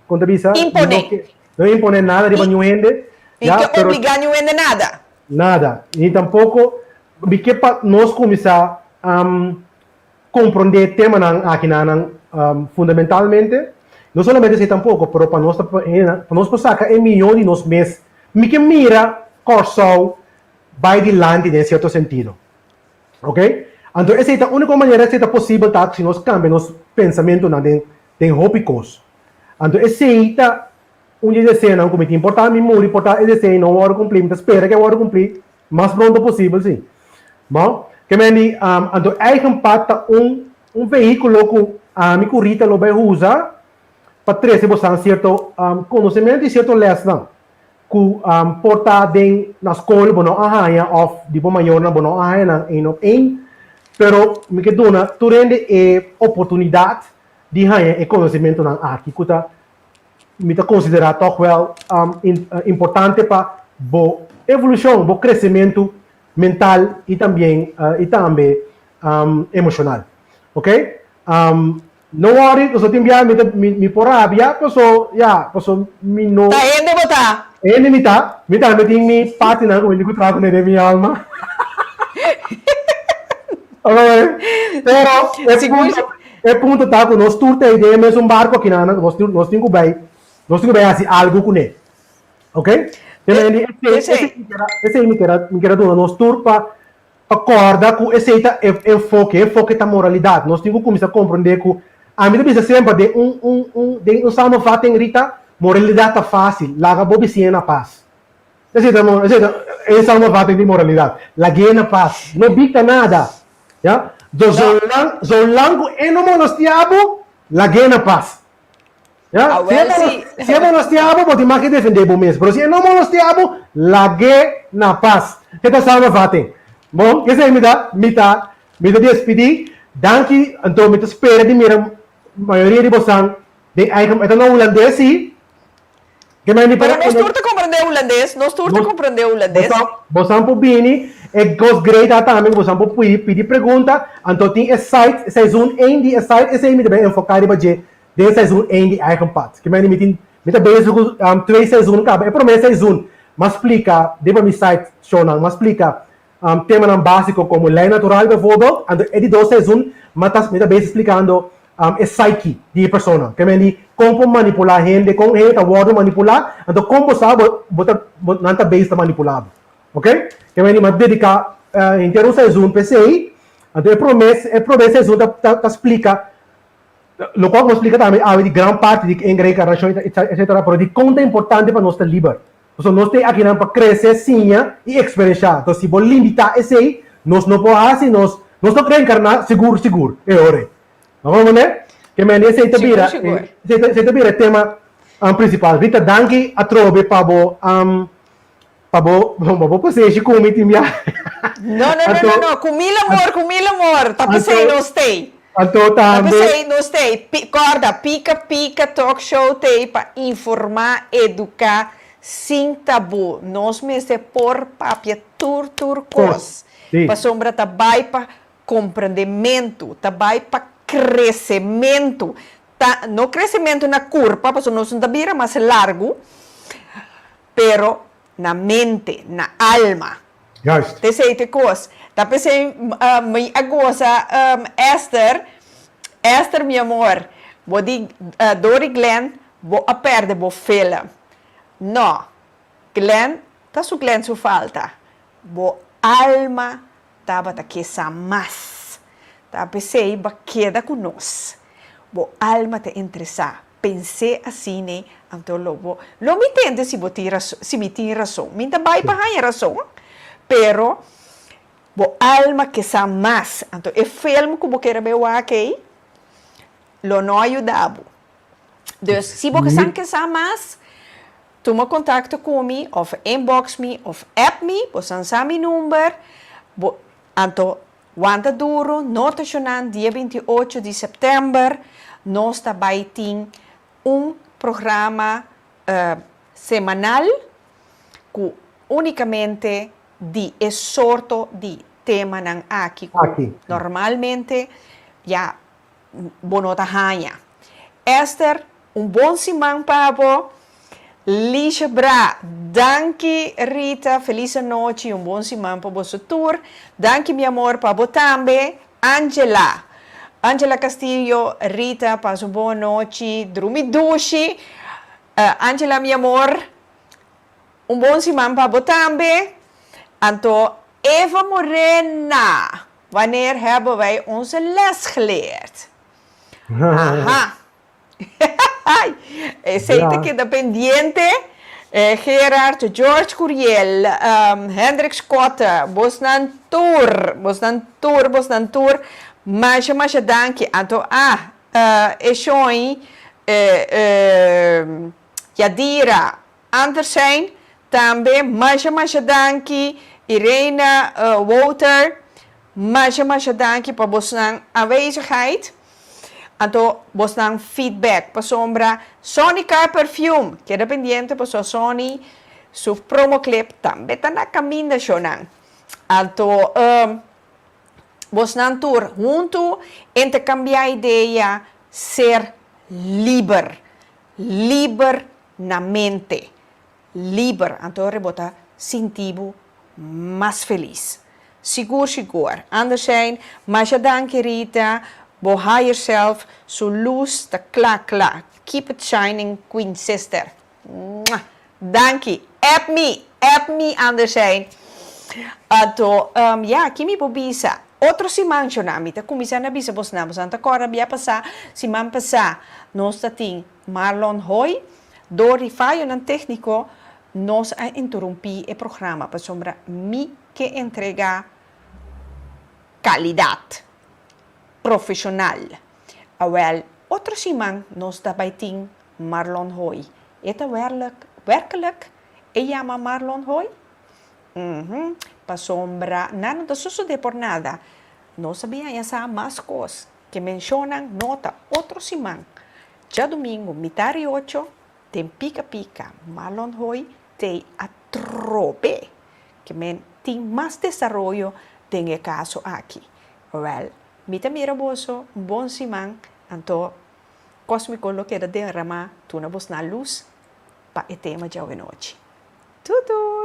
kon ta bisa? Imponé. No imponé nada riba niun hende. Ni ke obligá niun hende nada. Nada. Ni tampoko mi ke pa nos kuminsá komprondé temanan akinanan fundamentalmente. No solamente esei tampoko, pero pa nos ta pa nos por saka e mihó di nos mes. Mi ke mira Kòrsou bai dilanti den sierto sentido. Ok? Anto esei ta úniko manera esei ta posibel ta si nos kambia nos pensamentunan den den hopi kos. Anto esei ta un di e deseonan ku mi tin. Por ta mi muri, por ta e deseo no wòrdu kumplí, mi ta spera ku e wòrdu kumplí mas pronto posibel si. Bon, ke men di anto eigen pad ta un un vehíkulo ku ami ku Rita lo bai usa pa trese bosan sierto konosementu i sierto lèsnan. Ku por ta den na skol bo no a haña òf di bo mayornan bo no a haña nan ein op ein, pero mi ke duna tur hende e oportunidat di haña e konosementunan aki ku ta mi ta konsiderá tòg wèl importante pa bo evolushon, bo kresementu mental i tambien i tambe emoshonal. Oke. No worry, paso tin bia mi ta mi por rabia, paso ya, paso mi no. Ta hende bo ta? Hende mi ta, mi tambe tin mi partinan ku mi tin ku traha kuné den mi alma. Pero e punto, e punto ta ku nos tur ta ei den e mesun barko akinan, nos tin nos tin ku bai, nos tin ku bai hasi algu kuné. Ok? Esei esei mi kier a mi kier a duna nos tur pa Pa kòrda ku esei ta e enfoke, e enfoke ta moralidat. Nos tin ku kuminsá komprondé ku, ami ta bisa semper den un un un den un samenvatting Rita, moralidat ta fásil, laga bo bisiña na pas. Esei ta esei ta e samenvatting di moralidat, lag'é na pas, no bikta nada, ya. Do zolang zolang ku e no molostiá bo, lag'é na pas. Ya? Awel si. Si e molostia bo, bo tin mas ke defendé bo mes. Pero si e no molostia bo, lag'é na pas. Ke ta samenvatting. Bon, esei mi ta, mi ta, mi ta despidí. Danki, anto mi ta spera di mira mayoria di bosan den eigen, e ta na hulandes si. Ke men di Pero nos tur ta komprendé hulandes, nos tur ta komprendé hulandes. Bosan, bosan por bini, e kos great ta tambe ku bosan por pidi, pidi pregunta, anto tin e site, seizoen ein di e site, esei mi ta bai enfoká riba dje Den seizoen ein di eigen pad. Ke mende mi tin mi ta bezig ku twee seizoen kaba. E prome seizoen m'a splika riba mi site shownan m'a splika temanan basiko komo lei natural bijvoorbeeld. Anto e di dos seizoen m'a ta mi ta bezig splikando e psyche di e persona. Ke mende kon por manipulá hende, kon hende ta wòrdu manipulá, anto kon bo sa bo bo ta nan ta bezig ta manipulá bo. Oke? Ke mende m'a dediká henter un seizoen p'esei. Anto e prome e prome seizoen ta ta splika Lokual ku bo splika tambe awe di gran parti di en reenkarnashon etsetera, pero dikon ta importante pa nos ta liber? Pasobra nos ta akinan pa krese, siña i eksperenshá. Enton si bo limitá esei, nos no por hasi, nos nos no reenkarná sigur sigur e ora ei. Bo comprende? Ke mende esei ta bira esei ta bira e tema prinsipal. Rita danki atrobe pa bo Pa bo, pa bo pasenshi ku mi tin bia. No, no, no, no, no, ku mil amor, ku mil amor, ta p'esei nos t'ei. Anto tambe. Ta p'esei nos t'ei. Kòrda, Pika Pika Talk Show t'ei pa informá, eduká, sin tabú. Nos mester por papia tur tur kos. Pasobra ta bai pa komprendementu, ta bai pa kresementu. Ta, no kresementu na kurpa, pasobra nos no ta bira mas largu. Pero na mente, na alma. Juist. P'esei te kos. Ta p'esei mi a gosa Esther, Esther mi amor, bo di Dori Glenn bo a perde bo film. No, Glenn ta su Glenn su falta. Bo. alma tabata ke sa mas. Ta p'esei bo a keda ku nos. Bo alma ta interesá. Pens'é asina, anto lo bo lo mi tende si bo tin rason, si mi tin rason. Mi ta bai pa haña rason, pero bo alma ke sa mas. Anto e film ku bo kere bai wak ei lo no a yuda bo. Dus si bo ke sa mas, tuma kontakto ku mi òf inbox mi òf app mi, bo san sa mi number, bo anto wanta duro, no ta shonan dia 28 di sèptèmber nos ta bai tin un programa semanal ku únikamente di e sorto di temanan aki ku normalmente ya bo no ta haña. Esther, un bon siman pa bo. Lisha Bra, danki Rita, felis anochi y un bon siman pa boso tur. Danki mi amor pa bo tambe. Angela, Angela Castillo, Rita, pasa un bon anochi, drumi dushi. Angela mi amor, un bon siman pa bo tambe. Anto Eva Morena. Wanneer hebben wij onze les geleerd? Aha. Esey ta keda pendiente. Gerard, George Curiel, Hendrik Schotte, bosnan tur, bosnan tur, bosnan tur, masha masha danki. Anto ah, e shoi Yadira Andersen tambe masha masha danki Irene Wouter masha masha danki pa bosnan aanwezigheid anto bosnan feedback pasobra Sonny Car Perfume keda pendiente pasobra Sonny su promo clip tambe ta na caminda shownan anto bosnan tur hunto intercambia idea ser liber liber na mente liber anto ora bo ta sinti bo mas felis. Sigur sigur. Andersijn, masha danki Rita, bo higher self su lus ta kla kla. Keep it shining queen sister. Mwah! Danki. App mi, app mi Andersijn. Anto, ya, ki mi por bisa? Otro siman shona mi ta kuminsá na bisa bosnan, bosnan ta kòrda bia pasá, siman pasá nos ta tin Marlon Hoy, Dor di fayonan tékniko nos a interumpí e programa pasobra mi ke entregá kalidat profeshonal. Awèl, otro siman nos ta bai tin Marlon Hoy. E ta wèrlek, wèrkelijk e yama Marlon Hoy? Uhum, pasobra nan no ta sosodé por nada. Nos a bin haña sa mas kos. Ke menshonan nota otro siman, djadumingu mitar i ocho, den Pika Pika, Marlon Hoy tei atrobe ke men tin mas desaroyo den e kaso aki. Wèl, mi ta mira boso un bon siman, anto Kosmiko lo keda derramá tuna bosnan lus pa e tema djawenochi. Tutu!